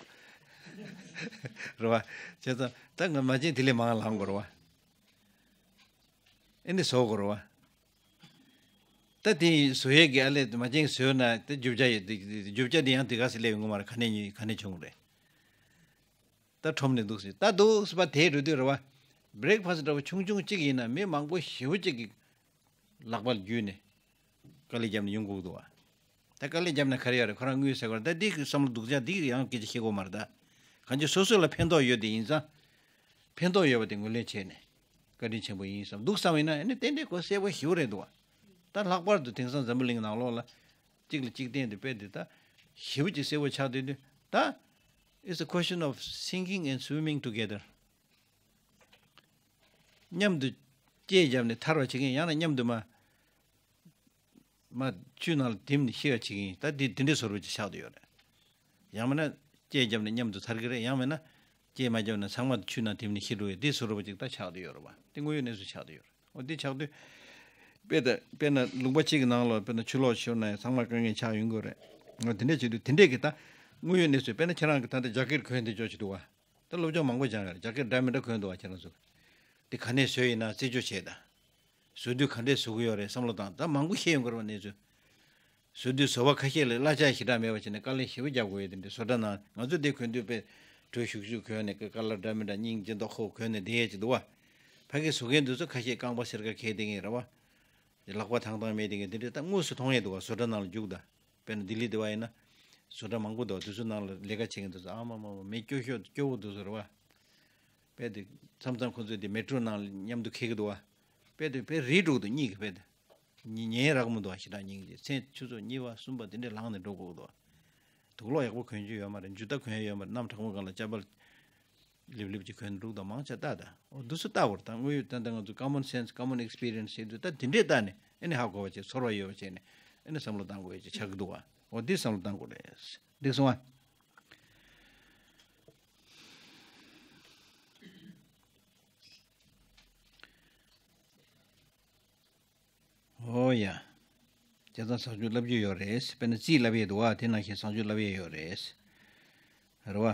རེད་བ། བྱས་ཙང་ད་ང་མ་བྱན་དེ་ལས་མང་ལངས་དགོས་རེད་བ། ཨེ་འདི་བཟོ་དགོས་རེད་བ། ད་དེ་བཟོ་ཡས་ཀྱི་ཨ་ལས་མ་བྱན་བཟོས་ན་དེ་རྒྱུ་ཆ་ཡོད་དེ། རྒྱུ་ཆ་དེ་ཡང་དེ་ག་སེ་སླེབས་ཡོང་གི་མ་རེད། ག་ནས་ཉོས་ག་ནས་བྱུང་རེད། ད་ཁྲོམ་ནས་འདུག་སེ་ད་འདུག་སེ་པ་དེ་འགྲོ་དུས་རེད་བ། བྷི་རེག་ཕ་སི་འདྲ་བོ་ཆུང་ཆུང་གཅིག་ཡིན་ན་མི་མང་པོ་ཞེ་པོ་གཅིག་གིས་ ལག་པ་བརྒྱུད་ནས་དཀའ་ལས་བརྒྱབ་ནས་ཡོང་དགོས་འདུག་བ། ད་དཀའ་ལས་བརྒྱབ་ན་ག་རེ་ཡོད་རེད། ཁོ་རང་དངུལ་ཟེར་བ་རེད། ད་འདི་གི་བསམ་བློ་སྡུག་ཅག་འདི་གི་ཡང་སྐད་ཆ་བཤད་དགོས་མ་རེད་ད། གང་ཅི་སོ་སོ་ལ་ཕན་ཐོགས་ཡོད་དེ་ཡིན་ཙང་། ཕན་ཐོགས་ཡོད་པ་དེ་ངོས་ལེན་བྱས་ནས་བཀའ་དྲིན་ཆེན་པོ་ཡིན་བསམ་འདུག་བསམ་ཡིན་ན། ཨ་ནི་ཏན་ཏན་ཁོ་གསལ་པོ་ཞེ་པོ་རེད་འདུག་བ། ད་ལྷག་པར་དུ་དེང་སང་འཛམ་བུ་གླིང་ནང་ལོགས་ལ་གཅིག་ལ་གཅིག་བརྟེན་དུ་དཔེ་དེ་ད་ཞེ་པོ་ཅིག་གསལ་པོ་ཆགས་བསྡད་དུས་ད། It's a question of sinking and swimming together. མཉམ་དུ་སྐྱེས་བརྒྱབ་ནས་ཐར་བ་བྱེད་མཁན། ཡང་ན་མཉམ་དུ་མ་མ་ཆུ་ནང་ལ་དིམ་ནས་ཤི་བ་བྱེད་མཁན། ད་དེ་དེ་འདྲའི་བཟོ་འདྲ་ཅིག་ཆགས་བསྡད་ཡོད་རེད། ཡང་མིན་ན་སྐྱེས་བརྒྱབ་ནས་མཉམ་དུ་ཐར་གི་རེད། ཡང་མིན་ན་སྐྱེས་མ་བརྒྱབ་ན་ཚང་མ་ཆུ་ནང་དིམ་ནས་ཤི་འགྲོ་བའི་དེ་བཟོ་འདྲ་ཅིག་ད་ཆགས་བསྡད་ཡོད་རེད་བ། དེ་དངོས་ཡོད་གནས་ཚུལ་ཆགས་བསྡད་ཡོད་རེད། འོ་དེ་ཆགས་དུས་དཔེ་ད་དཔེར་ན་ལུང་པ་གཅིག་གི་ནང་ལ་དཔེར་ན་ཆུ་ལོག་ཤོར་ན་ཡང་ཚང་མ་དཀའ་ངལ་ཆགས་ཡོང་གི་རེད། འོ་དེ་འདྲ་བྱེད་དུས་དེ་འདྲས་ཀྱི་ད་དངོས་ཡོད་གནས་ཚུལ། དཔེར་ན་ཁྱེད་རང་གི་ད་ལྟ་ཇ་ཀེཊ་གོན་བསྡད་ཆོག་ཅིག་འདུག་བ། ད་སློབ་སྦྱོང་མང་པོ་སྦྱངས་ཡོད་རེད། ཇ་ཀེཊ་འདྲ་མི་འདྲ་གོན་འདུག་བ། ཁྱེད་རང་ཚོ་དེ་ག་ནས་བཟོས་ཡིན་ན་རྩད་གཅོད་བྱས་ད། བཟོ་དུས་ག་འདྲས་བཟོ་གི་ཡོད་རེད་བསམ་བློ་བཏང་། ད་མང་པོ་ཤེས་ཡོང་གི་རེད་བ་གནས་ཚུལ། བཟོ་དུས་བཟོ་བ་ཁ་ཤས་ལ་གླ་ཆ་ཞེ་དྲག་མེད་པ་བྱས་ནས་དཀའ་ལས་ཞེ་པོ་རྒྱག་དགོས་ཡོད། དེ་འདྲའི་བཟོ་གྲྭ་ནང་ང་ཚོ་དེ་གོན་དུས་དཔེ་དྲོད་ཤུགས་ཤུགས་གོན་ནས་ཀ་ཀ་ལར་འདྲ་མི་འདྲ་སྙིང་རྗེ་མདོག་ཁ་པོ་གོན་ནས་བསྡད་ཡས་ཅིག་འདུག་བ། ཕ་གི་བཟོ་མཁན་དེ་ཚོ་ཁ་ཤས་རྐང་པ་སེར་ཁ་གས་བསྡད་མཁན་རེད་བ། ལག་པ་ཐང་ཐང་མེད་བསྡད་མཁན་དེ་འདྲའི་ད་དངོས་སུ་མཐོང་ཡས་འདུག་བ། བཟོ་གྲྭ་ནང་ལ་རྒྱུགས་ད། དཔེར་ན་ལྡི་ལི་དེ་བ་ཡིན་ན། བཟོ་གྲྭ་མང་པོ་འདུག་བ། དེ་ཚོ་ནང་ལ་ལས་ཀ་བྱེད་མཁན་དེ་ཚོ་ཨ་མ་མ་མ་མི་སྐྱོ་ཤོས་སྐྱོ་བོ་དེ་ཚོ་རེད་བ། དཔེ་དེ་མཚམས་མཚམས་ཁོ་ཚོས་དེ་མེ་ཊོ་ནང་ལ་མཉམ་དུ་འཁྱེར་གི་འདུག་བ། དཔེ་དེ་དཔེ་རིལ་འགྲོ་གི་འདུག་གཉིད་ཀྱི་དཔེ་དེ། ཉི་ཉལ་རག་མི་འདུག་བ། ཞེ་དྲག་སྙིང་རྗེ། མཚན་ཆུ་ཚོད་གཉིས་པ་གསུམ་པ་དེ་འདྲས་ལངས་ནས་འགྲོ་དགོས་ཀྱི་འདུག་བ། དུག་ལོག་ཡག་པོ་གོན་རྒྱུ་ཡོད་མ་རེད། མཇུག་མཐའ་གོན་ཡ་ཡོད་མ་རེད། གནམ་གྲང་མོ་སྒང་ལ་ཅ་པལ་ལིབ་ལིབ་ཅིག་གོན་འགྲོ་གི་འདུག་མང་ཆེ་ལྟ་ད། འོ་འདུག་སེ་ལྟ་བར་ད་དངོས་ཡོད་ད་ལྟ་ང་ཚོ་common sense, common experience ཟེར་དུས་ད་དེ་འདྲས་ལྟ་ནས་ཨ་ནི་ཧ་གོ་བ་བྱས། ཚོར་བ་ཡོད་པ་བྱས་ནས་ཨ་ནི་བསམ་བློ་བཏང་དགོས་ཡ་ཅིག་ཆགས་ཀྱི་འདུག་བ། འོ་འདི་བསམ་བློ་བཏང་དགོས་རེད། འགྲིག་སོང་ཨ། ཨོ་ཡ། བྱས་ཙང་བཟང་སྤྱོད་བསླབ་རྒྱུ་ཡོད་རེད། དཔེར་ན་རྩིས་བསླབ་ཡས་འདུག་བ། དེ་ནང་བཞིན་བཟང་སྤྱོད་བསླབ་ཡས་ཡོད་རེད། རེད་བ།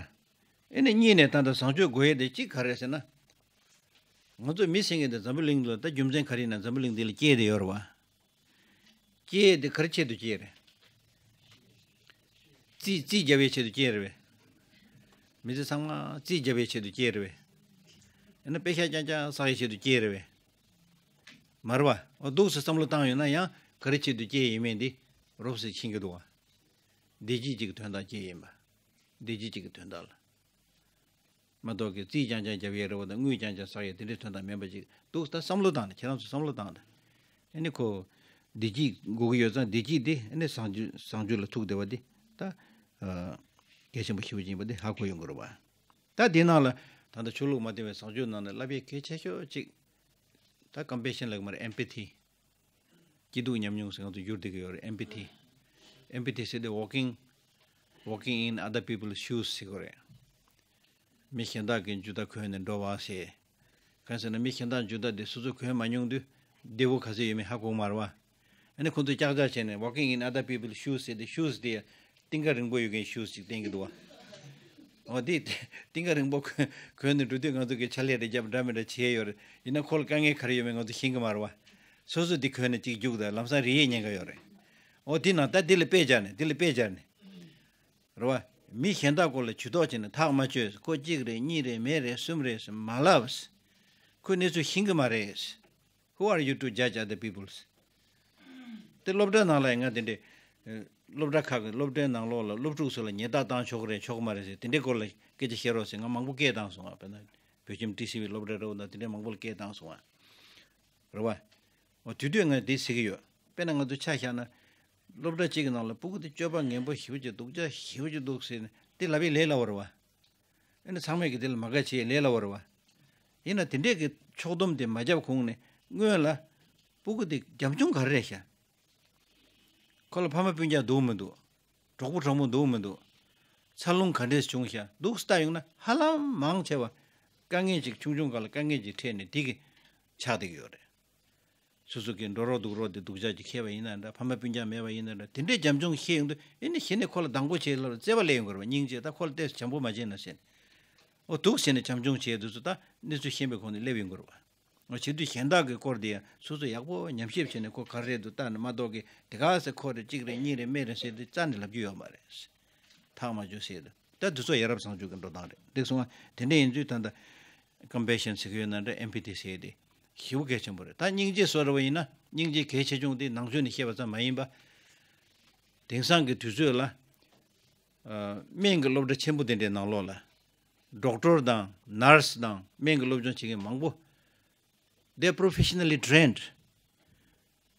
ཨེ་ནི་གཉིས་ནས་ད་ལྟ་བཟང་སྤྱོད་དགོས་ཡས་དེ་གཅིག་ག་རེ་ཟེར་ན། ང་ཚོ་མི་ཟེར་མཁན་དེ་འཛམ་བུ་གླིང་ལ་ད་རྒྱུ་མཚན་ག་རེ་ཡིན་ན་འཛམ་བུ་གླིང་འདི་ལ་སྐྱེས་བསྡད་ཡོད་རེད་བ། སྐྱེས་དེ་ག་རེ་ཆེད་དུ་སྐྱེས་རེད། རྩིས་རྩིས་རྒྱབ་ཡས་ཆེད་དུ་སྐྱེས་རེད་བས། མི་ཚེ་ཚང་མ་རྩིས་རྒྱབ་ཡས་ཆེད་དུ་སྐྱེས་རེད་བས། ཡང་ན་པེ་ཤག་རྐྱང་རྐྱང་བསགས་ཡས་ཆེད་དུ་སྐྱེས་རེད་བས། མ་རེད་བ། འོ་འདུག་སེ་བསམ་བློ་བཏང་ཡོང་ན་ཡང་ག་རེ་ཆེད་དུ་སྐྱེས་ཡིན་མིན་འདི་རོབ་ཙམ་ཤེས་ཀྱི་འདུག་བ། བདེ་སྐྱིད་ཅིག་གི་དོན་དག་སྐྱེས་ཡིན་པ། བདེ་སྐྱིད་ཅིག་གི་དོན་དག་ལ། མ་གཏོགས་ཀྱི་རྩིས་རྐྱང་རྐྱང་རྒྱབ་ཡས་རེད་བ་དང་དངུལ་རྐྱང་རྐྱང་བསགས་ཡས་དེ་འདྲའི་དོན་དག་མིན་པ་ཅིག་འདུག་ད་བསམ་བློ་བཏང་ནས་ཁྱེད་རང་ཚོ་བསམ་བློ་བཏང་ནས། ཨ་ནི་ཁོ། བདེ་སྐྱིད་དགོས་ཀྱི་ཡོད་ཙང་བདེ་སྐྱིད་དེ་ཨ་ནི་བཟང་སྤྱོད་བཟང་སྤྱོད་ལ་ཐུག་བསྡད་པ་དེ་ད། ཨ། གལ་ཆེན་པོ་ཞེ་པོ་ཅིག་ཡིན་པ་དེ་ཧ་གོ་ཡོང་གི་རེད་བ། ད་དེའི་ནང་ལ་ད་ལྟ་ཆོས་ལུགས་མ་བརྟེན་པའི་བཟང་སྤྱོད་ནང་ནས་བསླབ་ཡས་གལ་ཆེ་ཤོས་ཅིག་ད་ཀམ་པེ་ཤན་ལབ་ཀྱི་མ་རེད། ཨེམ་པ་ཐི། སྐྱིད་སྡུག་མཉམ་མྱོང་ཟེར་ང་ཚོ་བསྒྱུར་བསྡད་ཀྱི་ཡོད་རེད། ཨེམ་པ་ཐི། ཨེམ་པ་ཐི་ཟེར་དེ་walking, walking in other people's shoes ཟེར་གྱི་རེད། མི་གཞན་དག་གི་མཇུག་མཐའ་གོན་ནས་འགྲོ་བ་ཟེར། གང་ཟེར་ན་མི་གཞན་དག་མཇུག་མཐའ་དེ་སོ་སོ་གོན་མ་མྱོང་དུས་བདེ་པོ་ག་ཚོད་ཡོད་མེད་ཧ་གོ་གི་མ་རེད་བ། ཨ་ནི་ཁོང་ཚོས་ཀྱག་ཀྱག་བྱས་ནས་walking in other people's shoes ཟེར་དེ། shoes དེ་རྟིང་ཁ་རིང་པོ་ཡོད་མཁན་shoes ཅིག་བསྟན་གྱི་འདུག་བ། འོ་དེ་རྟིང་ཁ་རིང་པོ་གོན་གོན་ནས་འགྲོ་དུས་ང་ཚོ་གི་ཕྱག་ལས་རེ་རྒྱབ་འདྲ་མི་འདྲ་བྱས་ཡོད་རེད། ཡིན་ན་ཁོ་ལ་དཀའ་ངལ་ག་རེ་ཡོད་མེད་ང་ཚོ་ཤེས་ཀྱི་མ་རེད་བ། སོ་སོ་དེ་གོན་ནས་གཅིག་རྒྱུགས་དང་ལམ་སང་རིལ་ཡས་ཉན་ག་ཡོད་རེད། འོ་དེ་ནང་ད་དེ་ལ་དཔེ་སྦྱར་ནས་དེ་ལ་དཔེ་སྦྱར་ནས། རེད་བ། མི་གཞན་དག་སྐོར་ལ་ཇུས་གཏོགས་བྱས་ནས་ཐག་མ་ཆོད། ཁོ་གཅིག་རེད། གཉིས་རེད། མེད་རེད། གསུམ་རེད་ཟེར་མ་ལབ། ཁོས་གནས་ཚུལ་ཤེས་ཀྱི་མ་རེད། Who are you to judge other people's? དེ་སློབ་གྲྭ་ནང་ལ་ཡང་ང་དེ་འདྲའི། ཨ། སློབ་གྲྭ་ཁག་གི་སློབ་གྲྭའི་ནང་ལོགས་ལ་སློབ་ཕྲུག་ཚོ་ལ་ཉེས་རྡུང་བཏང་ཆོག་གི་རེད་ཆོག་གི་མ་རེད་ཟེར་དེ་འདྲའི་སྐོར་ལ་སྐད་ཆ་བཤད་རོགས་ཟེར་ང་མང་པོ་སྐད་བཏང་སོང་ང་། དཔེར་ན་བོད་ཁྱིམ་ཊི་སི་ཝི་སློབ་གྲྭ་འདྲ་བོ་དང་དེ་འདྲའི་མང་པོ་ལ་སྐད་བཏང་སོང་ང་། རེད་བ། འོ་དེ་དུས་ང་དེ་ཟེར་གྱི་ཡོད། དཔེར་ན་ང་ཚོ་ཆ་བཞག་ན། སློབ་གྲྭ་གཅིག་གི་ནང་ལ་སྤུ་གུ་དེ་སྤྱོད་པ་ངན་པོ་ཞེ་པོ་ཅིག་སྡུག་ཅག་ཞེ་པོ་ཅིག་འདུག་ཟེར་ནས་དེ་ལབ་པའི་ལས་སླ་བོ་རེད་བ། ཨ་ནི་ཚང་མས་ཀྱི་དེ་ལ་མ་དགའ་བྱེད་ལས་སླ་བོ་རེད་བ། ཡིན་ན་དེ་འདྲས་ཀྱི་ཕྱོགས་བསྡོམས་དེ་མ་བརྒྱབ་གོང་ནས་སྔོན་ལ་སྤུ་གུ་དེ་རྒྱབ་ལྗོངས་ག་རེ་རེད་ཤག་ཁོ་ལ་ཕ་མ་སྤུན་ཀྱག་འདུག་མི་འདུག་གྲོགས་པོ་གྲོགས་མོ་འདུག་མི་འདུག་འཚར་ལོངས་ག་འདྲས་བྱུང་ཤག་འདུག་སེ་ལྟ་ཡོང་ན་ཧ་ལམ་མང་ཆེ་བ་དཀའ་ངལ་ཅིག་ཆུང་ཆུང་སྒང་ལ་དཀའ་ངལ་ཅིག་འཕྲད་ནས་དེ་གི་ཆགས་བསྡད་ཀྱི་ཡོད་རེད། སོ་སོ་གི་འགྲོ་རོགས་འདུག་རོགས་དེ་སྡུག་ཅག་ཅིག་ཁེལ་བ་ཡིན་ན་འདྲ། ཕ་མ་སྤུན་ཀྱག་མེད་པ་ཡིན་ན་འདྲ། དེ་འདྲའི་རྒྱབ་ལྗོངས་ཤེས་ཡོང་དུས་ཨེ་ནི་གཞི་ནས་ཁོ་ལ་སྡང་པོ་བྱེད་ལབ་བརྩེ་བ་སླེབས་ཡོང་གི་རེད་བ། སྙིང་རྗེ། ད་ཁོ་ལ་ཏོག་ཙམ་བྱམས་པོ་མ་བྱས་ན་ཟེར་ནས། འོ་འདུག་ཟེར་ནས་བྱམས་སྐྱོང་བྱེད་དུས་ཚོད་ད་གནས་ཚུལ་ཤེས་པའི་གོང་ནས་སླེབས་ཡོང་གི་རེད་བ། འོ་བྱེད་དུས་གཞན་དག་གི་སྐོར་དེ་ཡང་སོ་སོ་ཡག་པོ་ཉམས་ཞིབ་བྱས་ནས་ཁོ་ག་རེ་རེད་འདུག་ལྟ་ནས་མ་གཏོགས་ཀྱི་དེ་ག་ཟེ་ཁོ་རེད་གཅིག་རེད་གཉིས་རེད་མེད་རེད་ཟེར་དུས་རྩ་ནས་ལབ་རྒྱུ་ཡོད་མ་རེད། ཐག་མ་ཆོད་ཟེར་དུས་ད་འདི་ཚོ་ཡ་རབས་བཟང་སྤྱོད་ཀྱི་འགྲོ་སྟངས་རེད། འདུག་སོང་ང་དེ་འདྲ་ཡིན་དུས་ད་ལྟ་ཀམ་པེ་ཤན་ཟེར་གྱི་ཡོད་ན་འདྲ། ཨེམ་པ་ཐི་ཟེར་དེ་ཞེ་པོ་གལ་ཆེན་པོ་རེད། ད་སྙིང་རྗེ་བཟོ་འདྲ་བ་ཡིན་ན། སྙིང་རྗེ་གལ་ཆེ་ཆུང་དེ་ནང་ཆོས་ནས་བཤད་པ་ཙམ་མ་ཡིན་པ། དེང་སང་གི་དུས་ཚོད་ལ། ཨ། སྨན་གྱི་སློབ་གྲྭ་ཆེན་པོ་དེ་འདྲའི་ནང་ལོགས་ལ། ཌོག་ཊར་དང་ནར་སི་དང་སྨན་གྱི་སློབ་སྦྱོང་བྱེད་མཁན་མང་པོ། They are professionally trained.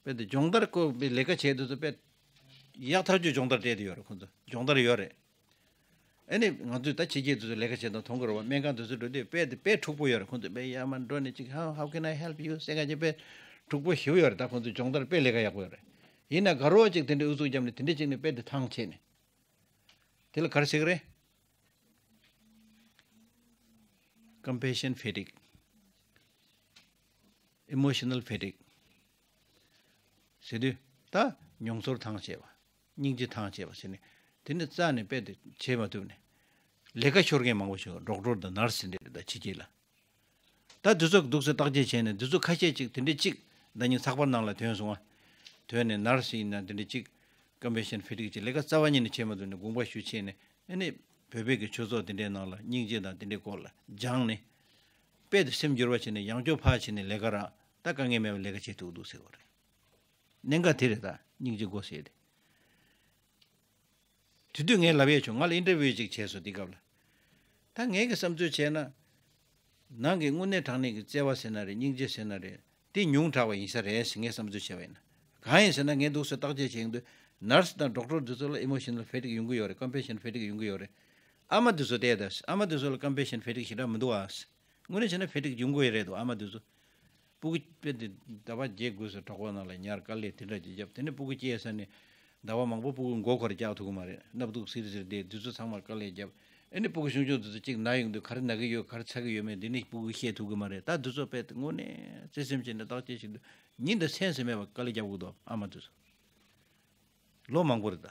དཔེ་དེ་སྦྱོང་བརྡར་སྐོར་བའི་ལས་ཀ་བྱས་དུས་སུ་དཔེ་ཡག་ཐག་ཆོད་སྦྱོང་བརྡར་སྤྲད་དེ་ཡོད་རེད། ཁོང་ཚོ་སྦྱོང་བརྡར་ཡོད་རེད། ཨ་ནི་ང་ཚོས་ད་ཕྱི་རྒྱལ་དུས་སུ་ལས་ཀ་བྱེད་སྟངས་མཐོང་གི་རེད་བ། སྨན་ཁང་དུས་སུ་འགྲོ་དུས་དཔེ་དེ་དཔེ་འཁྲུག་པོ་ཡོད་རེད། ཁོང་ཚོ་དཔེ་ཡར་མར་འགྲོ་ནས་ཅིག How, how can I help you? ཟེར་ག་ཅིག་དཔེ་འཁྲུག་པོ་ཞེ་པོ་ཡོད་རེད། ད་ཁོང་ཚོས་སྦྱོང་བརྡར་དཔེ་ལས་ཀ་ཡག་པོ་ཡོད་རེད། ཡིན་ན་དགའ་རོགས་ཅིག་དེ་འདྲའི་ཨུ་ཚུགས་བརྒྱབ་ནས་དེ་འདྲའི་ཅིག་ནས་དཔེ་དེ་ཐང་ཆད་ནས། དེ་ལ་ག་རེ་ཟེར་གི་རེད། Compassion fatigue, emotional fatigue ཟེར་དུས། ད་མྱོང་ཚོར་ཐང་ཆད་པ། སྙིང་རྗེ་ཐང་ཆད་པ་ཟེར་ནས། དེ་ནི་རྩ་ནས་དཔེ་དེ་བྱེད་མ་ཐུབ་ནས། ལས་ཀ་ཤོར་མཁན་མང་པོ་ཞིག་ཌོག་ཊར་དང་ནར་སི་འདྲ་རེད། ད་ཕྱི་རྒྱལ་ལ། ད་འདི་ཚོ་འདུག་སེ་བརྟག་དཔྱད་བྱས་ནས། འདི་ཚོ་ཁ་ཤས་ཅིག་དེ་འདྲའི་ཅིག་ཟླ་ཉིན་ཚགས་པར་ནང་ལ་ཐོན་སོང་ང་། ཐོན་ནས་ནར་སི་ཡིན་ན་དེ་འདྲའི་ཅིག་Compassion fatigue ཅིག་ལས་ཀ་རྩ་བ་ཉིད་ནས་བྱེད་མ་ཐུབ་ནས་དགོངས་པ་ཞུ་བྱས་ནས། ཨ་ནི་བོད་པའི་གི་ཆོས་ཚོགས་དེ་འདྲའི་ནང་ལ་སྙིང་རྗེ་དང་དེ་འདྲའི་སྐོར་ལ་སྦྱངས་ནས། དཔེ་དེ་སེམས་འགྱུར་བ་བྱས་ནས། ཡང་བསྐྱར་ཕར་ཕྱིན་ནས་ལས་ཀ་རག་ད་དཀའ་ངལ་མེད་པར་ལས་ཀ་བྱེད་ཐུབ་འདུག་ཟེར་བ་རེད། གནད་འགག་དེ་རེད། ད་སྙིང་རྗེ་དགོས་ཟེར་དེ། དེ་དུས་ངས་ལབ་ཡས་བྱུང་། ང་ལ་ཨིན་ཊར་བིའུ་ཅིག་བྱས་སོང་དེ་སྐབས་ལ། ད་ངས་ཀྱི་བསམ་ཚུལ་བྱས་ན། ནང་གི་དངོས་གནས་དྲང་གནས་ཀྱི་བརྩེ་བ་ཟེར་ན་རེད། སྙིང་རྗེ་ཟེར་ན་རེད། དེ་ཉུང་དྲགས་པ་ཡིན་ས་རེད་ཟེར་ངས་བསམ་ཚུལ་བྱས་པ་ཡིན་ན། གང་ཡིན་ཟེར་ན། ངས་འདུག་སེ་བརྟག་དཔྱད་བྱེད་ཡོང་དུས་ནར་སི་དང་ཌོག་ཊར་འདི་ཚོ་ལ་ཨི་མོ་ཤི་ནལ་ཕེ་ཊིག་ཡོང་གི་ཡོད་རེད། ཀམ་པེ་ཤན་ཕེ་ཊིག་ཡོང་གི་ཡོད་རེད། ཨ་མ་འདི་ཚོ་བལྟས་ད། ཨ་མ་འདི་ཚོ་ལ་ཀམ་པེ་ཤན་ཕེ་ཊིག་ཞེ་དྲག་མི་འདུག་ཨ། དངོས་གནས་བྱས་ན་ཕེ་ཊིག་ཡོང་གི་རེད་འདུག་ཨ་མ་འདི་ཚོ། སྤུ་གུ་དཔེ་དེ་ཟླ་བ་བརྒྱད་དགུ་ཙམ་གྲོད་ཁོག་ནང་ལ་ཉར། དཀའ་ལས་དེ་འདྲ་ཅིག་བརྒྱབ། དེ་ནས་སྤུ་གུ་སྐྱེས་ཚར་ནས་ཟླ་བ་མང་པོ་སྤུ་གུ་མགོ་འཁོར་རྒྱག་ཐུབ་ཀྱི་མ་རེད། སྣབས་དུག་སིལ་སིལ་དེ་འདི་ཚོ་ཚང་མ་དཀའ་ལས་བརྒྱབ། ཨ་ནི་སྤུ་གུ་ཆུང་ཆུང་འདི་ཚོ་གཅིག་ན་ཡོང་དུས་ག་རེ་ན་གི་ཡོད། ག་རེ་ཚ་གི་ཡོད་མེད་འདི་ནི་སྤུ་གུ་ཤེས་ཐུབ་ཀྱི་མ་རེད། ད་འདི་ཚོ་དཔེ་དེ་དངོས་གནས་བརྩེ་སེམས་བྱས་ནས་བརྟག་དཔྱད་བྱེད་དུས་ཉིན་དང་མཚན་ཟེར་མེད་པར་དཀའ་ལས་བརྒྱབ་དགོས་འདུག་ཨ་མ་འདི་ཚོ། ལོ་མང་པོ་རེད་ད།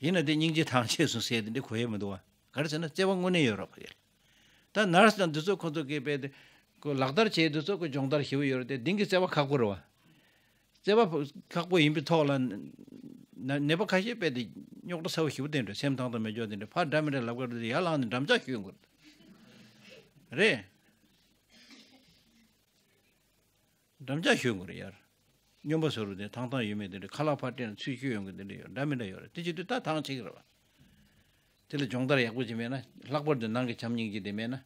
ཡིན་ན་དེ་སྙིང་རྗེ་ཐང་ཆད་སོང་ཟེར་དེ་འདྲ་གོ་ཡས་མི་འདུག་བ། ག་རེ་ཟེར་ན་བརྩེ་བ་དངོས་གནས་ཡོད་རེད་བ་དེ། ད་ནར་སི་དང་འདི་ཚོ་ཁོ་ཚོ་གིས་དཔེ་དེ་ཁོ་ལག་བསྟར་བྱས་འདི་ཚོ་ཁོ་སྦྱོང་བརྡར་ཞེ་པོ་ཡོད་རེད་དེ། འདི་གི་བརྩེ་བ་ཁག་པོ་རེད་བ། བརྩེ་བ་ཁག་པོ་ཡིན་པའི་ཐོག་ལ་ན་ནད་པ་ཁ་ཤས་དཔེ་དེ་རྙོག་དྲ་ཚ་པོ་ཞེ་པོ་དེ་འདྲ། སེམས་ཐང་ཐང་མེད་ཅོག་དེ་འདྲ། ཕར་འདྲ་མི་འདྲ་ལབ་ག་འགྲོ་དུས་ཡར་ལངས་ནས་འགྲམ་ལྕག་གཞུས་དགོས་རེད། འགྲམ་ལྕག་གཞུས་དགོས་རེད་ཡར། སྨྱོན་པ་བཟོ་རུ་དེ་ཐང་ཐང་ཡོད་མེད་དེ་འདྲ། ཁ་ལག་ཕར་སྤྲད་ན་ཚུར་གཞུ་ཡོང་གི་དེ་འདྲ་ཡོད། འདྲ་མི་འདྲ་ཡོད་རེད། དེ་བྱེད་དུས་ད་ཐང་ཆད་ཀྱི་རེད་བ། དེ་ལ་སྦྱོང་བརྡར་ཡག་པོ་ཅིག་མེད་ན། ལྷག་པར་དུ་ནང་གི་བྱམས་སྙིང་རྗེ་དེ་མེད་ན།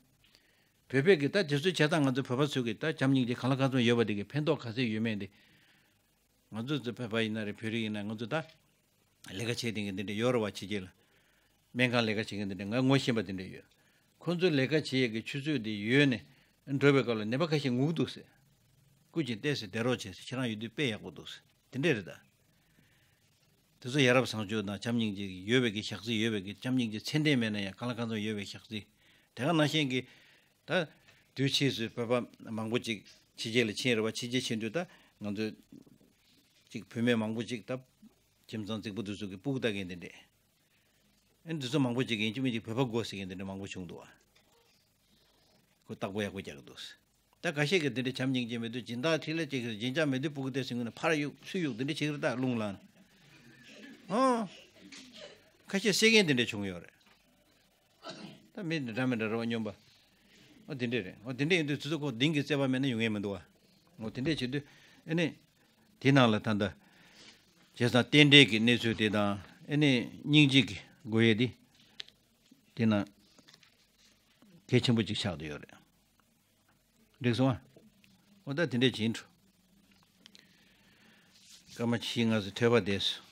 བོད་པའི་གི་ད་དེ་ཚོའི་བྱེད་སྟངས། ང་ཚོ་བོད་པ་ཚོའི་གི་ད་བྱམས་སྙིང་རྗེ་གང་ལ་གང་འཚམ་ཡོད་པ་དེ་གི་ཕན་ཐོགས་ག་ཚད་ཡོད་མེད་དེ། ང་ཚོ་ཚོ་བོད་པ་ཡིན་ན་རེད། བོད་རིགས་ཡིན་ན། ང་ཚོ་ད་ལས་ཀ་བྱེད་མཁན་གི་འདི་འདྲ་ཡོད་རེད་བ། ཕྱི་རྒྱལ་ལ་སྨན་ཁང་ལས་ཀ་བྱེད་མཁན་འདི་འདྲ་ང་ངོ་ཤེས་པ་འདི་འདྲ་ཡོད། ཁོང་ཚོའི་ལས་ཀ་བྱེད་ཡས་ཀྱི་ཆུ་ཚོད་འདི་ཡོལ་ནས་འགྲོ་བའི་སྐབས་ལ་ནད་པ་ཁ་ཤས་ངུ་གི་འདུག་ཟེར། སྐུ་མཁྱེན་བལྟས་ཟེར། བསྡད་རོགས་བྱས་ཟེར། ཁྱེད་རང་ཡོད་དུས་དཔེ་ཡག་པོ་འདུག་ཟེར། འདི་འདྲ་རེད་ད། དེ་ཚོ་ཡ་རབས་བཟང་སྤྱོད་དང་བྱམས་སྙིང་རྗེ་ཡོད་པའི་གི་ཞག་རྩི་ཡོད་པའི་གི། བྱམས་སྙིང་རྗེ་ཚད་ལྡན་མེད་ན་ཡང་གང་ལ་གང་འཚམ་ཡོད་པའི་ཞག་རྩི། དེ་ག་ནང་བཞིན་གི་ད་དུས་ཕྱིས་སུ་བོད་པ་མང་པོ་ཅིག་ཕྱི་རྒྱལ་ལ་ཕྱིན་རེད་བ། ཕྱི་རྒྱལ་ཕྱིན་དུས་ད་ང་ཚོ་ཅིག་བུད་མེད་མང་པོ་ཅིག་ད་ཁྱིམ་ཚང་རྫིག་པོ་འདི་ཚོ་གི་སྤུ་གུ་ལྟ་མཁན་དེ་འདྲས། ཨ་ནི་འདི་ཚོ་མང་པོ་ཅིག་ཡིན་གཅིག་མིན་གཅིག་བོད་པ་དགོས་ཟེར་མཁན་དེ་འདྲ་མང་པོ་བྱུང་འདུག་བ། ཁོ་བརྟག་པ་ཡག་པོ་རྒྱག་གི་འདུག་ད་ཁ་ཤས་ཀྱིས་དེ་འདྲ་བྱམས་སྙིང་རྗེ་མེད་དུས་སྦྱིན་བདག་ཁྲིད་ལས་ཅིག་སྦྱིན་བྱ་མེད་དུས་སྤུ་གུ་དེ་སུན་ན་ཕར་གཡུག་ཚུར་གཡུག་དེ་འདྲ་བྱེད་ཀྱི་རེད། ད་རླུང་ལངས་ནས། ཨོ། ཁ་ཤས་བསད་མཁན་དེ་འདྲ་བྱུང་ཡོད་རེད། ད་མི་འདྲ་མི་འདྲ་རེད་བ། སྨྱོན་པ། ཨོ་དེ་འདྲས་རེད། ཨོ་དེ་འདྲས་ཡིན་དུས་དེ་ཚོ་ཁོ་གདིང་གི་བརྩེ་བ་མེད་ན་ཡོང་ཡས་མི་འདུག་བ། ཨོ་དེ་འདྲས་བྱེད་དུས་ཨ་ནི་དེ་ནང་ལ་ད་ལྟ་བྱས་ཙང་རྟེན་འབྲེལ་གྱི་གནས་ཚུལ་དེ་དང་། ཨ་ནི་སྙིང་རྗེ་གི་དགོས་ཡས་དེ་དེ་ན་གལ་ཆེན་པོ་ཅིག་ཆགས་བསྡད་ཡོད་རེད། འགྲིག་སོང་ཨ། འོ་ད་དེ་འདྲས་བྱེད་འགྲོ། སྐར་མ་བཞི་ལྔ་ཙམ་ཐོས་པ་བསྡད་སོང་།